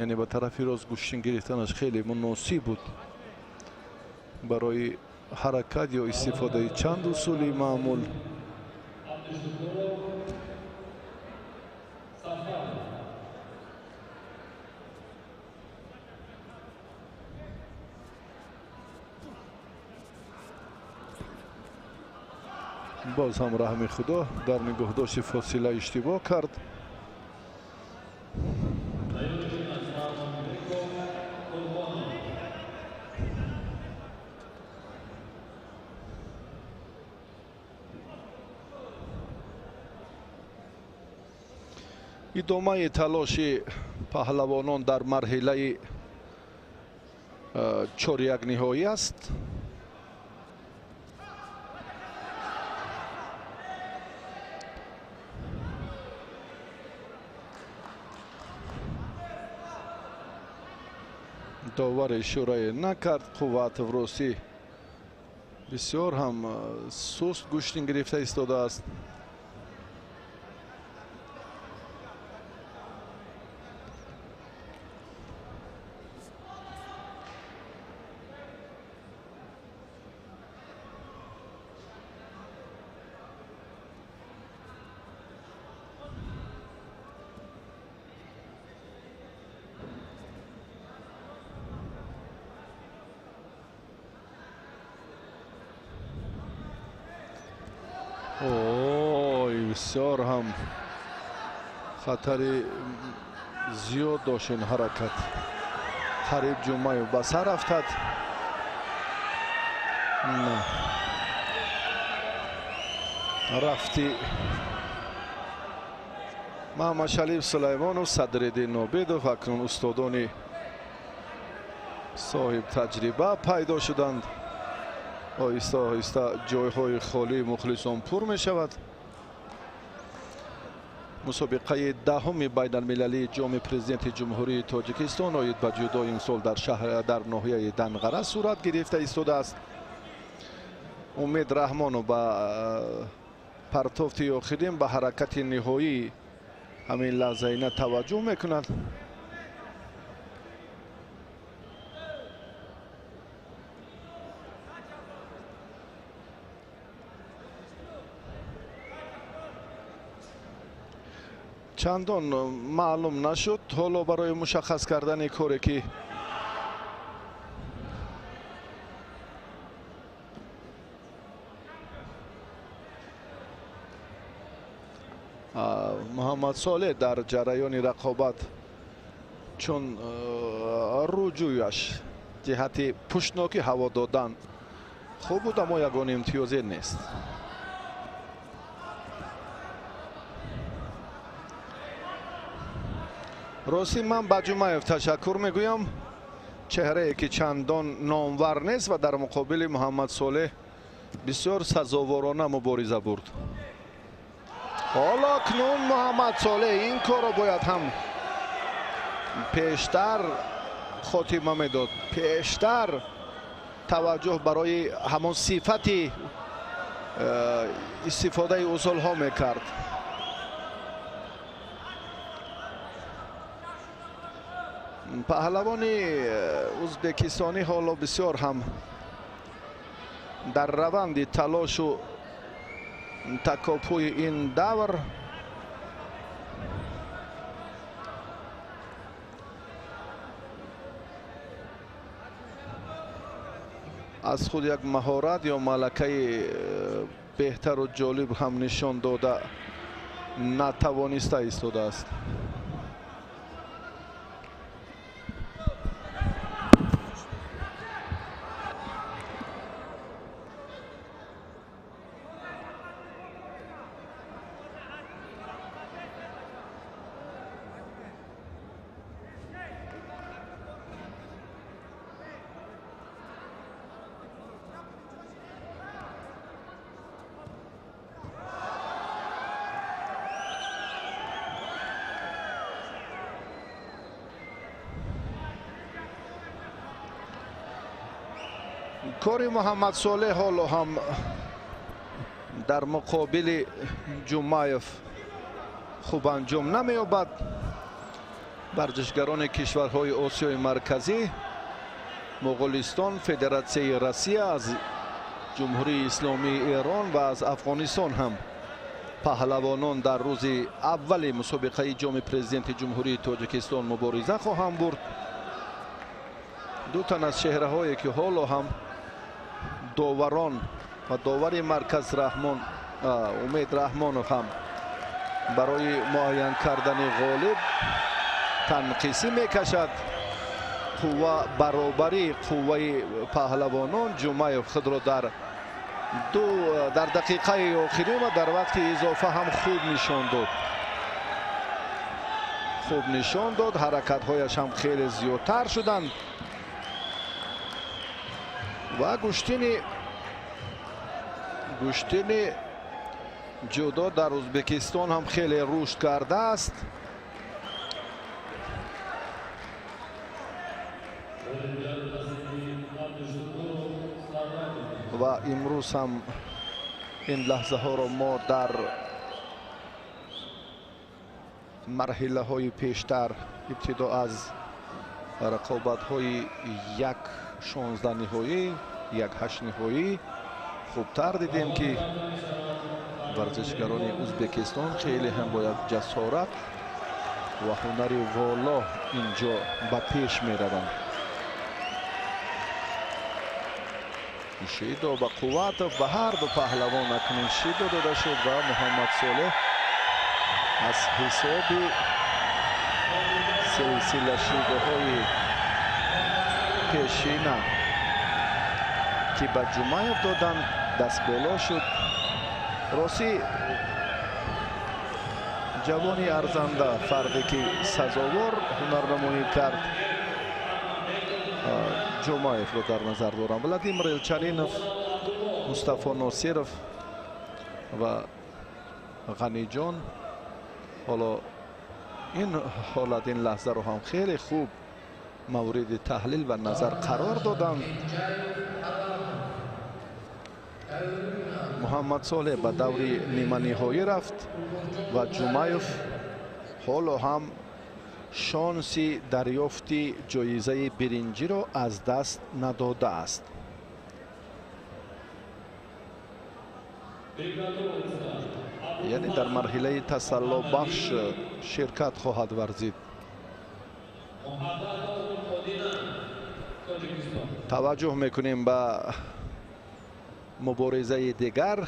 яъне ба тарафи рост гӯштин гирифтанаш хеле муносиб буд барои ҳаракат ё истифодаи чанд усули маъмул. Боз ҳам Раҳми Худо дар нигоҳдошти фосила иштибоҳ кард. Идомаи талоши паҳлавонон дар марҳилаи чорякниҳоӣ аст. Довар ишорае накард. Қувватов ростӣ бисёр ҳам суст гӯштин гирифта истодааст. Ой, бисёр ҳам хатари зиёд дошт ин ҳаракат. Қариб Ҷумаев ба сар афтад. Рафти Маҳмадшариф Сулаймонов, Садриддин Нобидов, акнун устодони соҳиб таҷриба пайдо шуданд. Оҳиста оҳиста ҷойҳои холии мухлисон пур мешавад. Мусобиқаи 10-уми байналмилалии ҷоми президенти Ҷумҳурии Тоҷикистон оид ба ҷудо имсол дар шаҳр дар ноҳияи Данғара сурат гирифта истодааст. Умед Раҳмонов ба партофти охирин, ба ҳаракати ниҳоӣ ҳамин лаҳзаина таваҷҷӯҳ мекунад. Чандон маълум нашуд ҳоло барои мушаххас кардани коре ки Муҳаммад Солеҳ дар ҷараёни рақобат чун руҷӯяш ҷиҳати пуштнокӣ ҳаво додан хуб буд, аммо ягон имтиёзе нест. Ростӣ ман ба Ҷумаев ташаккур мегӯям, чеҳрае ки чандон номвар нест ва дар муқобили Муҳаммад Солеҳ бисёр сазоворона мубориза бурд. Ҳоло акнун Муҳаммад Солеҳ ин корро бояд ҳам пештар хотима медод, пештар таваҷҷӯҳ барои ҳамон сифати истифодаи усулҳо мекард. Паҳлавони ӯзбекистонӣ ҳоло бисёр ҳам дар раванди талошу такопӯи ин давр аз худ як маҳорат ё малакаи беҳтару ҷолиб ҳам нишон дода натавониста истодааст. Кори Муҳаммад Солеҳ ҳоло ҳам дар муқобили Ҷумаев хуб анҷом намеёбад. Варзишгарони кишварҳои Осиёи Марказӣ, Моғулистон, Федератсияи Россия, аз Ҷумҳурии Исломии Эрон ва аз Афғонистон ҳам паҳлавонон дар рӯзи аввали мусобиқаи ҷоми президенти Ҷумҳурии Тоҷикистон мубориза хоҳанд бурд. Ду тан аз чеҳраҳое ки ҳоло ҳам доварон ва довари марказ Раҳмон Умед Раҳмонов ҳам барои муайян кардани ғолиб танқисӣ мекашад. Қувва баробарии қувваи паҳлавонон, Ҷумаев худро дар дақиқаи охирин ва дар вақти изофа ҳам хуб нишон дод. Хуб нишон дод, ҳаракатҳояш ҳам хеле зиёдтар шуданд ва гӯштини ҷудо дар Ӯзбекистон ҳам хеле рушд кардааст. Ва имрӯз ҳам ин лаҳзаҳоро мо дар марҳилаҳои пештар ибтидо аз рақобатҳои 1-16 ниҳоӣ, 1-8 ниҳоӣ хубтар дидем ки варзишгарони Ӯзбекистон хеле ҳам бо як ҷасорат ва ҳунари воло инҷо ба пеш мераванд. Шидо ба Қувватов, ба ҳар ду паҳлавон акнун шидо дода шуд ва Муҳаммад Солеҳ аз ҳисоби силсила шидоҳои пешина, ки ба Ҷумаев доданд, дастболо шуд. Ростӣ ҷавони арзанда, фарде ки сазовор ҳунарнамоӣ кард, Ҷумаевро дар назар дорам. Владимир Элчалинов, Мустафо Носиров ва Ғаниҷон ҳоло ин ҳолат, ин лаҳзаро ҳам хеле хуб мавриди таҳлил ва назар қарор доданд. Муҳаммад Солеҳ ба даври ниманиҳоӣ рафт ва Ҷумаев ҳоло ҳам шонси дарёфти ҷоизаи биринҷиро аз даст надодааст. Яъне дар марҳилаи тасаллобахш ширкат хоҳад варзид. Таваҷҷӯҳ мекунем ба муборизаи дигар.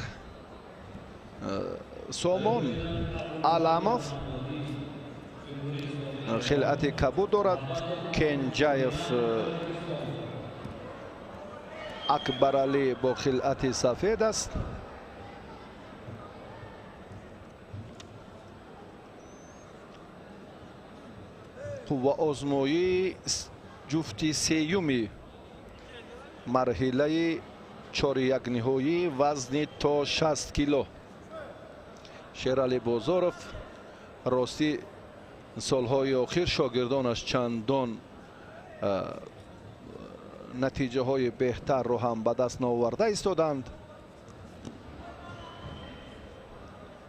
Сомон Аламов хилъати кабуд дорад. Кенҷаев Акбаралӣ бо хилъати сафед аст. Қувваозмоии ҷуфти сеюми марҳилаи чорякниҳоӣ вазни то 60 кило. Шералӣ Бозоров ростӣ солҳои охир шогирдонаш чандон натиҷаҳои беҳтарро ҳам ба даст наоварда истоданд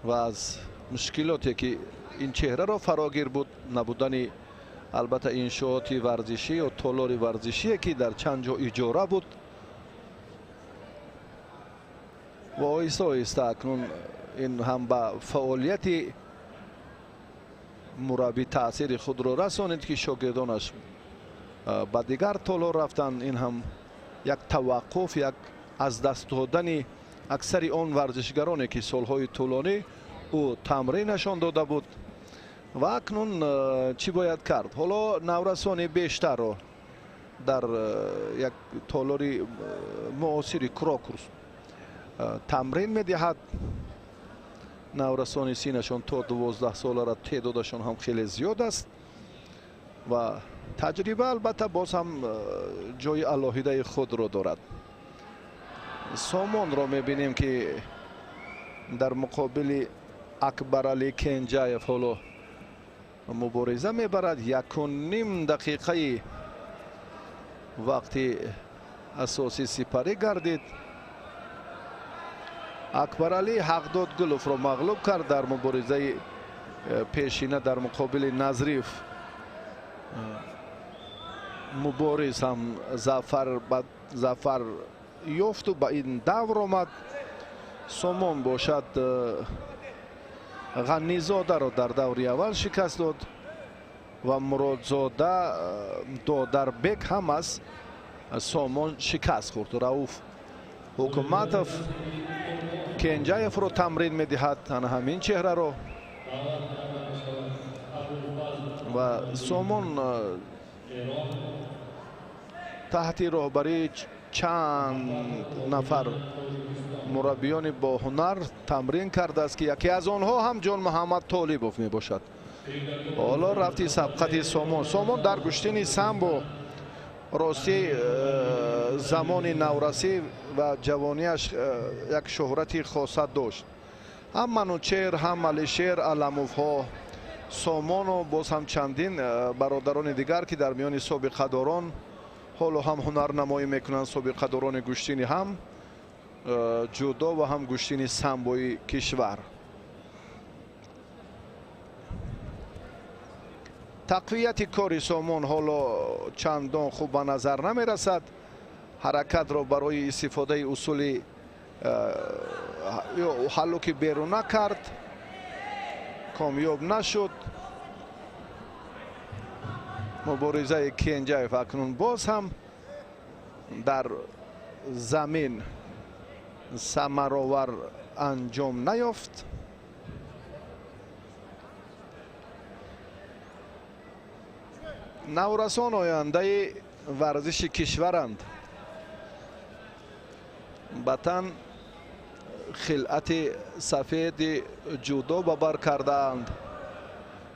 ва аз мушкилоте ки ин чеҳраро фарогир буд, набудани албатта иншооти варзишӣ ё толори варзишие ки дар чанд ҷо иҷора буд ва оҳиста оҳиста акнун ин ҳам ба фаъолияти мураббӣ таъсири худро расонид, ки шогирдонаш ба дигар толор рафтанд. Ин ҳам як таваққуф, як аз даст додани аксари он варзишгароне ки солҳои тӯлонӣ ӯ тамринашон дода буд. Ва акнун чӣ бояд кард? Ҳоло наврасони бештарро дар як толори муосири Крокус тамрин медиҳад. Наврасони синашон то 12 солара теъдодашон ҳам хеле зиёд аст ва таҷриба албатта боз ҳам ҷои алоҳидаи худро дорад. Сомонро мебинем, ки дар муқобили Акбаралӣ Кенҷаев ҳоло мубориза мебарад. 1.5 дақиқаи вақти асосӣ сипарӣ гардид. Акбаралӣ Ҳақдодгуловро мағлуб кард дар муборизаи пешина дар муқобили Назриев. Мубориз ҳам зафар ёфту ба ин давр омад. Сомон бошад Ғаннизодаро дар даври аввал шикаст дод ва Муродзода Додарбек ҳам аз Сомон шикаст хӯрд. Рауф Ҳукуматов Кенҷаевро тамрин медиҳад, ана ҳамин чеҳраро. Ва Сомон таҳти роҳбарии чанд нафар мураббиёни боҳунар тамрин кардааст, ки яке аз онҳо ҳам Ҷон Муҳаммад Толибов мебошад. Ҳоло рафти сабқати Сомон. Сомон дар гӯштини самбо ростӣ замони наврасӣ ва ҷавониаш як шӯҳрати хоса дошт. Ҳам Манучер, ҳам Алишер Аламовҳо, Сомону боз ҳам чандин бародарони дигар, ки дар миёни собиқадорон ҳоло ҳам ҳунарнамоӣ мекунанд, собиқадорони гӯштини ҳам ҷудо ва ҳам гӯштини самбои кишвар. Тақвияти кори Сомон ҳоло чандон хуб ба назар намерасад. Ҳаракатро барои истифодаи усули ҳаллуки беруна кард, комёб нашуд. Муборизаи Кенҷаев акнун боз ҳам дар замин самаровар анҷом наёфт. Наврасон ояндаи варзиши кишваранд. Ба тан хилъати сафеди ҷудо ба бар кардаанд.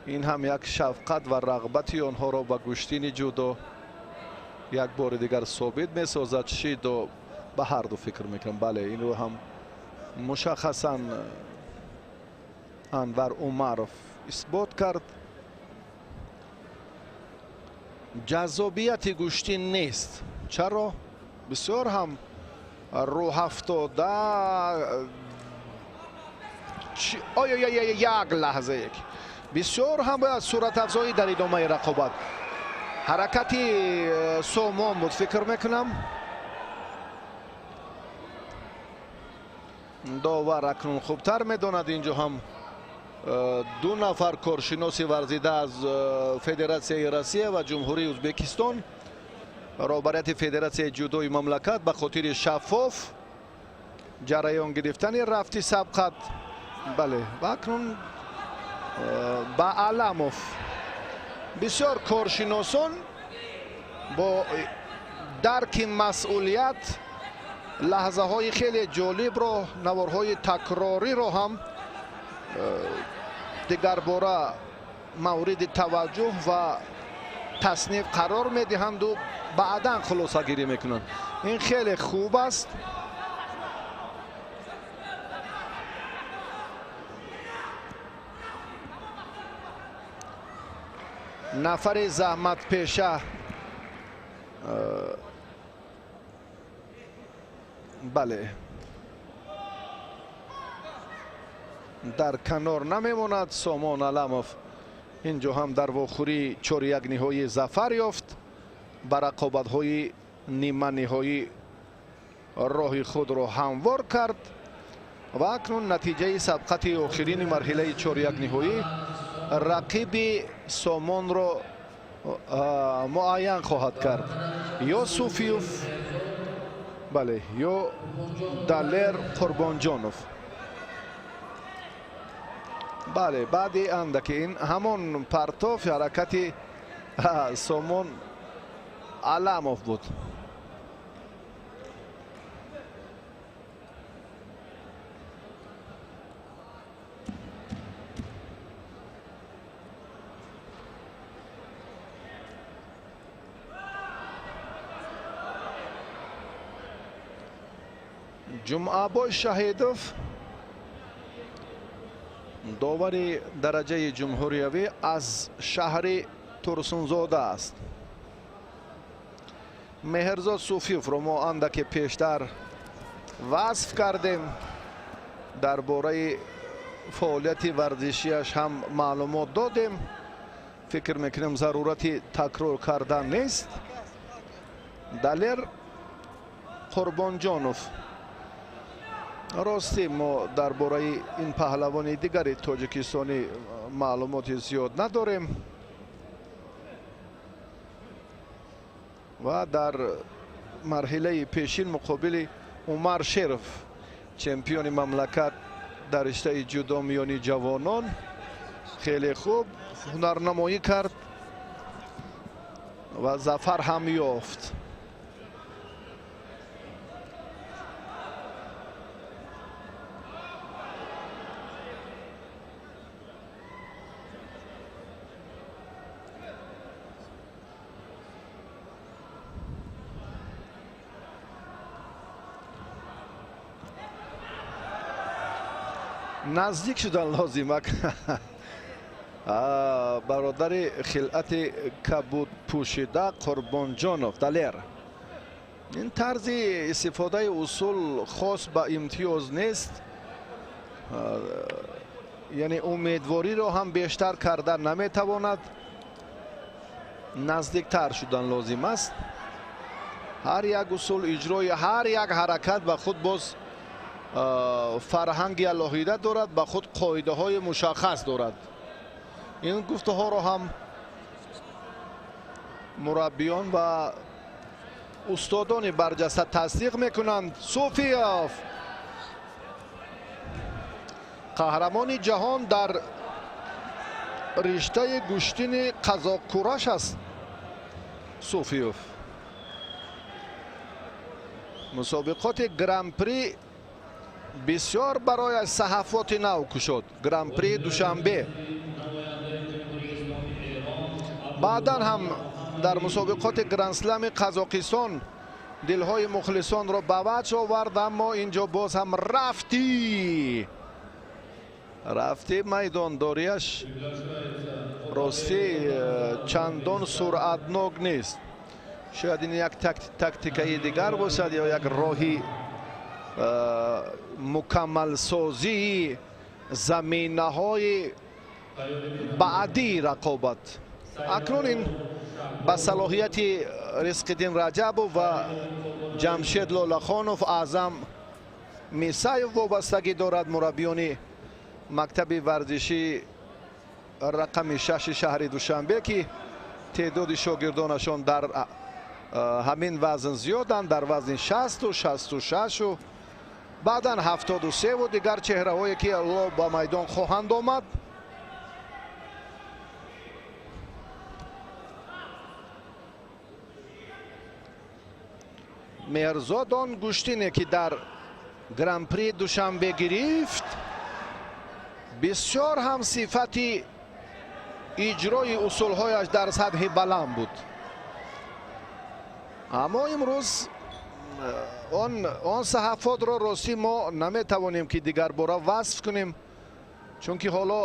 Ин ҳам як шафқат ва рағбати онҳоро ба гӯштини ҷудо як бори дигар собит месозад. Шидо ба ҳар ду фикр мекунам. Бале, инро ҳам мушаххасан Анвар Умаров исбот кард. Ҷаззобияти гӯштин нест. Чаро? Бисёр ҳам рӯҳафтода. Оё як лаҳза як бисёр ҳам бояд суратафзоӣ дар идомаи рақобат. Ҳаракати Сомон буд, фикр мекунам. Довар акнун хубтар медонад. Инҷо ҳам ду нафар коршиноси варзида аз Федератсияи Россия ва Ҷумҳурии Ӯзбекистон, роҳбарияти Федератсияи ҷудои мамлакат ба хотири шаффоф ҷараён гирифтани рафти сабқат. Бале, ва акнун ба Аламов. Бисёр коршиносон бо дарки масъулият лаҳзаҳои хеле ҷолибро, наворҳои такрориро ҳам дигарбора мавриди таваҷҷӯҳ ва тасниф қарор медиҳанду баъдан хулосагирӣ мекунанд. Ин хеле хуб аст. Нафари заҳматпеша бале дар канор намемонад. Сомон Аламов инҷо ҳам дар вохӯрии 4-1 ниҳоӣ зафар ёфт. Ба рақобатҳои ниманиҳоӣ роҳи худро ҳамвор кард ва акнун натиҷаи сабқати охирини марҳилаи 4-1 ниҳоӣ рақиби Сомонро муайян хоҳад кард. Ё Суфиев, бале, ё Далер Қурбонҷонов. Бале, баъди андаки ин ҳамон партоф ҳаракати Сомон Аламов буд. Ҷумъабой Шаҳидов, довари дараҷаи ҷумҳуриявӣ аз шаҳри Турсунзода аст. Меҳрзод Суфиевро мо андаке пештар васф кардем. Дар бораи фаъолияти варзишиаш ҳам маълумот додем. Фикр мекунем зарурати такрор кардан нест. Далер Қурбонҷонов. Ростӣ мо дар бораи ин паҳлавони дигари тоҷикистонӣ маълумоти зиёд надорем ва дар марҳилаи пешин муқобили Умар Шеров, чемпиони мамлакат дар риштаи ҷудо миёни ҷавонон, хеле хуб ҳунарнамоӣ кард ва зафар ҳам ёфт. Наздик шудан лозим. Бародари хилъати кабуд пӯшида Қурбонҷонов Далер. Ин тарзи истифодаи усул хос ба имтиёз нест, яъне умедвориро ҳам бештар карда наметавонад. Наздиктар шудан лозим аст. Ҳар як усул, иҷрои ҳар як ҳаракат ба худ боз фарҳанги алоҳида дорад, ба худ қоидаҳои мушаххас дорад. Ин гуфтаҳоро ҳам мураббиён ва устодони барҷаста тасдиқ мекунанд. Суфиев қаҳрамони ҷаҳон дар риштаи гӯштини қазоқкураш аст. Суфиев мусобиқоти гран-при бисёр барояш саҳафоти нав кушод. Гран-при Душанбе, баъдан ҳам дар мусобиқоти гранд-слами Қазоқистон дилҳои мухлисонро ба ваҷ овард, аммо инҷо боз ҳам рафти майдондориаш ростӣ чандон суръатнок нест. Шояд ин як тактикаи дигар бошад ё як роҳи мукаммалсозии заминаҳои баъдии рақобат. Акнун ин ба салоҳияти Ризқиддин Раҷабов ва Ҷамшед Лолахонов, Аъзам Мисаев вобастагӣ дорад. Мураббиёни мактаби варзишии рақами 6 шаҳри Душанбе, ки теъдоди шогирдонашон дар ҳамин вазн зиёданд, дар вазни 60 66 баъдан 73 дигар чеҳраҳое ки ба майдон хоҳанд омад. Меҳрзод он гӯштине ки дар гран-при Душанбе гирифт, бисёр ҳам сифати иҷрои усулҳояш дар сатҳи баланд буд. Аммо имрӯз он саҳафотро ростӣ мо наметавонем ки дигарбора васф кунем, чунки ҳоло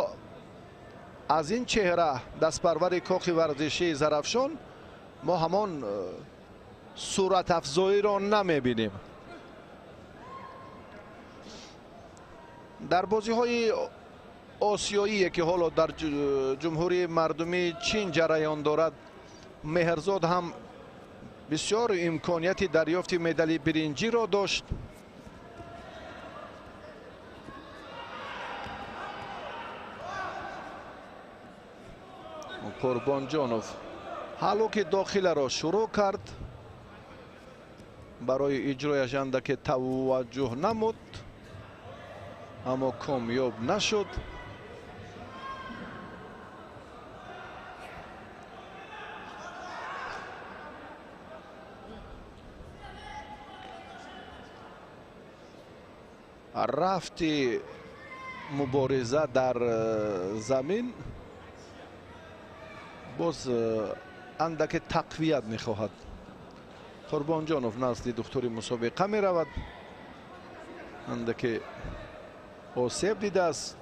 аз ин чеҳра дастпарвари кохи варзишии Зарафшон мо ҳамон суратафзоиро намебинем. Дар бозиҳои осиёие ки ҳоло дар Ҷумҳурии Мардумии Чин ҷараён дорад, Меҳрзод ҳам бисёр имконияти дарёфти медали биринҷиро дошт. Қурбонҷонов ҳало ки дохиларо шурӯъ кард, барои иҷрояш андаке таваҷҷӯҳ намуд, аммо комёб нашуд. Рафти мубориза дар замин боз андаке тақвият мехоҳад. Қурбонҷонов назди духтури мусобиқа меравад, андаке осеб дидааст.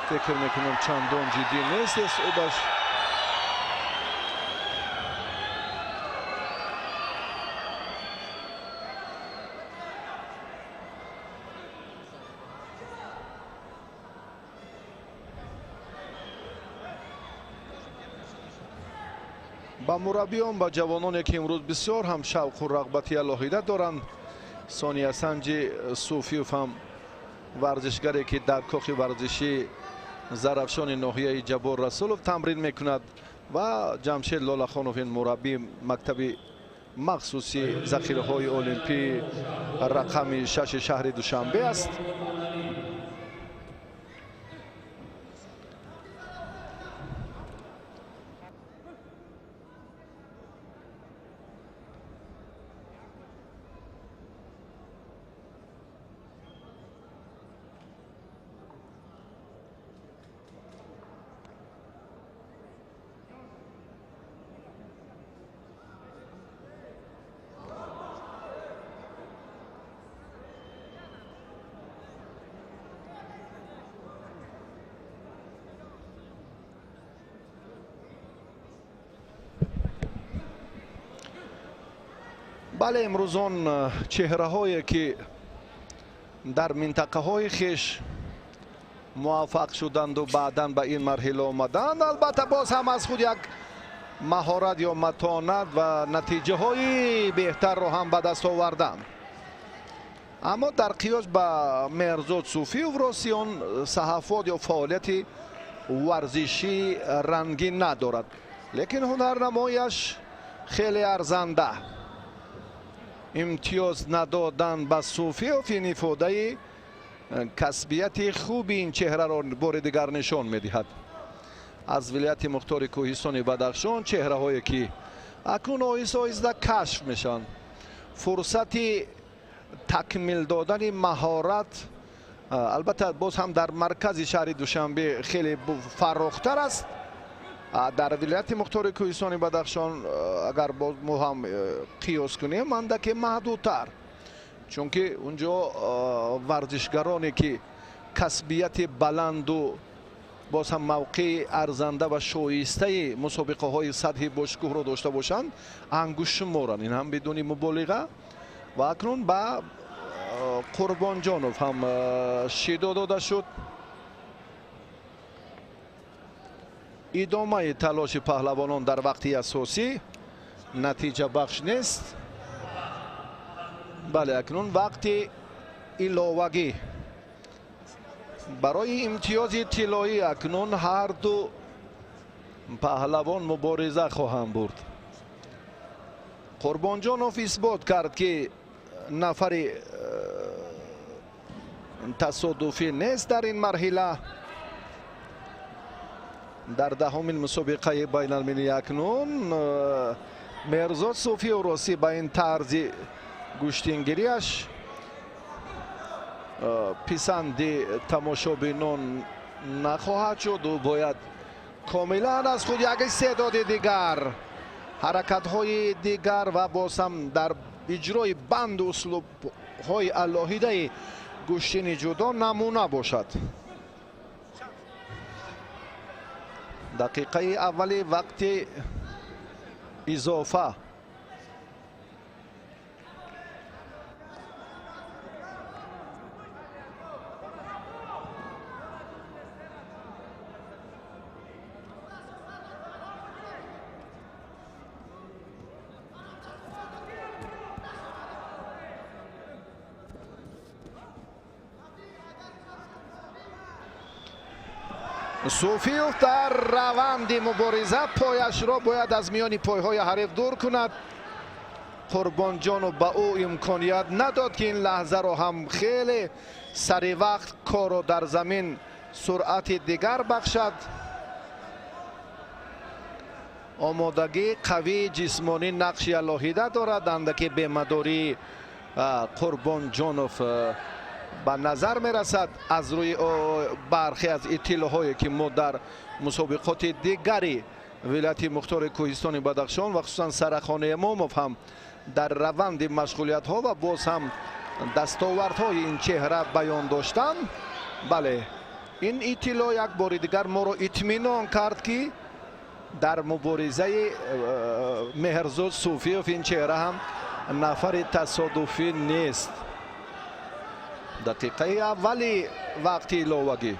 Фикр мекунам чандон ҷиддӣ нест ӯбаш. Ба мураббиён, ба ҷавононе ки имрӯз бисёр ҳам шавқу рағбати алоҳида доранд, Сония Санҷи Суфиев ҳам варзишгаре ки дар кохи варзишии Зарафшони ноҳияи Ҷаббор Расулов тамрин мекунад ва Ҷамшед Лолахонов ин мураббии мактаби махсуси захираҳои олимпӣ рақами 6 шаҳри Душанбе аст. Бале, имрӯз он чеҳраҳое ки дар минтақаҳои хеш муваффақ шуданду баъдан ба ин марҳила омаданд, албатта боз ҳам аз худ як маҳорат ё матонат ва натиҷаҳои беҳтарро ҳам ба даст оварданд. Аммо дар қиёс ба Меҳрзод Суфиев рости он саҳафот ё фаъолияти варзишӣ рангин надорад, лекин ҳунарнамояш хеле арзанда. Имтиёз надодан ба Суфиев ин ифодаи касбияти хуби ин чеҳраро бори дигар нишон медиҳад. Аз вилояти мухтори кӯҳистони Бадахшон чеҳраҳое ки акнун оҳиста оҳиста кашф мешаванд. Фурсати такмил додани маҳорат албатта боз ҳам дар маркази шаҳри Душанбе хеле фарохтар аст. Дар вилояти мухтори кӯҳистони Бадахшон агар боз мо ҳам қиёс кунем, андаке маҳдудтар, чунки унҷо варзишгароне ки касбияти баланду боз ҳам мавқеи арзанда ва шоистаи мусобиқаҳои сатҳи бошгоҳро дошта бошанд, ангуштшуморанд. Ин ҳам бидуни муболиға. Ва акнун ба Қурбонҷонов ҳам шидо дода шуд. Идомаи талоши паҳлавонон дар вақти асосӣ натиҷабахш нест. Бале, акнун вақти иловагӣ барои имтиёзи тиллоӣ акнун ҳарду паҳлавон мубориза хоҳанд бурд. Қурбонҷонов исбот кард, ки нафари тасодуфӣ нест дар ин марҳила. Дар даҳумин мусобиқаи байналмилалӣ акнун Меҳрзод Суфиев росӣ ба ин тарзи гӯштингириаш писанди тамошобинон нахоҳад шуд. Ӯ бояд комилан аз худ як истеъдоди дигар, ҳаракатҳои дигар ва боз ҳам дар иҷрои банду услубҳои алоҳидаи гӯштини ҷудо намуна бошад. Дақиқаи аввали вақти изофа. Суфиев дар раванди мубориза пояшро бояд аз миёни пойҳои ҳариф дур кунад. Қурбонҷонов ба ӯ имконият надод, ки ин лаҳзаро ҳам хеле сари вақт корро дар замин суръати дигар бахшад. Омодагии қавии ҷисмонӣ нақши алоҳида дорад. Андаки бемадории Қурбонҷонов ба назар мерасад аз рӯи бархе аз иттилоъҳое ки мо дар мусобиқоти дигари вилояти мухтори кӯҳистони Бадахшон ва хусусан Сарахони Имомов ҳам дар раванди машғулиятҳо ва боз ҳам дастовардҳои ин чеҳра баён доштанд. Бале, ин иттилоъ як бори дигар моро итминон кард, ки дар муборизаи Меҳрзод Суфиев ин чеҳра ҳам нафари тасодуфӣ нест. Дақиқаи аввали вақти иловагӣ.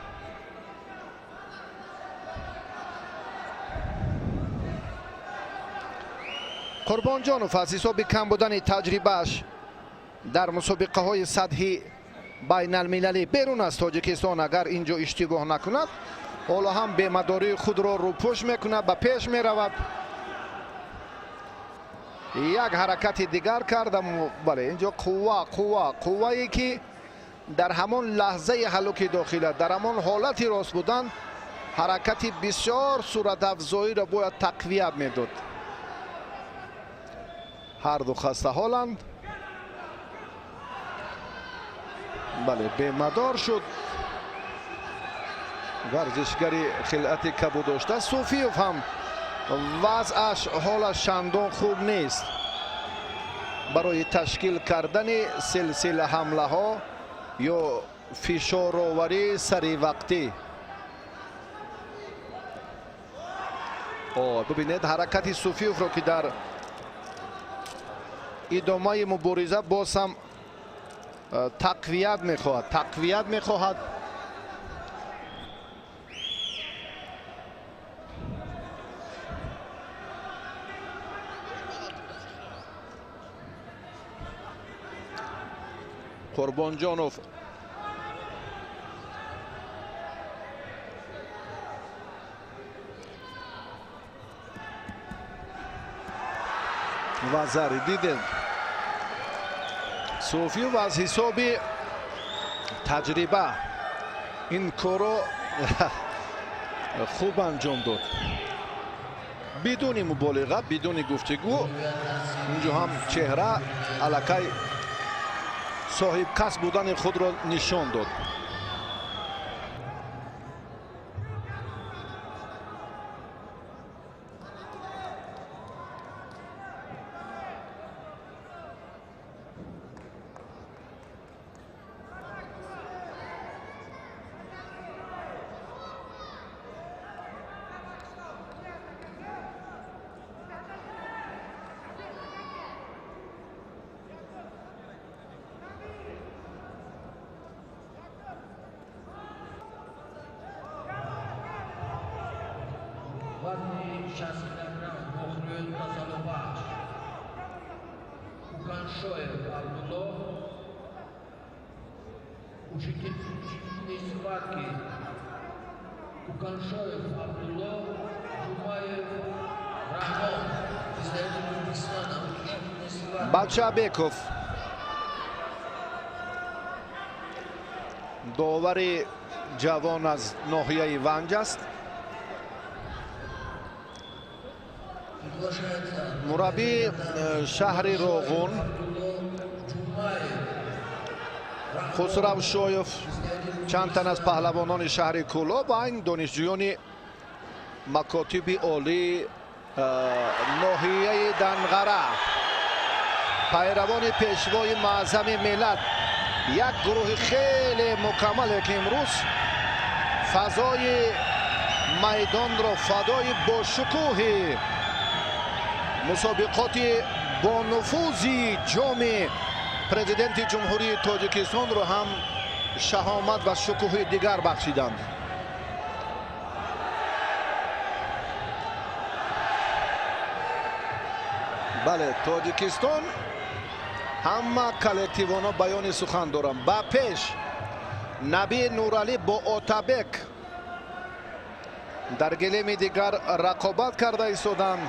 Қурбонҷонов аз ҳисоби кам будани таҷрибааш дар мусобиқаҳои сатҳи байналмилалӣ берун аз Тоҷикистон агар ин ҷо иштибоҳ накунад, ҳоло ҳам бемадории худро рӯпӯш мекунад, ба пеш меравад. Як ҳаракати дигар кардам. Бале, ин ҷо қувва, қувва, қуввае ки дар ҳамон лаҳзаи ҳалуки дохила, дар ҳамон ҳолати рост будан, ҳаракати бисёр суръатафзоиро бояд тақвият медод. Ҳарду хастаҳоланд. Бале, бемадор шуд варзишгари хилъати кабуд дошта. Суфиев ҳам вазъаш ҳолаш чандон хуб нест. Барои ташкил кардани силсила ҳамлаҳо ё фишороварии саривақтӣ. Бибинед ҳаракати Суфиевро, ки дар идомаи мубориза боз ҳам тақвият мехоҳад, тақвият мехоҳад. Қурбонҷонов вазари дидем. Суфиев аз ҳисоби таҷриба ин корро хуб анҷом дод, бидуни муболиға, бидуни гуфтугӯ. Инҷо ҳам чеҳра аллакай соҳибкасб будани худро нишон дод. Вазни 60 килограмм Мохриёи Тасаллобахш Куканшоев Абдулло. Участники схватки Куканшоев Абдулло, Джумаев Рахмон. Представитель Узбекистана. Участники схватки. Бачабеков, довари ҷавон аз ноҳияи Ванҷ аст. Мураббии шаҳри Роғун Хусравшоев, чанд тан аз паҳлавонони шаҳри Кӯлоб ва ин донишҷӯёни макотиби олии ноҳияи Данғара, пайравони пешвои муаззами миллат, як гурӯҳи хеле мукаммале, ки имрӯз фазои майдонро фадои бошукӯҳи мусобиқоти бонуфузи ҷоми президенти Ҷумҳурии Тоҷикистонро ҳам шаҳомат ва шукӯҳи дигар бахшиданд. Бале, Тоҷикистон ҳама коллективоно баёни сухан доранд. Ба пеш Наби Нуралӣ бо Отабек дар гилеми дигар рақобат карда истоданд.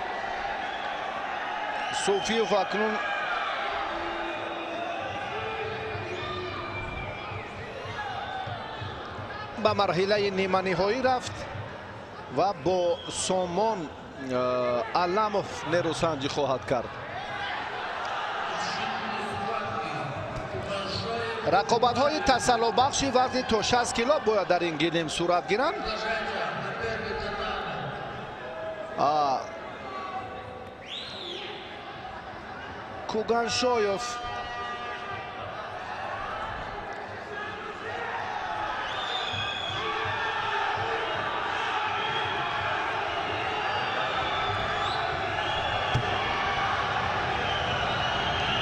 Суфиев акнун ба марҳилаи ниманиҳоӣ рафт ва бо Сомон Аламов нерӯсанҷӣ хоҳад кард. Рақобатҳои тасаллобахши вазни то 60 кило бояд дар ин гилем сурат гиранд. Куганшоев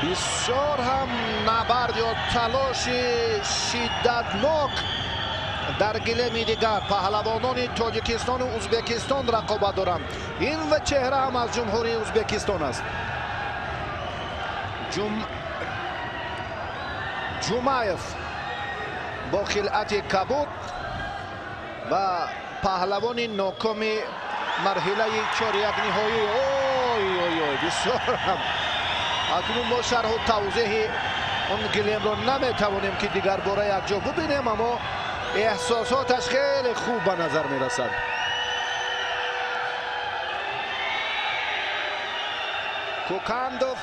бисёр ҳам набард ё талоши шиддатнок дар гилеми дигар. Паҳлавонони Тоҷикистону Узбекистон рақобат доранд. Ин ва чеҳра ҳам аз Ҷумҳурии Узбекистон аст. Ҷумаев бо хилъати кабуд ва паҳлавони нокоми марҳилаи чорякниҳоӣ. Ой ой ой, бисёр ҳам акнун мо шарҳу тавзеҳи он гилемро наметавонем, ки дигар бора якҷо бубинем, аммо эҳсосоташ хеле хуб ба назар мерасад. Кукандов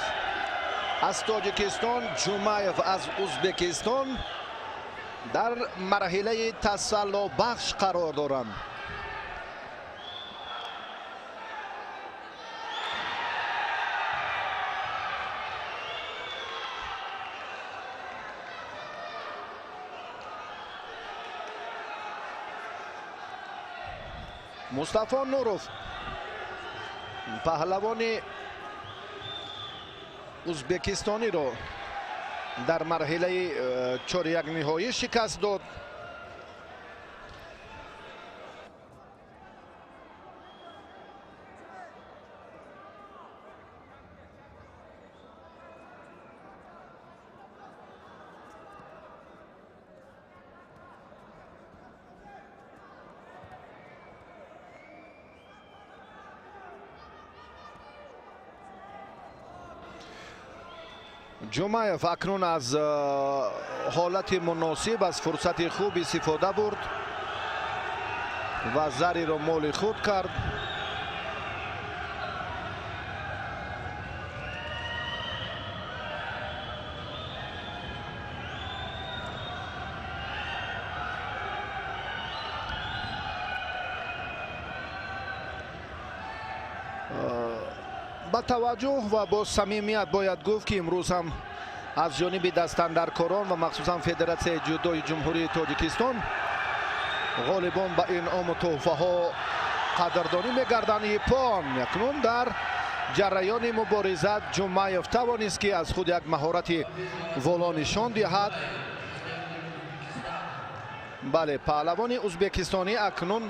аз Тоҷикистон, Ҷумаев аз Узбекистон дар марҳилаи тасаллобахш қарор доранд. Мустафо Нуров, паҳлавони узбекистониро дар марҳилаи чорякниҳоӣ шикаст дод. Ҷумаев акнун аз ҳолати муносиб, аз фурсати хуб истифода бурд ва зариро моли худ кард. Ба таваҷҷӯҳ ва бо самимият бояд гуфт, ки имрӯз ҳам аз ҷониби дастандаркорон ва махсусан Федератсияи ҷудои Ҷумҳурии Тоҷикистон ғолибон ба инъому тӯҳфаҳо қадрдонӣ мегарданд. Ипон акнун дар ҷараёни мубориза Ҷумаев тавонист, ки аз худ як маҳорати воло нишон диҳад. Бале, паҳлавони узбекистонӣ акнун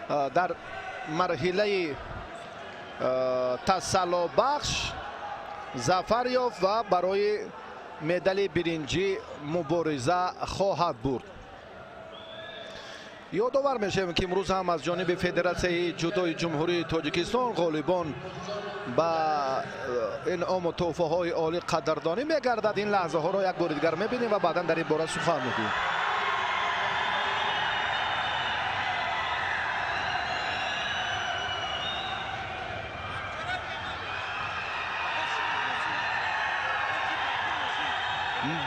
дар марҳилаи тасаллобахш зафар ёфт ва барои медали биринҷӣ мубориза хоҳад бурд. Ёдовар мешавем, ки имрӯз ҳам аз ҷониби Федератсияи ҷудои Ҷумҳурии Тоҷикистон ғолибон ба инъому тӯҳфаҳои олӣ қадрдонӣ мегардад. Ин лаҳзаҳоро як бори дигар мебинем ва баъдан дар ин бора сухан мегӯем.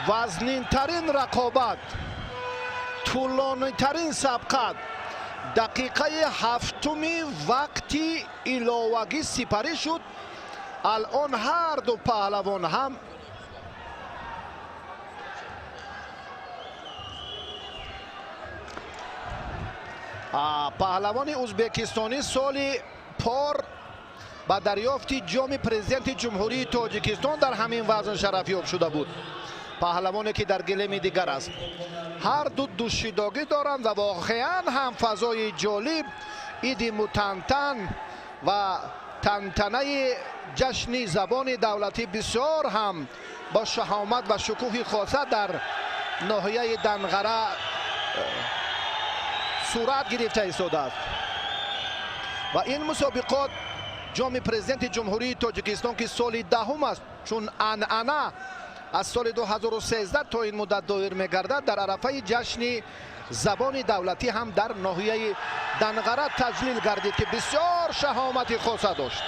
Вазнинтарин рақобат, тӯлонитарин сабқат, дақиқаи ҳафтуми вақти иловагӣ сипарӣ шуд. Алон ҳар ду паҳлавон ҳам паҳлавони узбекистонӣ соли пор ба дарёфти ҷоми президенти Ҷумҳурии Тоҷикистон дар ҳамин вазн шарафёб шуда буд. Паҳлавоне ки дар гилеми дигар аст. Ҳар ду душидогӣ доранд ва воқеан ҳам фазои ҷолиб, иди мутантан ва тантанаи ҷашни забони давлатӣ бисёр ҳам бо шаҳомат ва шукӯҳи хоса дар ноҳияи Данғара сурат гирифта истодааст. Ва ин мусобиқот ҷоми президенти Ҷумҳурии Тоҷикистон, ки соли даҳум аст, чун анъана аз соли 2013 то ин муддат доир мегардад, дар арафаи ҷашни забони давлатӣ ҳам дар ноҳияи Данғара таҷлил гардид, ки бисёр шаҳомати хоса дошт.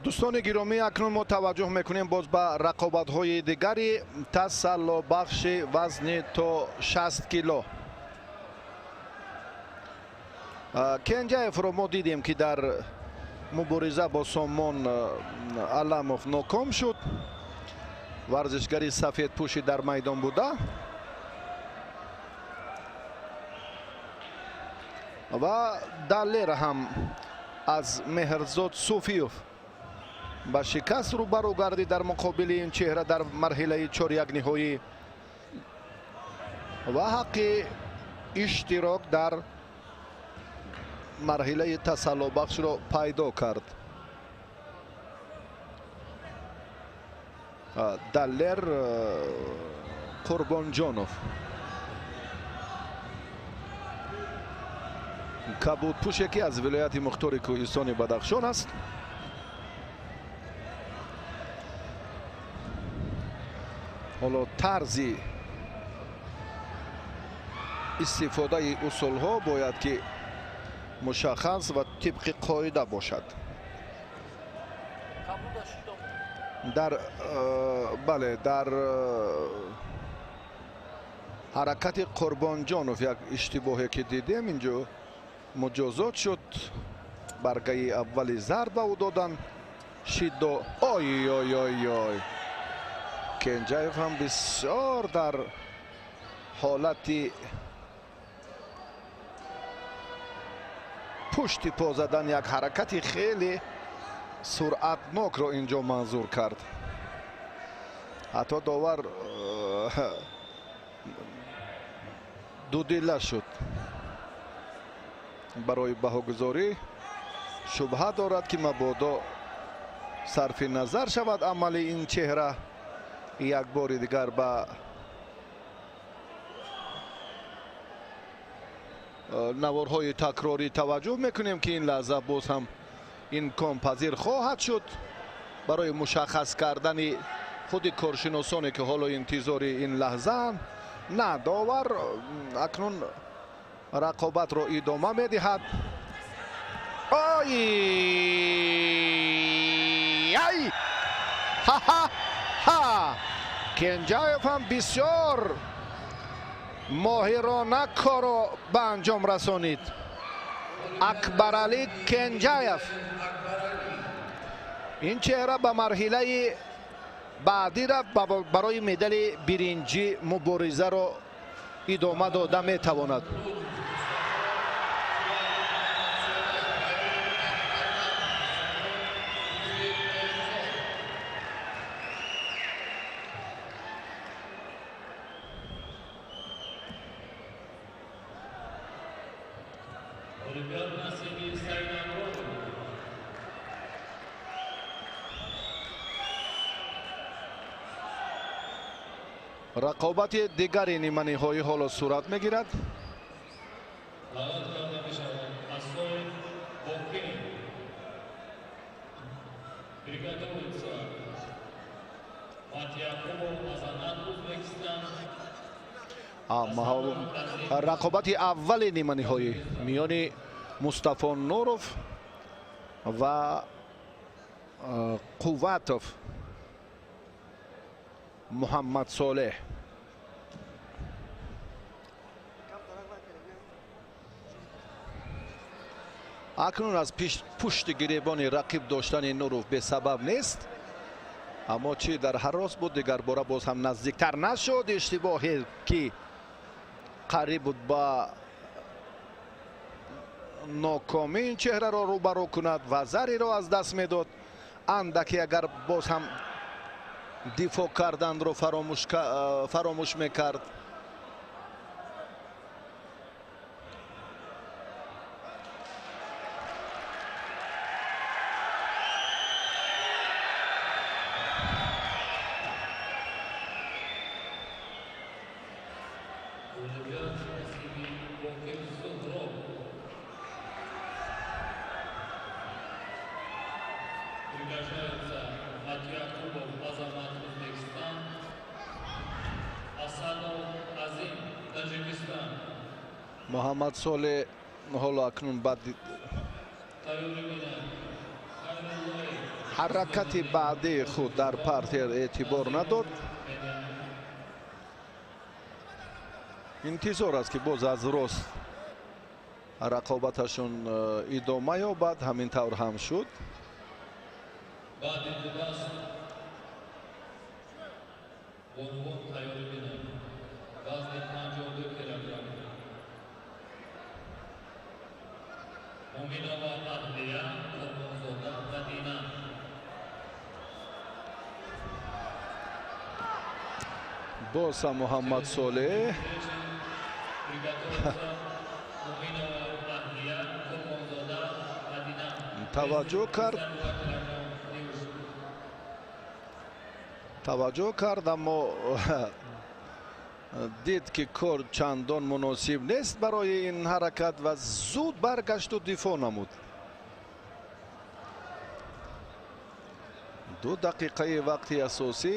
Дӯстони гиромӣ, акнун мо таваҷҷӯҳ мекунем боз ба рақобатҳои дигари тасаллобахши вазни то 60 кило. Кенҷаевро мо дидем, ки дар мубориза бо Сомон Аламов ноком шуд. Варзишгари сафедпӯши дар майдон буда ва Далер ҳам аз Меҳрзод Суфиев ба шикаст рӯбарӯ гардид дар муқобили ин чеҳра дар марҳилаи чоряк ниҳоӣ ва ҳаққи иштирок дар марҳилаи тасаллобахшро пайдо кард. Далер Қурбонҷонов, кабудпӯше, ки аз вилояти мухтори кӯҳистони Бадахшон аст. Ҳоло тарзи истифодаи усулҳо бояд ки мушаххас ва тибқи қоида бошад. Дар бале, дар ҳаракати Қурбонҷонов як иштибоҳе ки дидем, инҷо муҷозот шуд. Баргаи аввали зарб ба ӯ додан. Шидо ой ой ой ой, Кенҷаев ҳам бисёр дар ҳолати пушти по задан як ҳаракати хеле суръатнокро инҷо манзур кард. Ҳатто довар Дудила шуд. Барои баҳогузорӣ шубҳа дорад, ки мабодо сарфи назар шавад амали ин чеҳра. Як бори дигар ба наворҳои такрорӣ таваҷҷӯҳ мекунем, ки ин лаҳза боз ҳам имконпазир хоҳад шуд барои мушаххас кардани худи коршиносоне, ки ҳоло интизори ин лаҳзаанд. На, довар акнун рақобатро идома медиҳад. Ой ай, ҳа-ҳа-ҳа! Кенҷаев ҳам бисёр моҳирона корро ба анҷом расонид. Акбаралӣ Кенҷаев, ин чеҳра ба марҳилаи баъдӣ рафт, барои медали биринҷӣ муборизаро идома дода метавонад. Рақобати дигари ниманиҳоӣ ҳоло сурат мегирад. Даъват карда мешавад Асоев Боқир. Приготовиться Матякубов Азамат, Узбекистан. Рақобати аввали ниманиҳоӣ миёни Мустафо Нуров ва Қувватов Муҳаммад Солеҳ. Акнун аз пушти гиребони рақиб доштани Нуров бесабаб нест, аммо чӣ дар ҳарос буд, дигарбора боз ҳам наздиктар нашуд. Иштибоҳе ки қариб буд ба нокомӣ ин чеҳраро рӯбарӯ кунад ва зариро аз даст медод. Андаке агар боз ҳам дифоъ карданро фаромӯш мекард. Приглашаются Матякубов Азамат, Узбекистан, Асанов Азим, Таджикистан. Муҳаммад Солеҳ ҳоло акнун баъд ҳаракати баъдии худ дар партер эътибор надод. Интизор аст, ки боз аз рост рақобаташон идома ёбад. Ҳамин тавр ҳам шуд. Баъди ду даст бонувон тайёрӣ бинанд. Вазни 52 килограмм. Муминова Аҳлия, Қурбонзода Мадина. Боз ҳам Муҳаммад Солеҳ. Муминова Аҳлия, Қурбонзода Мадина. Таваҷҷӯҳ кард. Таваҷҷӯҳ кард, аммо дид, ки кор чандон муносиб нест барои ин ҳаракат ва зуд баргашту дифоъ намуд. 2 дақиқаи вақти асосӣ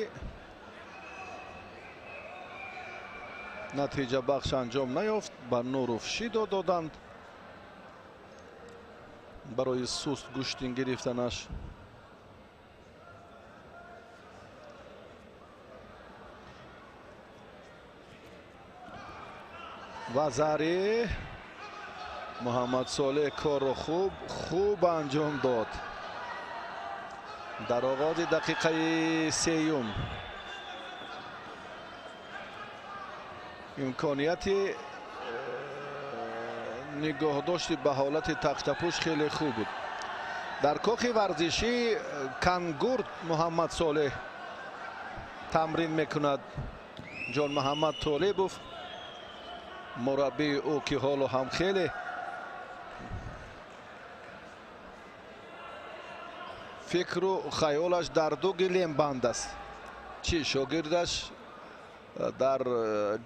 натиҷабахш анҷом наёфт. Ба Нуров шидо доданд барои суст гӯштин гирифтанаш. Вазари Муҳаммад Солеҳ корро хуб анҷом дод. Дар оғози дақиқаи сеюм имконияти нигоҳдошти ба ҳолати тахтапӯш хеле хуб буд. Дар кохи варзишӣ Кангурд Муҳаммад Солеҳ тамрин мекунад. Ҷон Муҳаммад Толибов Мураббии ӯ, ки ҳоло ҳам хеле фикру хаёлаш дар ду гилем банд аст, чӣ шогирдаш дар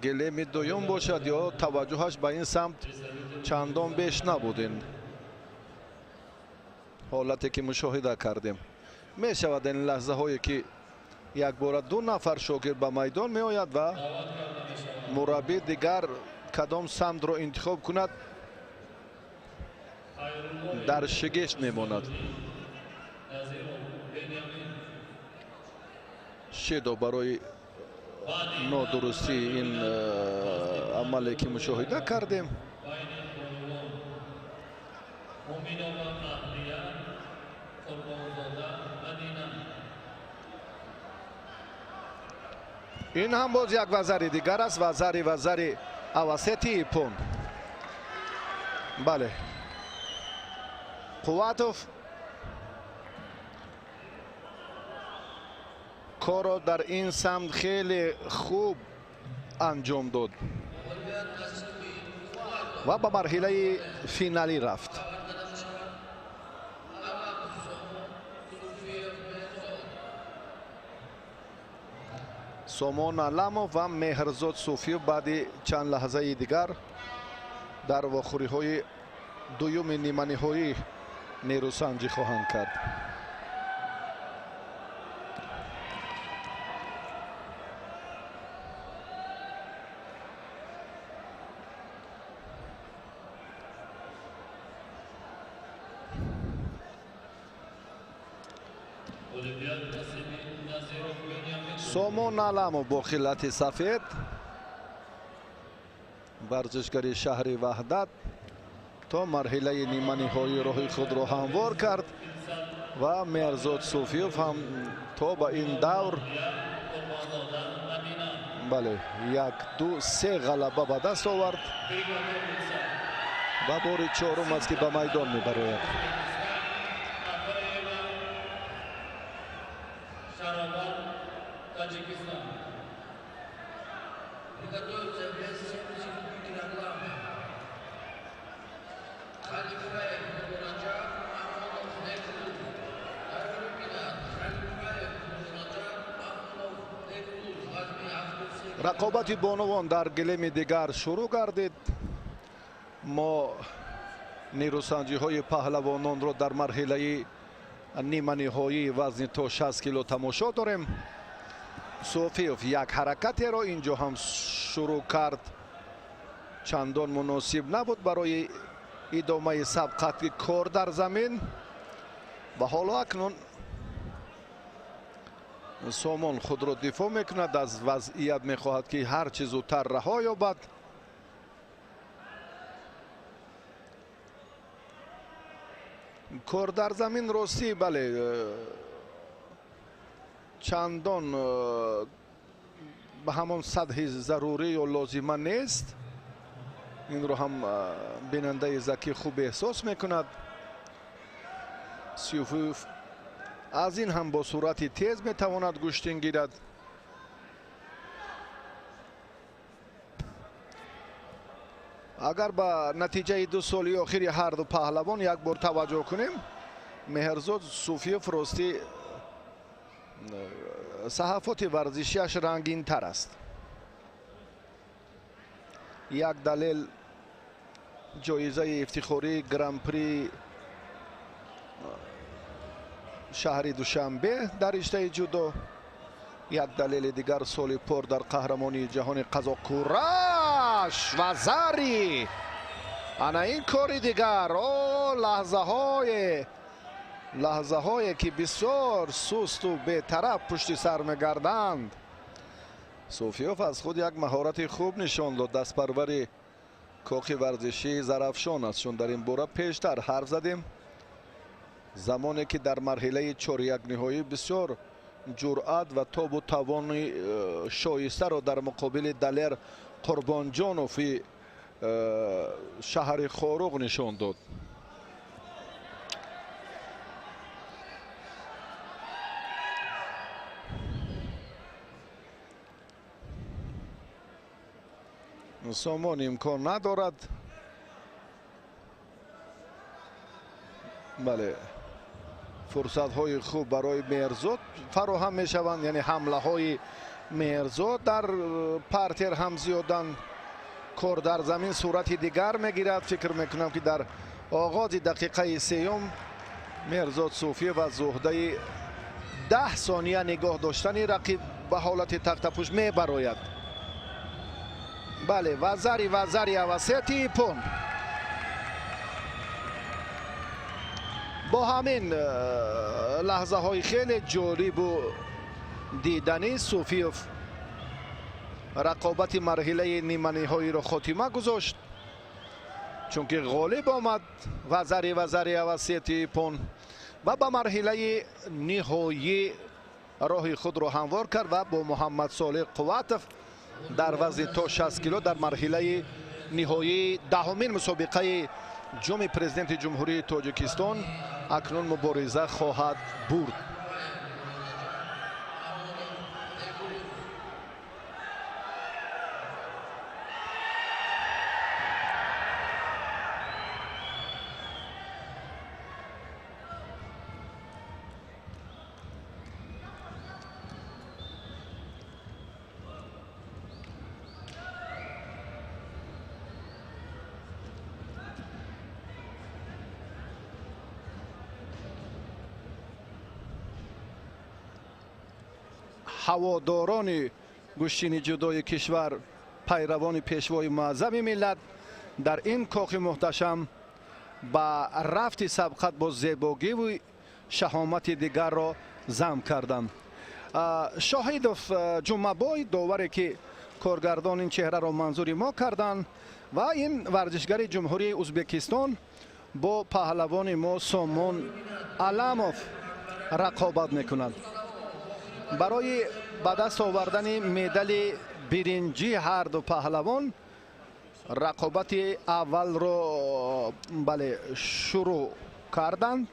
гилеми дуюм бошад ё таваҷҷӯҳаш ба ин самт чандон беш набуд. Ин ҳолате ки мушоҳида кардем, мешавад ин лаҳзаҳое ки якбора ду нафар шогирд ба майдон меояд ва мураббӣ дигар кадом самтро интихоб кунад дар шигешт мемонад. Шедо барои нодурустии ин амале ки мушоҳида кардем. Ин ҳам боз як вазари дигар аст, вазари авасети ипон. Бале, Қувватов корро дар ин самт хеле хуб анҷом дод ва ба марҳилаи финалӣ рафт. Сомон Аламов ва Меҳрзод Суфиев баъди чанд лаҳзаи дигар дар вохӯриҳои дуюми ниманиҳоӣ нерӯсанҷӣ хоҳанд кард. Сомон Аламов бо хилати сафед, варзишгари шаҳри Ваҳдат, то марҳилаи ниманиҳоӣ роҳи худро ҳамвор кард ва Меҳрзод Суфиев ҳам то ба ин давр, бале, 1, 2, 3 ғалаба ба даст овард ва бори чорум аст ки ба майдон мебарояд. Рақобати бонувон дар гилеми дигар шурӯъ гардид. Мо нерӯсанҷиҳои паҳлавононро дар марҳилаи ниманиҳоии вазни то 60 кило тамошо дорем. Суфиев як ҳаракатеро инҷо ҳам шурӯъ кард, чандон муносиб набуд барои идомаи сабқати кор дар замин ва ҳоло акнун Сомон худро дифоъ мекунад, аз вазъият мехоҳад ки ҳар чӣ зудтар раҳо ёбад. Кор дар замин ростӣ, бале, чандон ба ҳамон сатҳи зарурӣ ё лозима нест. Инро ҳам бинандаи закӣ хуб эҳсос мекунад. Суфиев аз ин ҳам бо суръати тез метавонад гӯштин гирад. Агар ба натиҷаи ду соли охири ҳарду паҳлавон як бор таваҷҷӯҳ кунем, Меҳрзод Суфиев ростӣ саҳафоти варзишиаш рангинтар аст. Як далел ҷоизаи ифтихории гран-при шаҳри Душанбе дар риштаи ҷудо, як далели дигар соли пор дар қаҳрамонии ҷаҳони қазоқкураш ва зари. Ана ин кори дигар, о лаҳзаҳое ки бисёр сусту бетараф пушти сар мегарданд. Суфиев аз худ як маҳорати хуб нишон дод. Дастпарвари кохи варзишии Зарафшон аст, чун дар ин бора пештар ҳарф задем. Замоне ки дар марҳилаи чорякниҳоӣ бисёр ҷуръат ва тобу тавони шоистаро дар муқобили Далер Қурбонҷонови шаҳри Хоруғ нишон дод. Сомон имкон надорад. Бале, фурсатҳои хуб барои Меҳрзод фароҳам мешаванд, яъне ҳамлаҳои Меҳрзод дар партер ҳам зиёданд. Кор дар замин сурати дигар мегирад. Фикр мекунам, ки дар оғози дақиқаи сеюм Меҳрзод Суфиев аз уҳдаи 10 сония нигоҳ доштани рақиб ба ҳолати тахтапӯш мебарояд. Бале, вазари вазари авасети ипон. Бо ҳамин лаҳзаҳои хеле ҷолибу диданӣ Суфиев рақобати марҳилаи ниманиҳоиро хотима гузошт, чунки ғолиб омад вазари вазари авасети ипон ва ба марҳилаи ниҳоӣ роҳи худро ҳамвор кард ва бо Муҳаммад Солеҳ Қувватов дар вазни то 60 кило дар марҳилаи ниҳоии даҳумин мусобиқаи ҷоми президенти Ҷумҳурии Тоҷикистон акнун мубориза хоҳад бурд. Ҳаводорони гӯштини ҷудои кишвар, пайравони пешвои муаззами миллат дар ин кохи муҳташам ба рафти сабқат бо зебогиву шаҳомати дигарро зам карданд. Шоҳидов Ҷумъабой, доваре ки коргардон ин чеҳраро манзури мо карданд, ва ин варзишгари Ҷумҳурии Ӯзбекистон бо паҳлавони мо Сомон Аламов рақобат мекунад. Барои ба даст овардани медали биринҷӣ ҳарду паҳлавон рақобати аввалро бале шурӯъ карданд.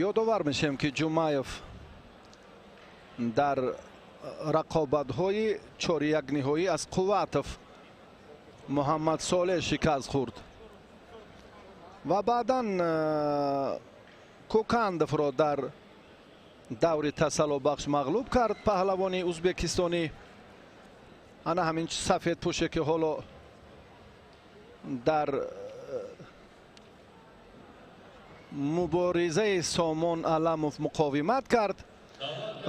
Ёдовар мешавем, ки Ҷумаев дар рақобатҳои чорякниҳоӣ аз Қувватов Муҳаммад Солеҳ шикаст хӯрд ва баъдан Кӯкандовро дар даври тасаллобахш мағлуб кард паҳлавони ӯзбекистонӣ. Ана ҳамин сафедпӯше, ки ҳоло дар муборизаи Сомон Аламов муқовимат кард.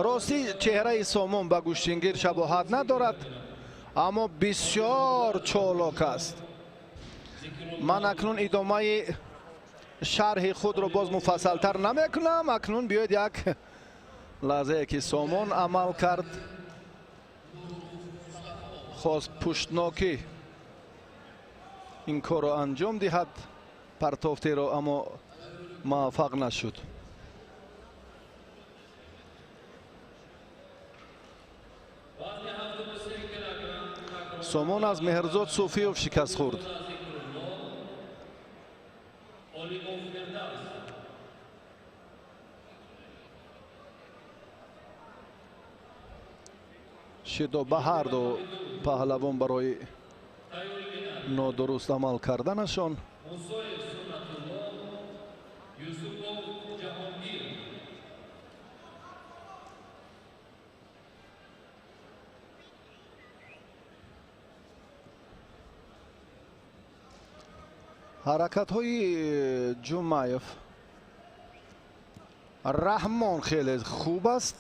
Ростӣ, чеҳраи Сомон ба гӯштингир шабоҳат надорад, аммо бисёр чолок аст. Ман акнун идомаи шарҳи худро боз муфассалтар намекунам. Акнун биёед як лаҳзае, ки Сомон амал кард, хост пуштнокӣ ин корро анҷом диҳад, партофтеро, аммо муваффақ нашуд. Сомон аз Меҳрзод Суфиев шикаст хӯрд. Шидо ба ҳарду паҳлавон барои нодуруст амал карданашон. Ҳаракатҳои Ҷумаев Раҳмон хеле хуб аст.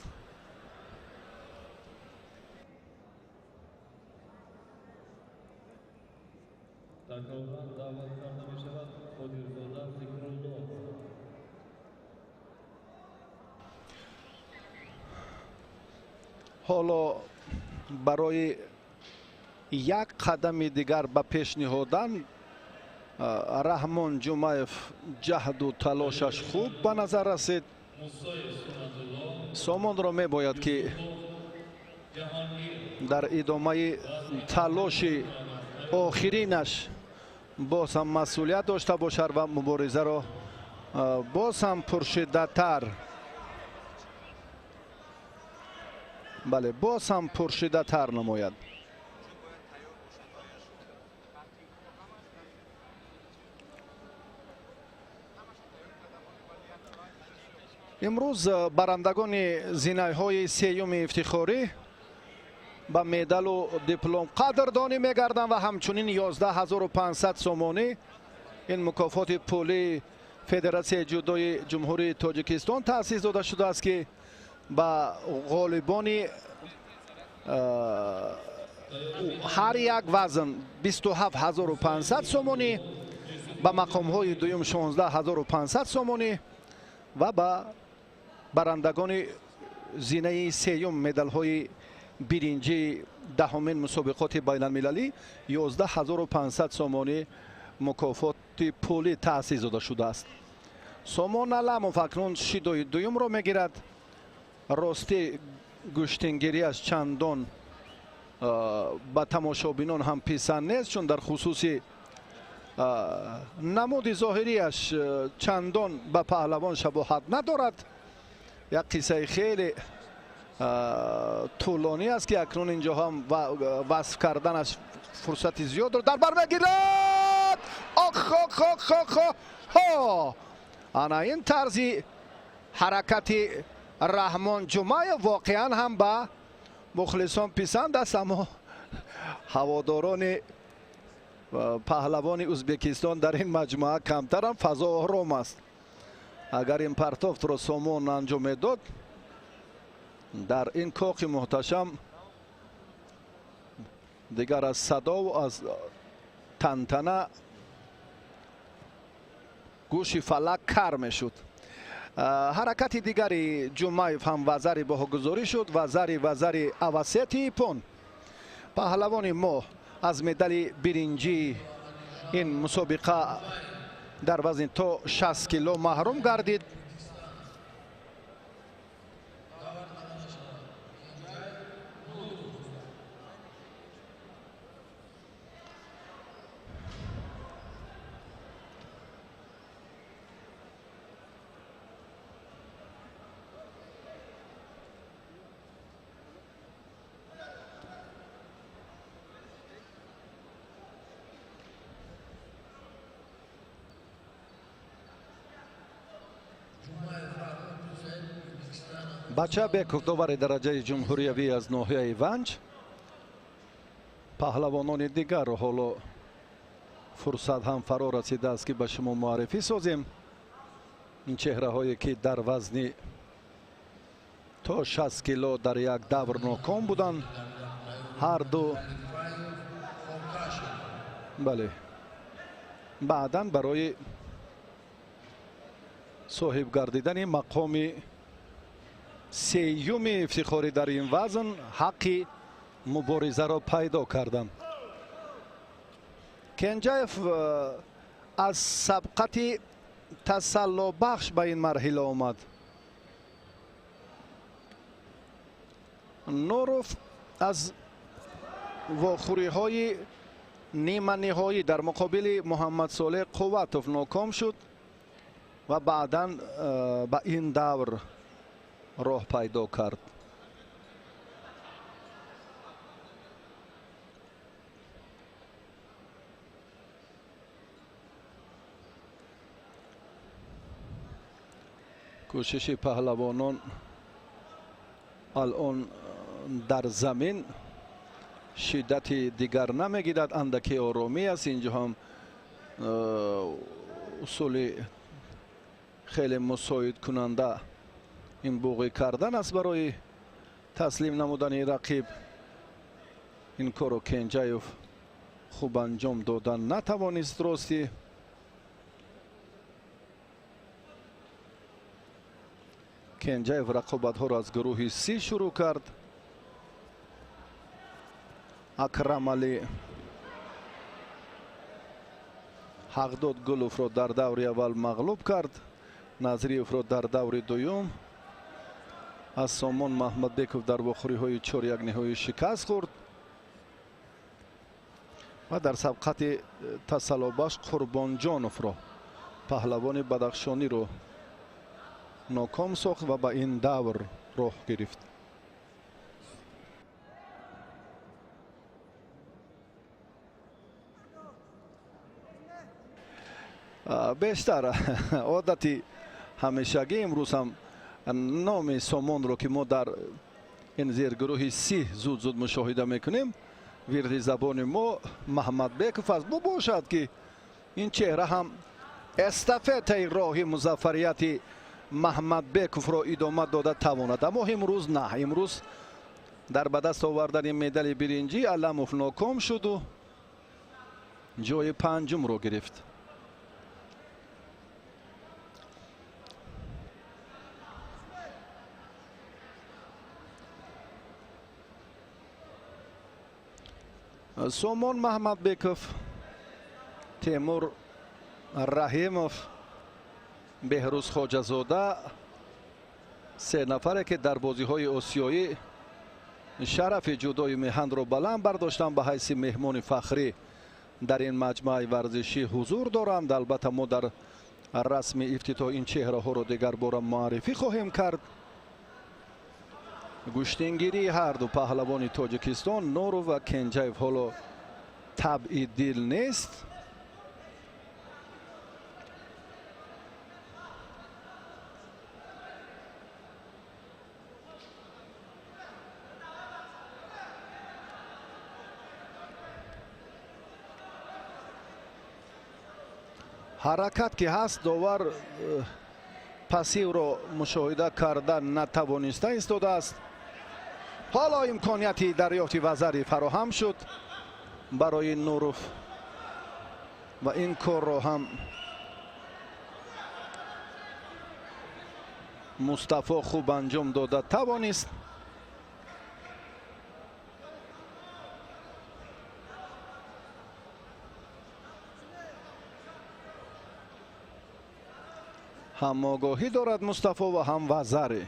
Ҳоло барои як қадами дигар ба пеш ниҳодан Раҳмон Ҷумаев ҷаҳду талошаш хуб ба назар расид. Сомонро мебояд, ки дар идомаи талоши охиринаш боз ҳам масъулият дошта бошад ва муборизаро Боз ҳам пуршиддаттар, бале, боз ҳам пуршиддаттар намояд. Имрӯз барандагони зинаҳои сеюми ифтихорӣ ба медалу диплом қадрдонӣ мегарданд ва ҳамчунин 11500 сомонӣ ин мукофоти пулии Федератсияи ҷудои Ҷумҳурии Тоҷикистон таъсис дода шудааст, ки ба ғолибони ҳар як вазн 27500 сомонӣ, ба мақомҳои дуюм 16500 сомонӣ ва ба барандагони зинаи сеюм медалҳои биринҷии даҳумин мусобиқоти байналмилалӣ 11500 сомонӣ мукофоти пулӣ таъсис дода шудааст. Сомон Аламов акнун шидои дуюмро мегирад. Ростӣ гӯштингириаш чандон ба тамошобинон ҳам писанд нест, чун дар хусуси намуди зоҳирияш чандон ба паҳлавон шабоҳат надорад. Як қиссаи хеле тӯлонӣ аст, ки акнун инҷо ҳам васф карданаш фурсати зиёдро дар бар мегирад. Ох. Ана ин тарзи ҳаракати Раҳмон Ҷумаев воқеан ҳам ба мухлисон писанд аст, аммо ҳаводорони паҳлавони Ӯзбекистон дар ин маҷмӯа камтаранд, фазо ором аст. Агар ин партофтро Сомон анҷом медод, дар ин коқи муҳташам дигар аз садову аз тантана гӯши фалак кар мешуд. Ҳаракати дигари Ҷумаев ҳам вазари баҳогузорӣ шуд, вазари авасети ипон. Паҳлавони мо аз медали биринҷии ин мусобиқа дар вазни то 60 кило маҳрум гардид. Бачабеков довари дараҷаи ҷумҳуриявӣ аз ноҳияи Ванҷ. Паҳлавонони дигарро ҳоло фурсат ҳам фаро расидааст, ки ба шумо муаррифӣ созем. Ин чеҳраҳое, ки дар вазни то 60 кило дар як давр ноком буданд, ҳар ду, бале, баъдан барои соҳиб гардидани мақоми сеюми ифтихорӣ дар ин вазн ҳаққи муборизаро пайдо карданд. Кенҷаев аз сабқати тасаллобахш ба ин марҳила омад. Нуров аз вохӯриҳои ниманиҳоӣ дар муқобили Муҳаммадсолеҳ Қувватов ноком шуд ва баъдан ба ин давр роҳ пайдо кард. Кӯшиши паҳлавонон алон дар замин шиддати дигар намегирад, андаки оромӣ аст. Инҷо ҳам усули хеле мусоидкунанда ин буғӣ кардан аст барои таслим намудани рақиб. Ин корро Кенҷаев хуб анҷом додан натавонист. Ростӣ Кенҷаев рақобатҳоро аз гурӯҳи Си шурӯъ кард. Акрамали Ҳақдод Гуловро дар даври аввал мағлуб кард, Назриевро дар даври дуюм, аз Сомон Маҳмадбеков дар вохӯриҳои 4-1 ниҳоӣ шикаст хӯрд ва дар сабқати тасаллобахш Қурбонҷоновро Паҳлавони бадахшониро ноком сохт ва ба ин давр роҳ гирифт. Бештар одати ҳамешагӣ имрӯз ҳам номи Сомонро, ки мо дар ин зергурӯҳи си зуд-зуд мушоҳида мекунем, вирди забони мо Маҳмадбеков аст. Бошад, ки ин чеҳра ҳам эстафетаи роҳи музаффарияти Маҳмадбековро идома дода тавонад. Аммо имрӯз на, имрӯз дар ба даст овардани медали биринҷӣ Аламов ноком шуду ҷои панҷумро гирифт. Сомон Маҳмадбеков, Темур Раҳимов, Беҳрӯз Хоҷазода, се нафаре, ки дар бозиҳои осиёӣ шарафи ҷудои меҳанро баланд бардоштанд, ба ҳайси меҳмони фахрӣ дар ин маҷмӯаи варзишӣ ҳузур доранд. Албатта, мо дар расми ифтитоҳ ин чеҳраҳоро дигарбора муаррифӣ хоҳем кард. Гӯштингирии ҳарду паҳлавони Тоҷикистон Нуров ва Кенҷаев ҳоло табъи дил нест. Ҳаракат ки ҳаст, довар пассивро мушоҳида карда натавониста истодааст. Ҳоло имконияти дарёфти вазари фароҳам шуд барои Нуров ва ин корро ҳам Мустафо хуб анҷом дода тавонист. Ҳам огоҳӣ дорад Мустафо ва ҳам вазаре.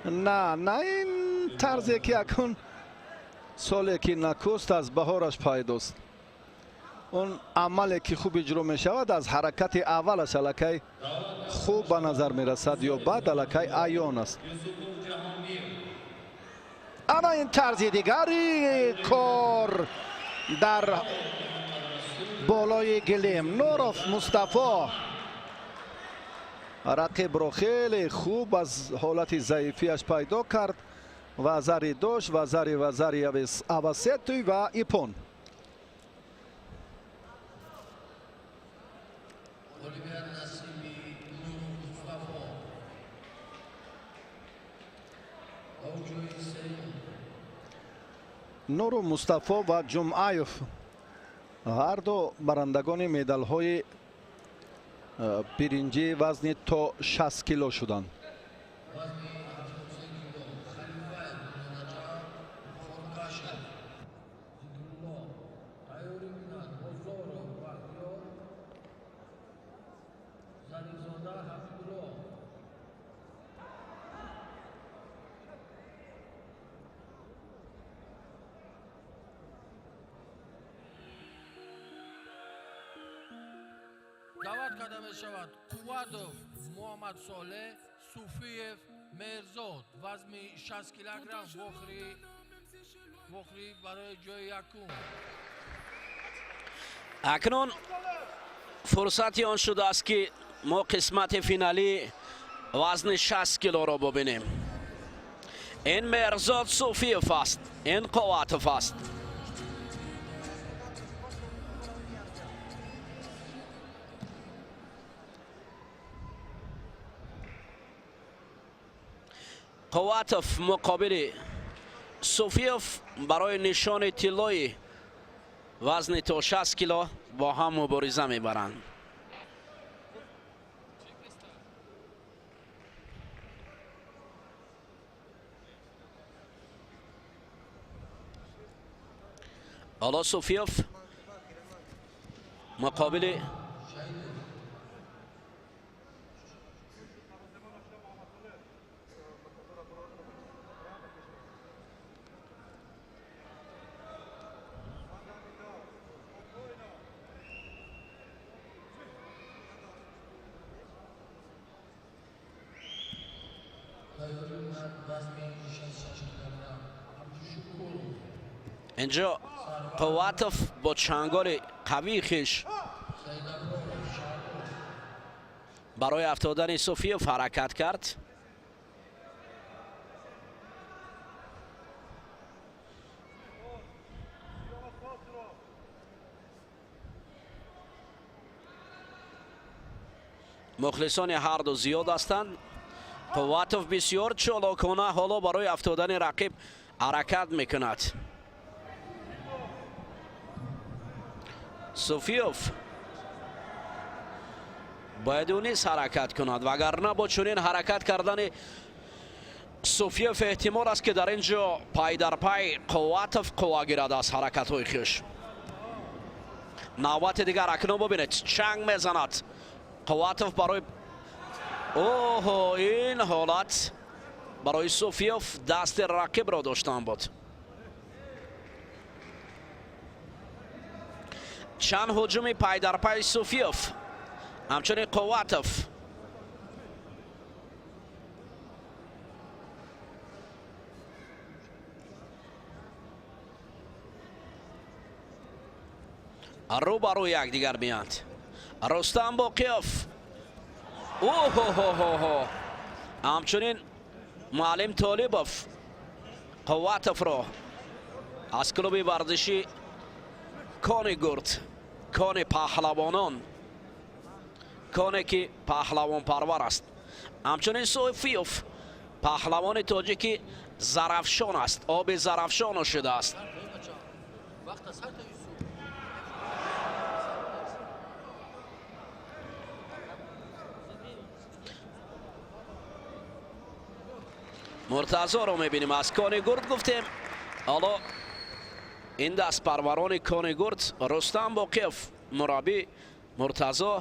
На, на ин тарзе ки акун соле ки накуст аз баҳораш пайдост. Он амале ки хуб иҷро мешавад, аз ҳаракати аввалаш аллакай хуб ба назар мерасад ё баъд аллакай аён аст. Ана ин тарзи дигари кор дар болои гилем. Нуров Мустафо рақибро хеле хуб аз ҳолати заифиаш пайдо кард. Вазари дошт, вазари авасетуй ва ипон. Нуров Мустафо ва Ҷумъаев ҳарду барандагони медалҳои биринҷии вазни то 60 кило шуданд. Даъват карда мешавад Қувватов Муҳаммад Солеҳ, Суфиев Меҳрзод, вазни 60 килограмм, вохӯрӣ барои ҷои якум. Акнун фурсати он шудааст, ки мо қисмати финалӣ вазни 60 килоро бубинем. Ин Меҳрзод Суфиев аст, ин Қувватов аст. Қувватов муқобили Суфиев барои нишони тиллои вазни то 60 кило бо ҳам мубориза мебаранд. Ҳоло Суфиев муқобили Инҷо Қувватов бо чанголи қавии хеш барои афтодани Суфиев ҳаракат кард. Мухлисони ҳарду зиёд ҳастанд. Қувватов бисёр чолокона ҳоло барои афтодани рақиб ҳаракат мекунад. Суфиев бояд ӯ низ ҳаракат кунад, вагарна бо чунин ҳаракат кардани Суфиев эҳтимол аст, ки дар ин ҷо пай дар пай Қувватов қувва гирад аз ҳаракатҳои хеш. Навбати дигар акнун бубинед, чанг мезанад Қувватов барои оҳо, ин ҳолат барои Суфиев дасти рақибро доштан буд. Чанд ҳуҷуми пайдарпай Суфиев, ҳамчунин Қувватов. Рӯ ба рӯи якдигар меянд. Рустам Боқиёв, оҳоҳоҳо, ҳамчунин муаллим Толибов Қувватовро аз клуби варзишӣ Кони Гурд, кони паҳлавонон, коне ки паҳлавонпарвар аст. Ҳамчунин Суфиев паҳлавони тоҷики Зарафшон аст, оби Зарафшон нӯшидааст. Муртазоро мебинем аз Кони Гурд гуфтем. Ҳоло ин дастпарварони Кони Гурд, Рустам Боқиев мураббӣ, Муртазо,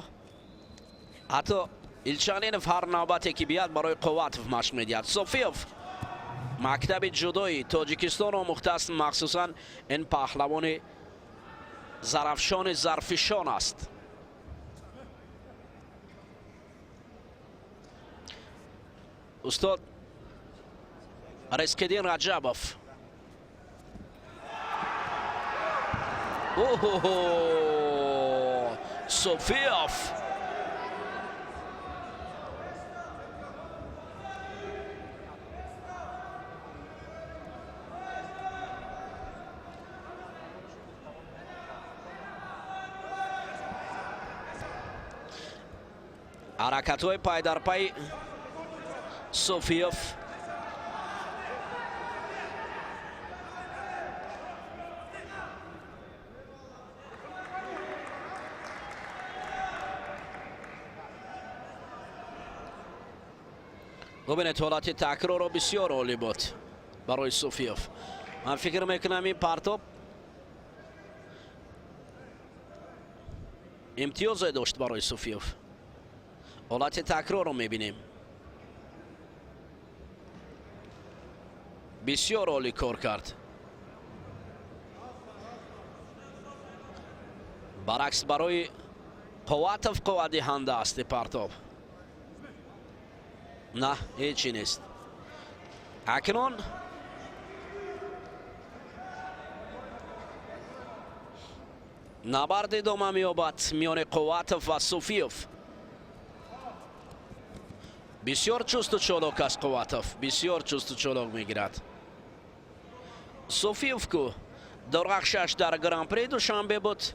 ҳатто Илчанинов ҳар навбате ки биёд барои Қувватов машқ медиҳад. Софиев мактаби ҷудои Тоҷикистон омӯхтааст, махсусан ин паҳлавони Зарафшони зарфишон аст. Устод Ризқиддин Раҷабов, оҳо, Софиев ҳаракатҳои пайдарпай Софиев. Бубинед, ҳолати такрорро бисёр олӣ буд барои Суфиев. Ман фикр мекунам, ин партоб имтиёзе дошт барои Суфиев. Ҳолати такрорро мебинем, бисёр олӣ кор кард. Баръакс, барои Қувватов қувватдиҳанда аст партоб. На, ҳечи нест. Акнун набард идома меёбад миёни Қувватов ва Суфиев. Бисёр чусту чолок аст Қувватов, бисёр чусту чолок мегирад. Суфиев ку дорғахшаш дар Гран-при Душанбе буд.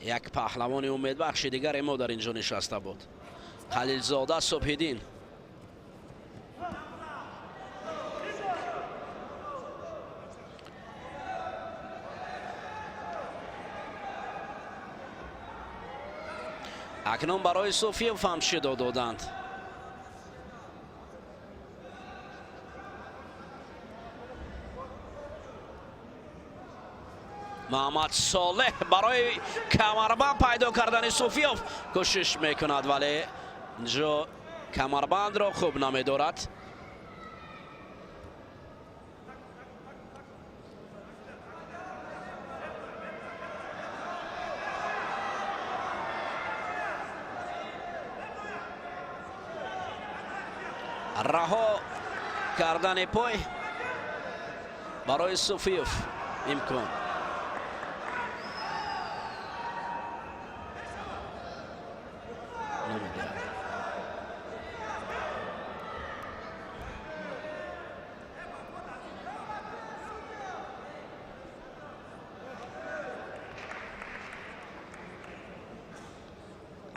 Як паҳлавони умедбахши дигаре мо дар ин ҷо нишаста буд, Халилзода Субҳиддин. Акнун барои Суфиев ҳам шидо доданд. Муҳаммад Солеҳ барои камарбанд пайдо кардани Суфиёв кӯшиш мекунад, вале инҷо камарбандро хуб намедорад. Раҳо кардани пой барои Суфиев имкон. Намедиҳад.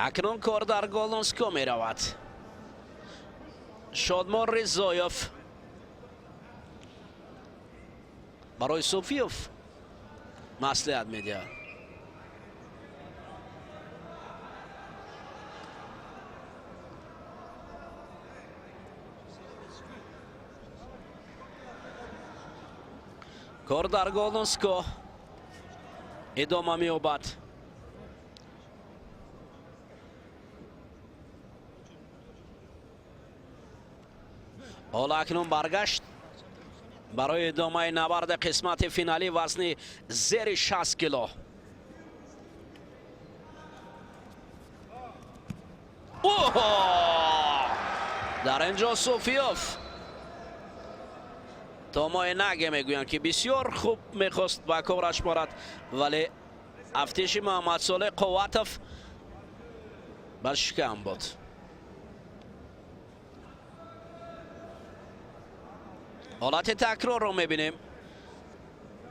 Акнун кор дар Голдонско меравад. Шодмон Ризоев барои Суфиев маслиҳат медиҳад. Кор дар Голдонско идома меёбад. Ҳоло акнун баргашт барои идомаи набарди қисмати финалӣ вазни зери 60 кило. Оҳо! Дар ин ҷо Суфиёв томои наге мегӯянд, ки бисёр хуб мехост ба кораш борад, вале афтиши Муҳаммадсолеҳ Қувватов бар шикам буд. Ҳолати такрорро мебинем.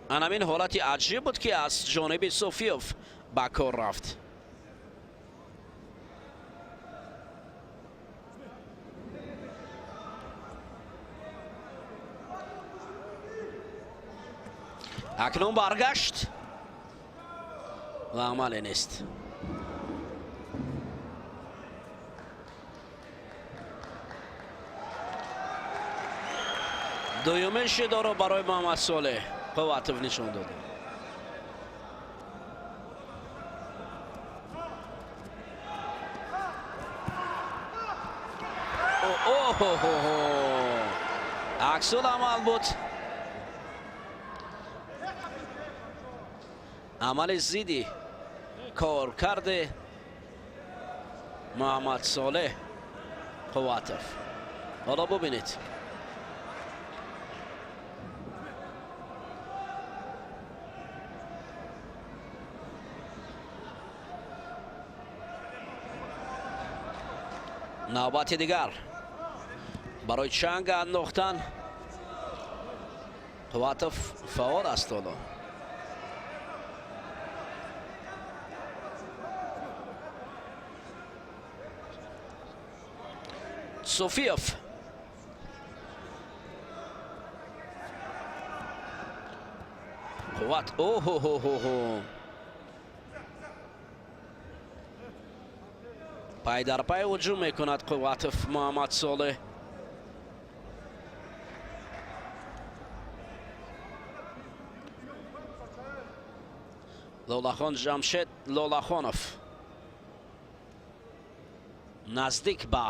Анамин ҳолати аҷиб буд, ки аз ҷониби Суфиёв ба кор рафт. Акнун баргашт ва амале нест. Дуюмин шидоро барои Муҳаммадсолеҳ Қувватов нишон дод. Оҳоҳо! Аксул амал буд. Амали зидди коркарди Муҳаммадсолеҳ Қувватов. Ҳоло бубинед. Навбати дигар барои чанг андохтан Қувватов фаъол аст ҳоло. Суфиев Қувват оҳоҳоҳо пай дар пай ҳуҷум мекунад Қувватов Муҳаммадсолеҳ. Лолахон Ҷамшед Лолахонов наздик ба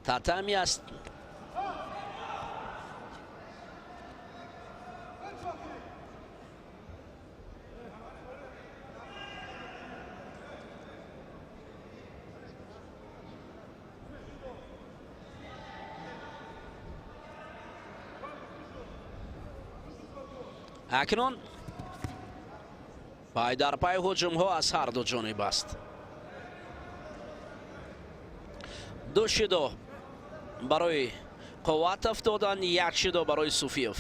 татами аст. Акнун пай дар пай ҳуҷумҳо аз ҳар ду ҷониб аст. Ду шидо барои Қувватов додан, як шидо барои Суфиев.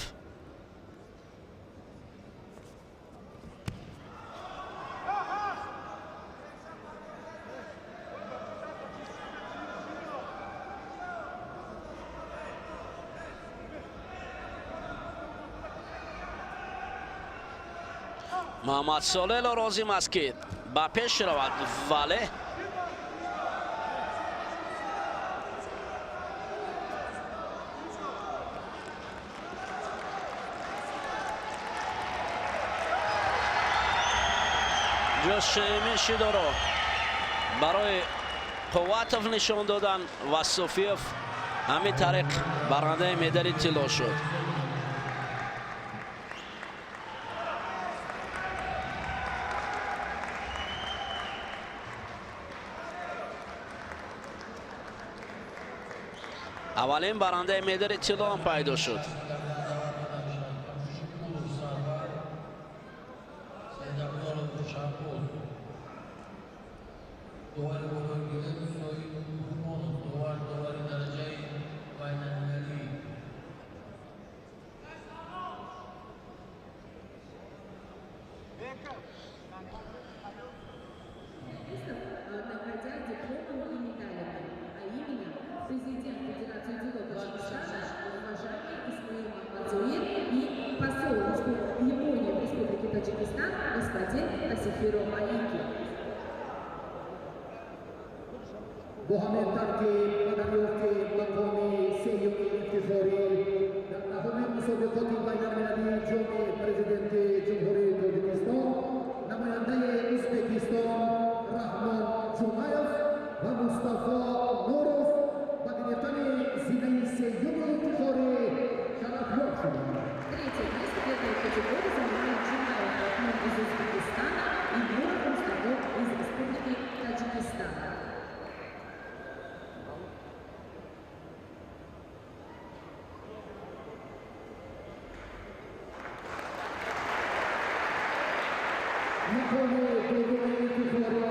Муҳаммадсолеҳ лозим аст, ки ба пеш равад, вале ҷои шидоро барои Қувватов нишон додан ва Суфиев ҳамин тариқ барандаи медали тилло шуд. Аввалин барандаи медали тилло ҳам пайдо шуд. Бо ҳамин тартиб ба дарёфти мақоми сеюми ифтихорӣ дар наҳуми мусобиқоти байналмилалии ҷоми президенти Ҷумҳурии Тоҷикистон намояндаи Ӯзбекистон Раҳмон Ҷумаев ва Мустафо Нуров ба гирифтани зинаи сеюми ифтихорӣ шарафёб шуданд. Третье место в этой категории занимает Джумаев Рахмон из Узбекистана и Нуров Мустафо из Республики Таджикистан. Мақоми дуюми ифтихорӣ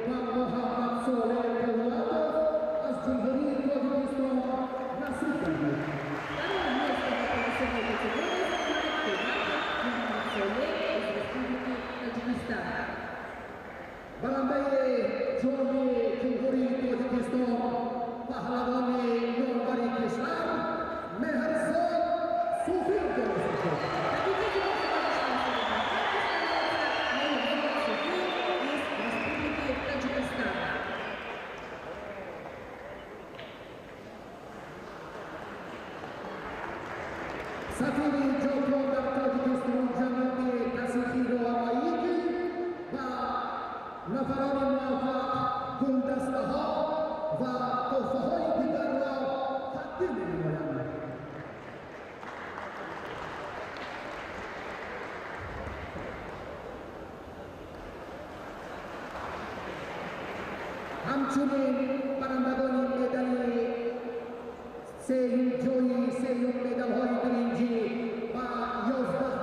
ба Муҳаммад Солеҳ Қувватов аз Ҷумҳурии Тоҷикистон насиб гардид. Второе место в этой весовой категории занимает Қувватов Муҳаммад Солеҳ из Республики Таджикистан. Барандаи ҷоми Ҷумҳурии Тоҷикистон, паҳлавони номбари кишвар Меҳрзод Суфиев дониста шуд. Победителем сегодняшнего соревнования становится Меҳрзод Суфиев из Республики Таджикистан. Сафири Ҷопон дар Тоҷикистон ҷаноби Тасихиро Аики ва нафарони муваффақ гулдастаҳо ва тӯҳфаҳои дигарро тақдим менамоянд. Ҳамчунин барандагони медали сеюм, ҷои сеюм, медалҳои биринҷӣ ва 11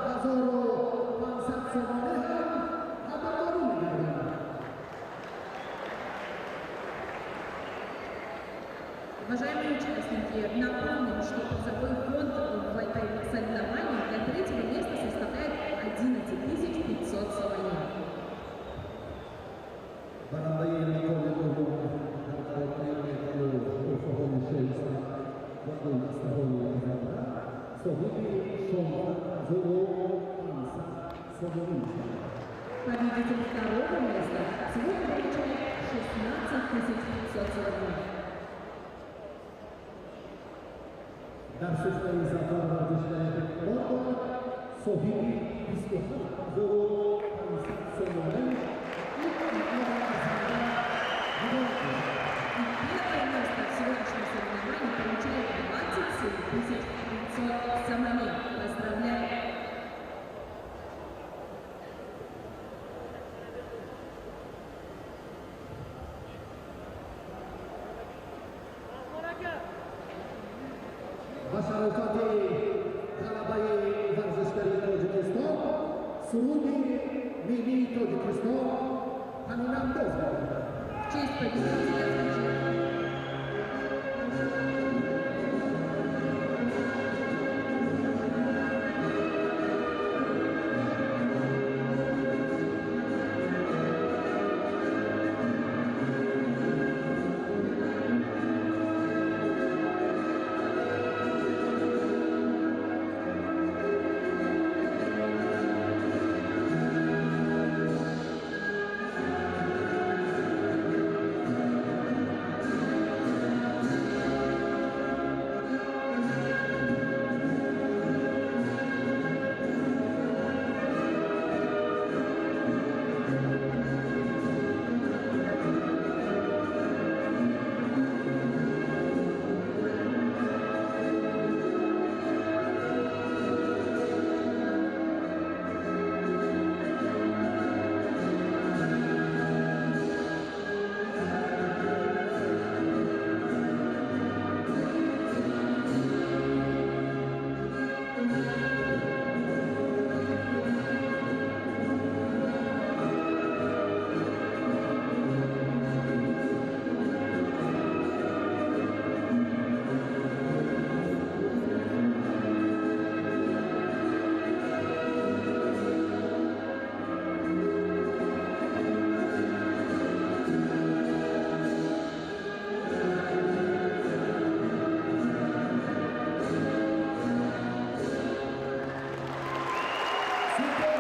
500 сомонӣ ҳам қадрдонӣ мегарданд. Уважаемые участники, напомним, что призовой фонд в этой соревновании для третьего места составляет 11 500 сомони. Барандаи мақоми дуюм дар баробари медалу тӯҳфаҳои шоиста ва гулдастаҳои арзанда соҳиби 16 500 сомонӣ мешавад. Победитель второго места сегодня получает 16 500 сомони. Дар сифраи зафар варзишгаре қарор дорад, соҳиби 27 500 сомонӣ. Ин маблағи арзанда ҳидоят мешавад. И первое место в сегодняшнем соревновании получает 27 500 сомони. Поздравляем! Ба шарофати ғалабаи варзишгари Тоҷикистон суруди миллии Тоҷикистон танинандоз мегардад. В честь победителя звучит Сипос.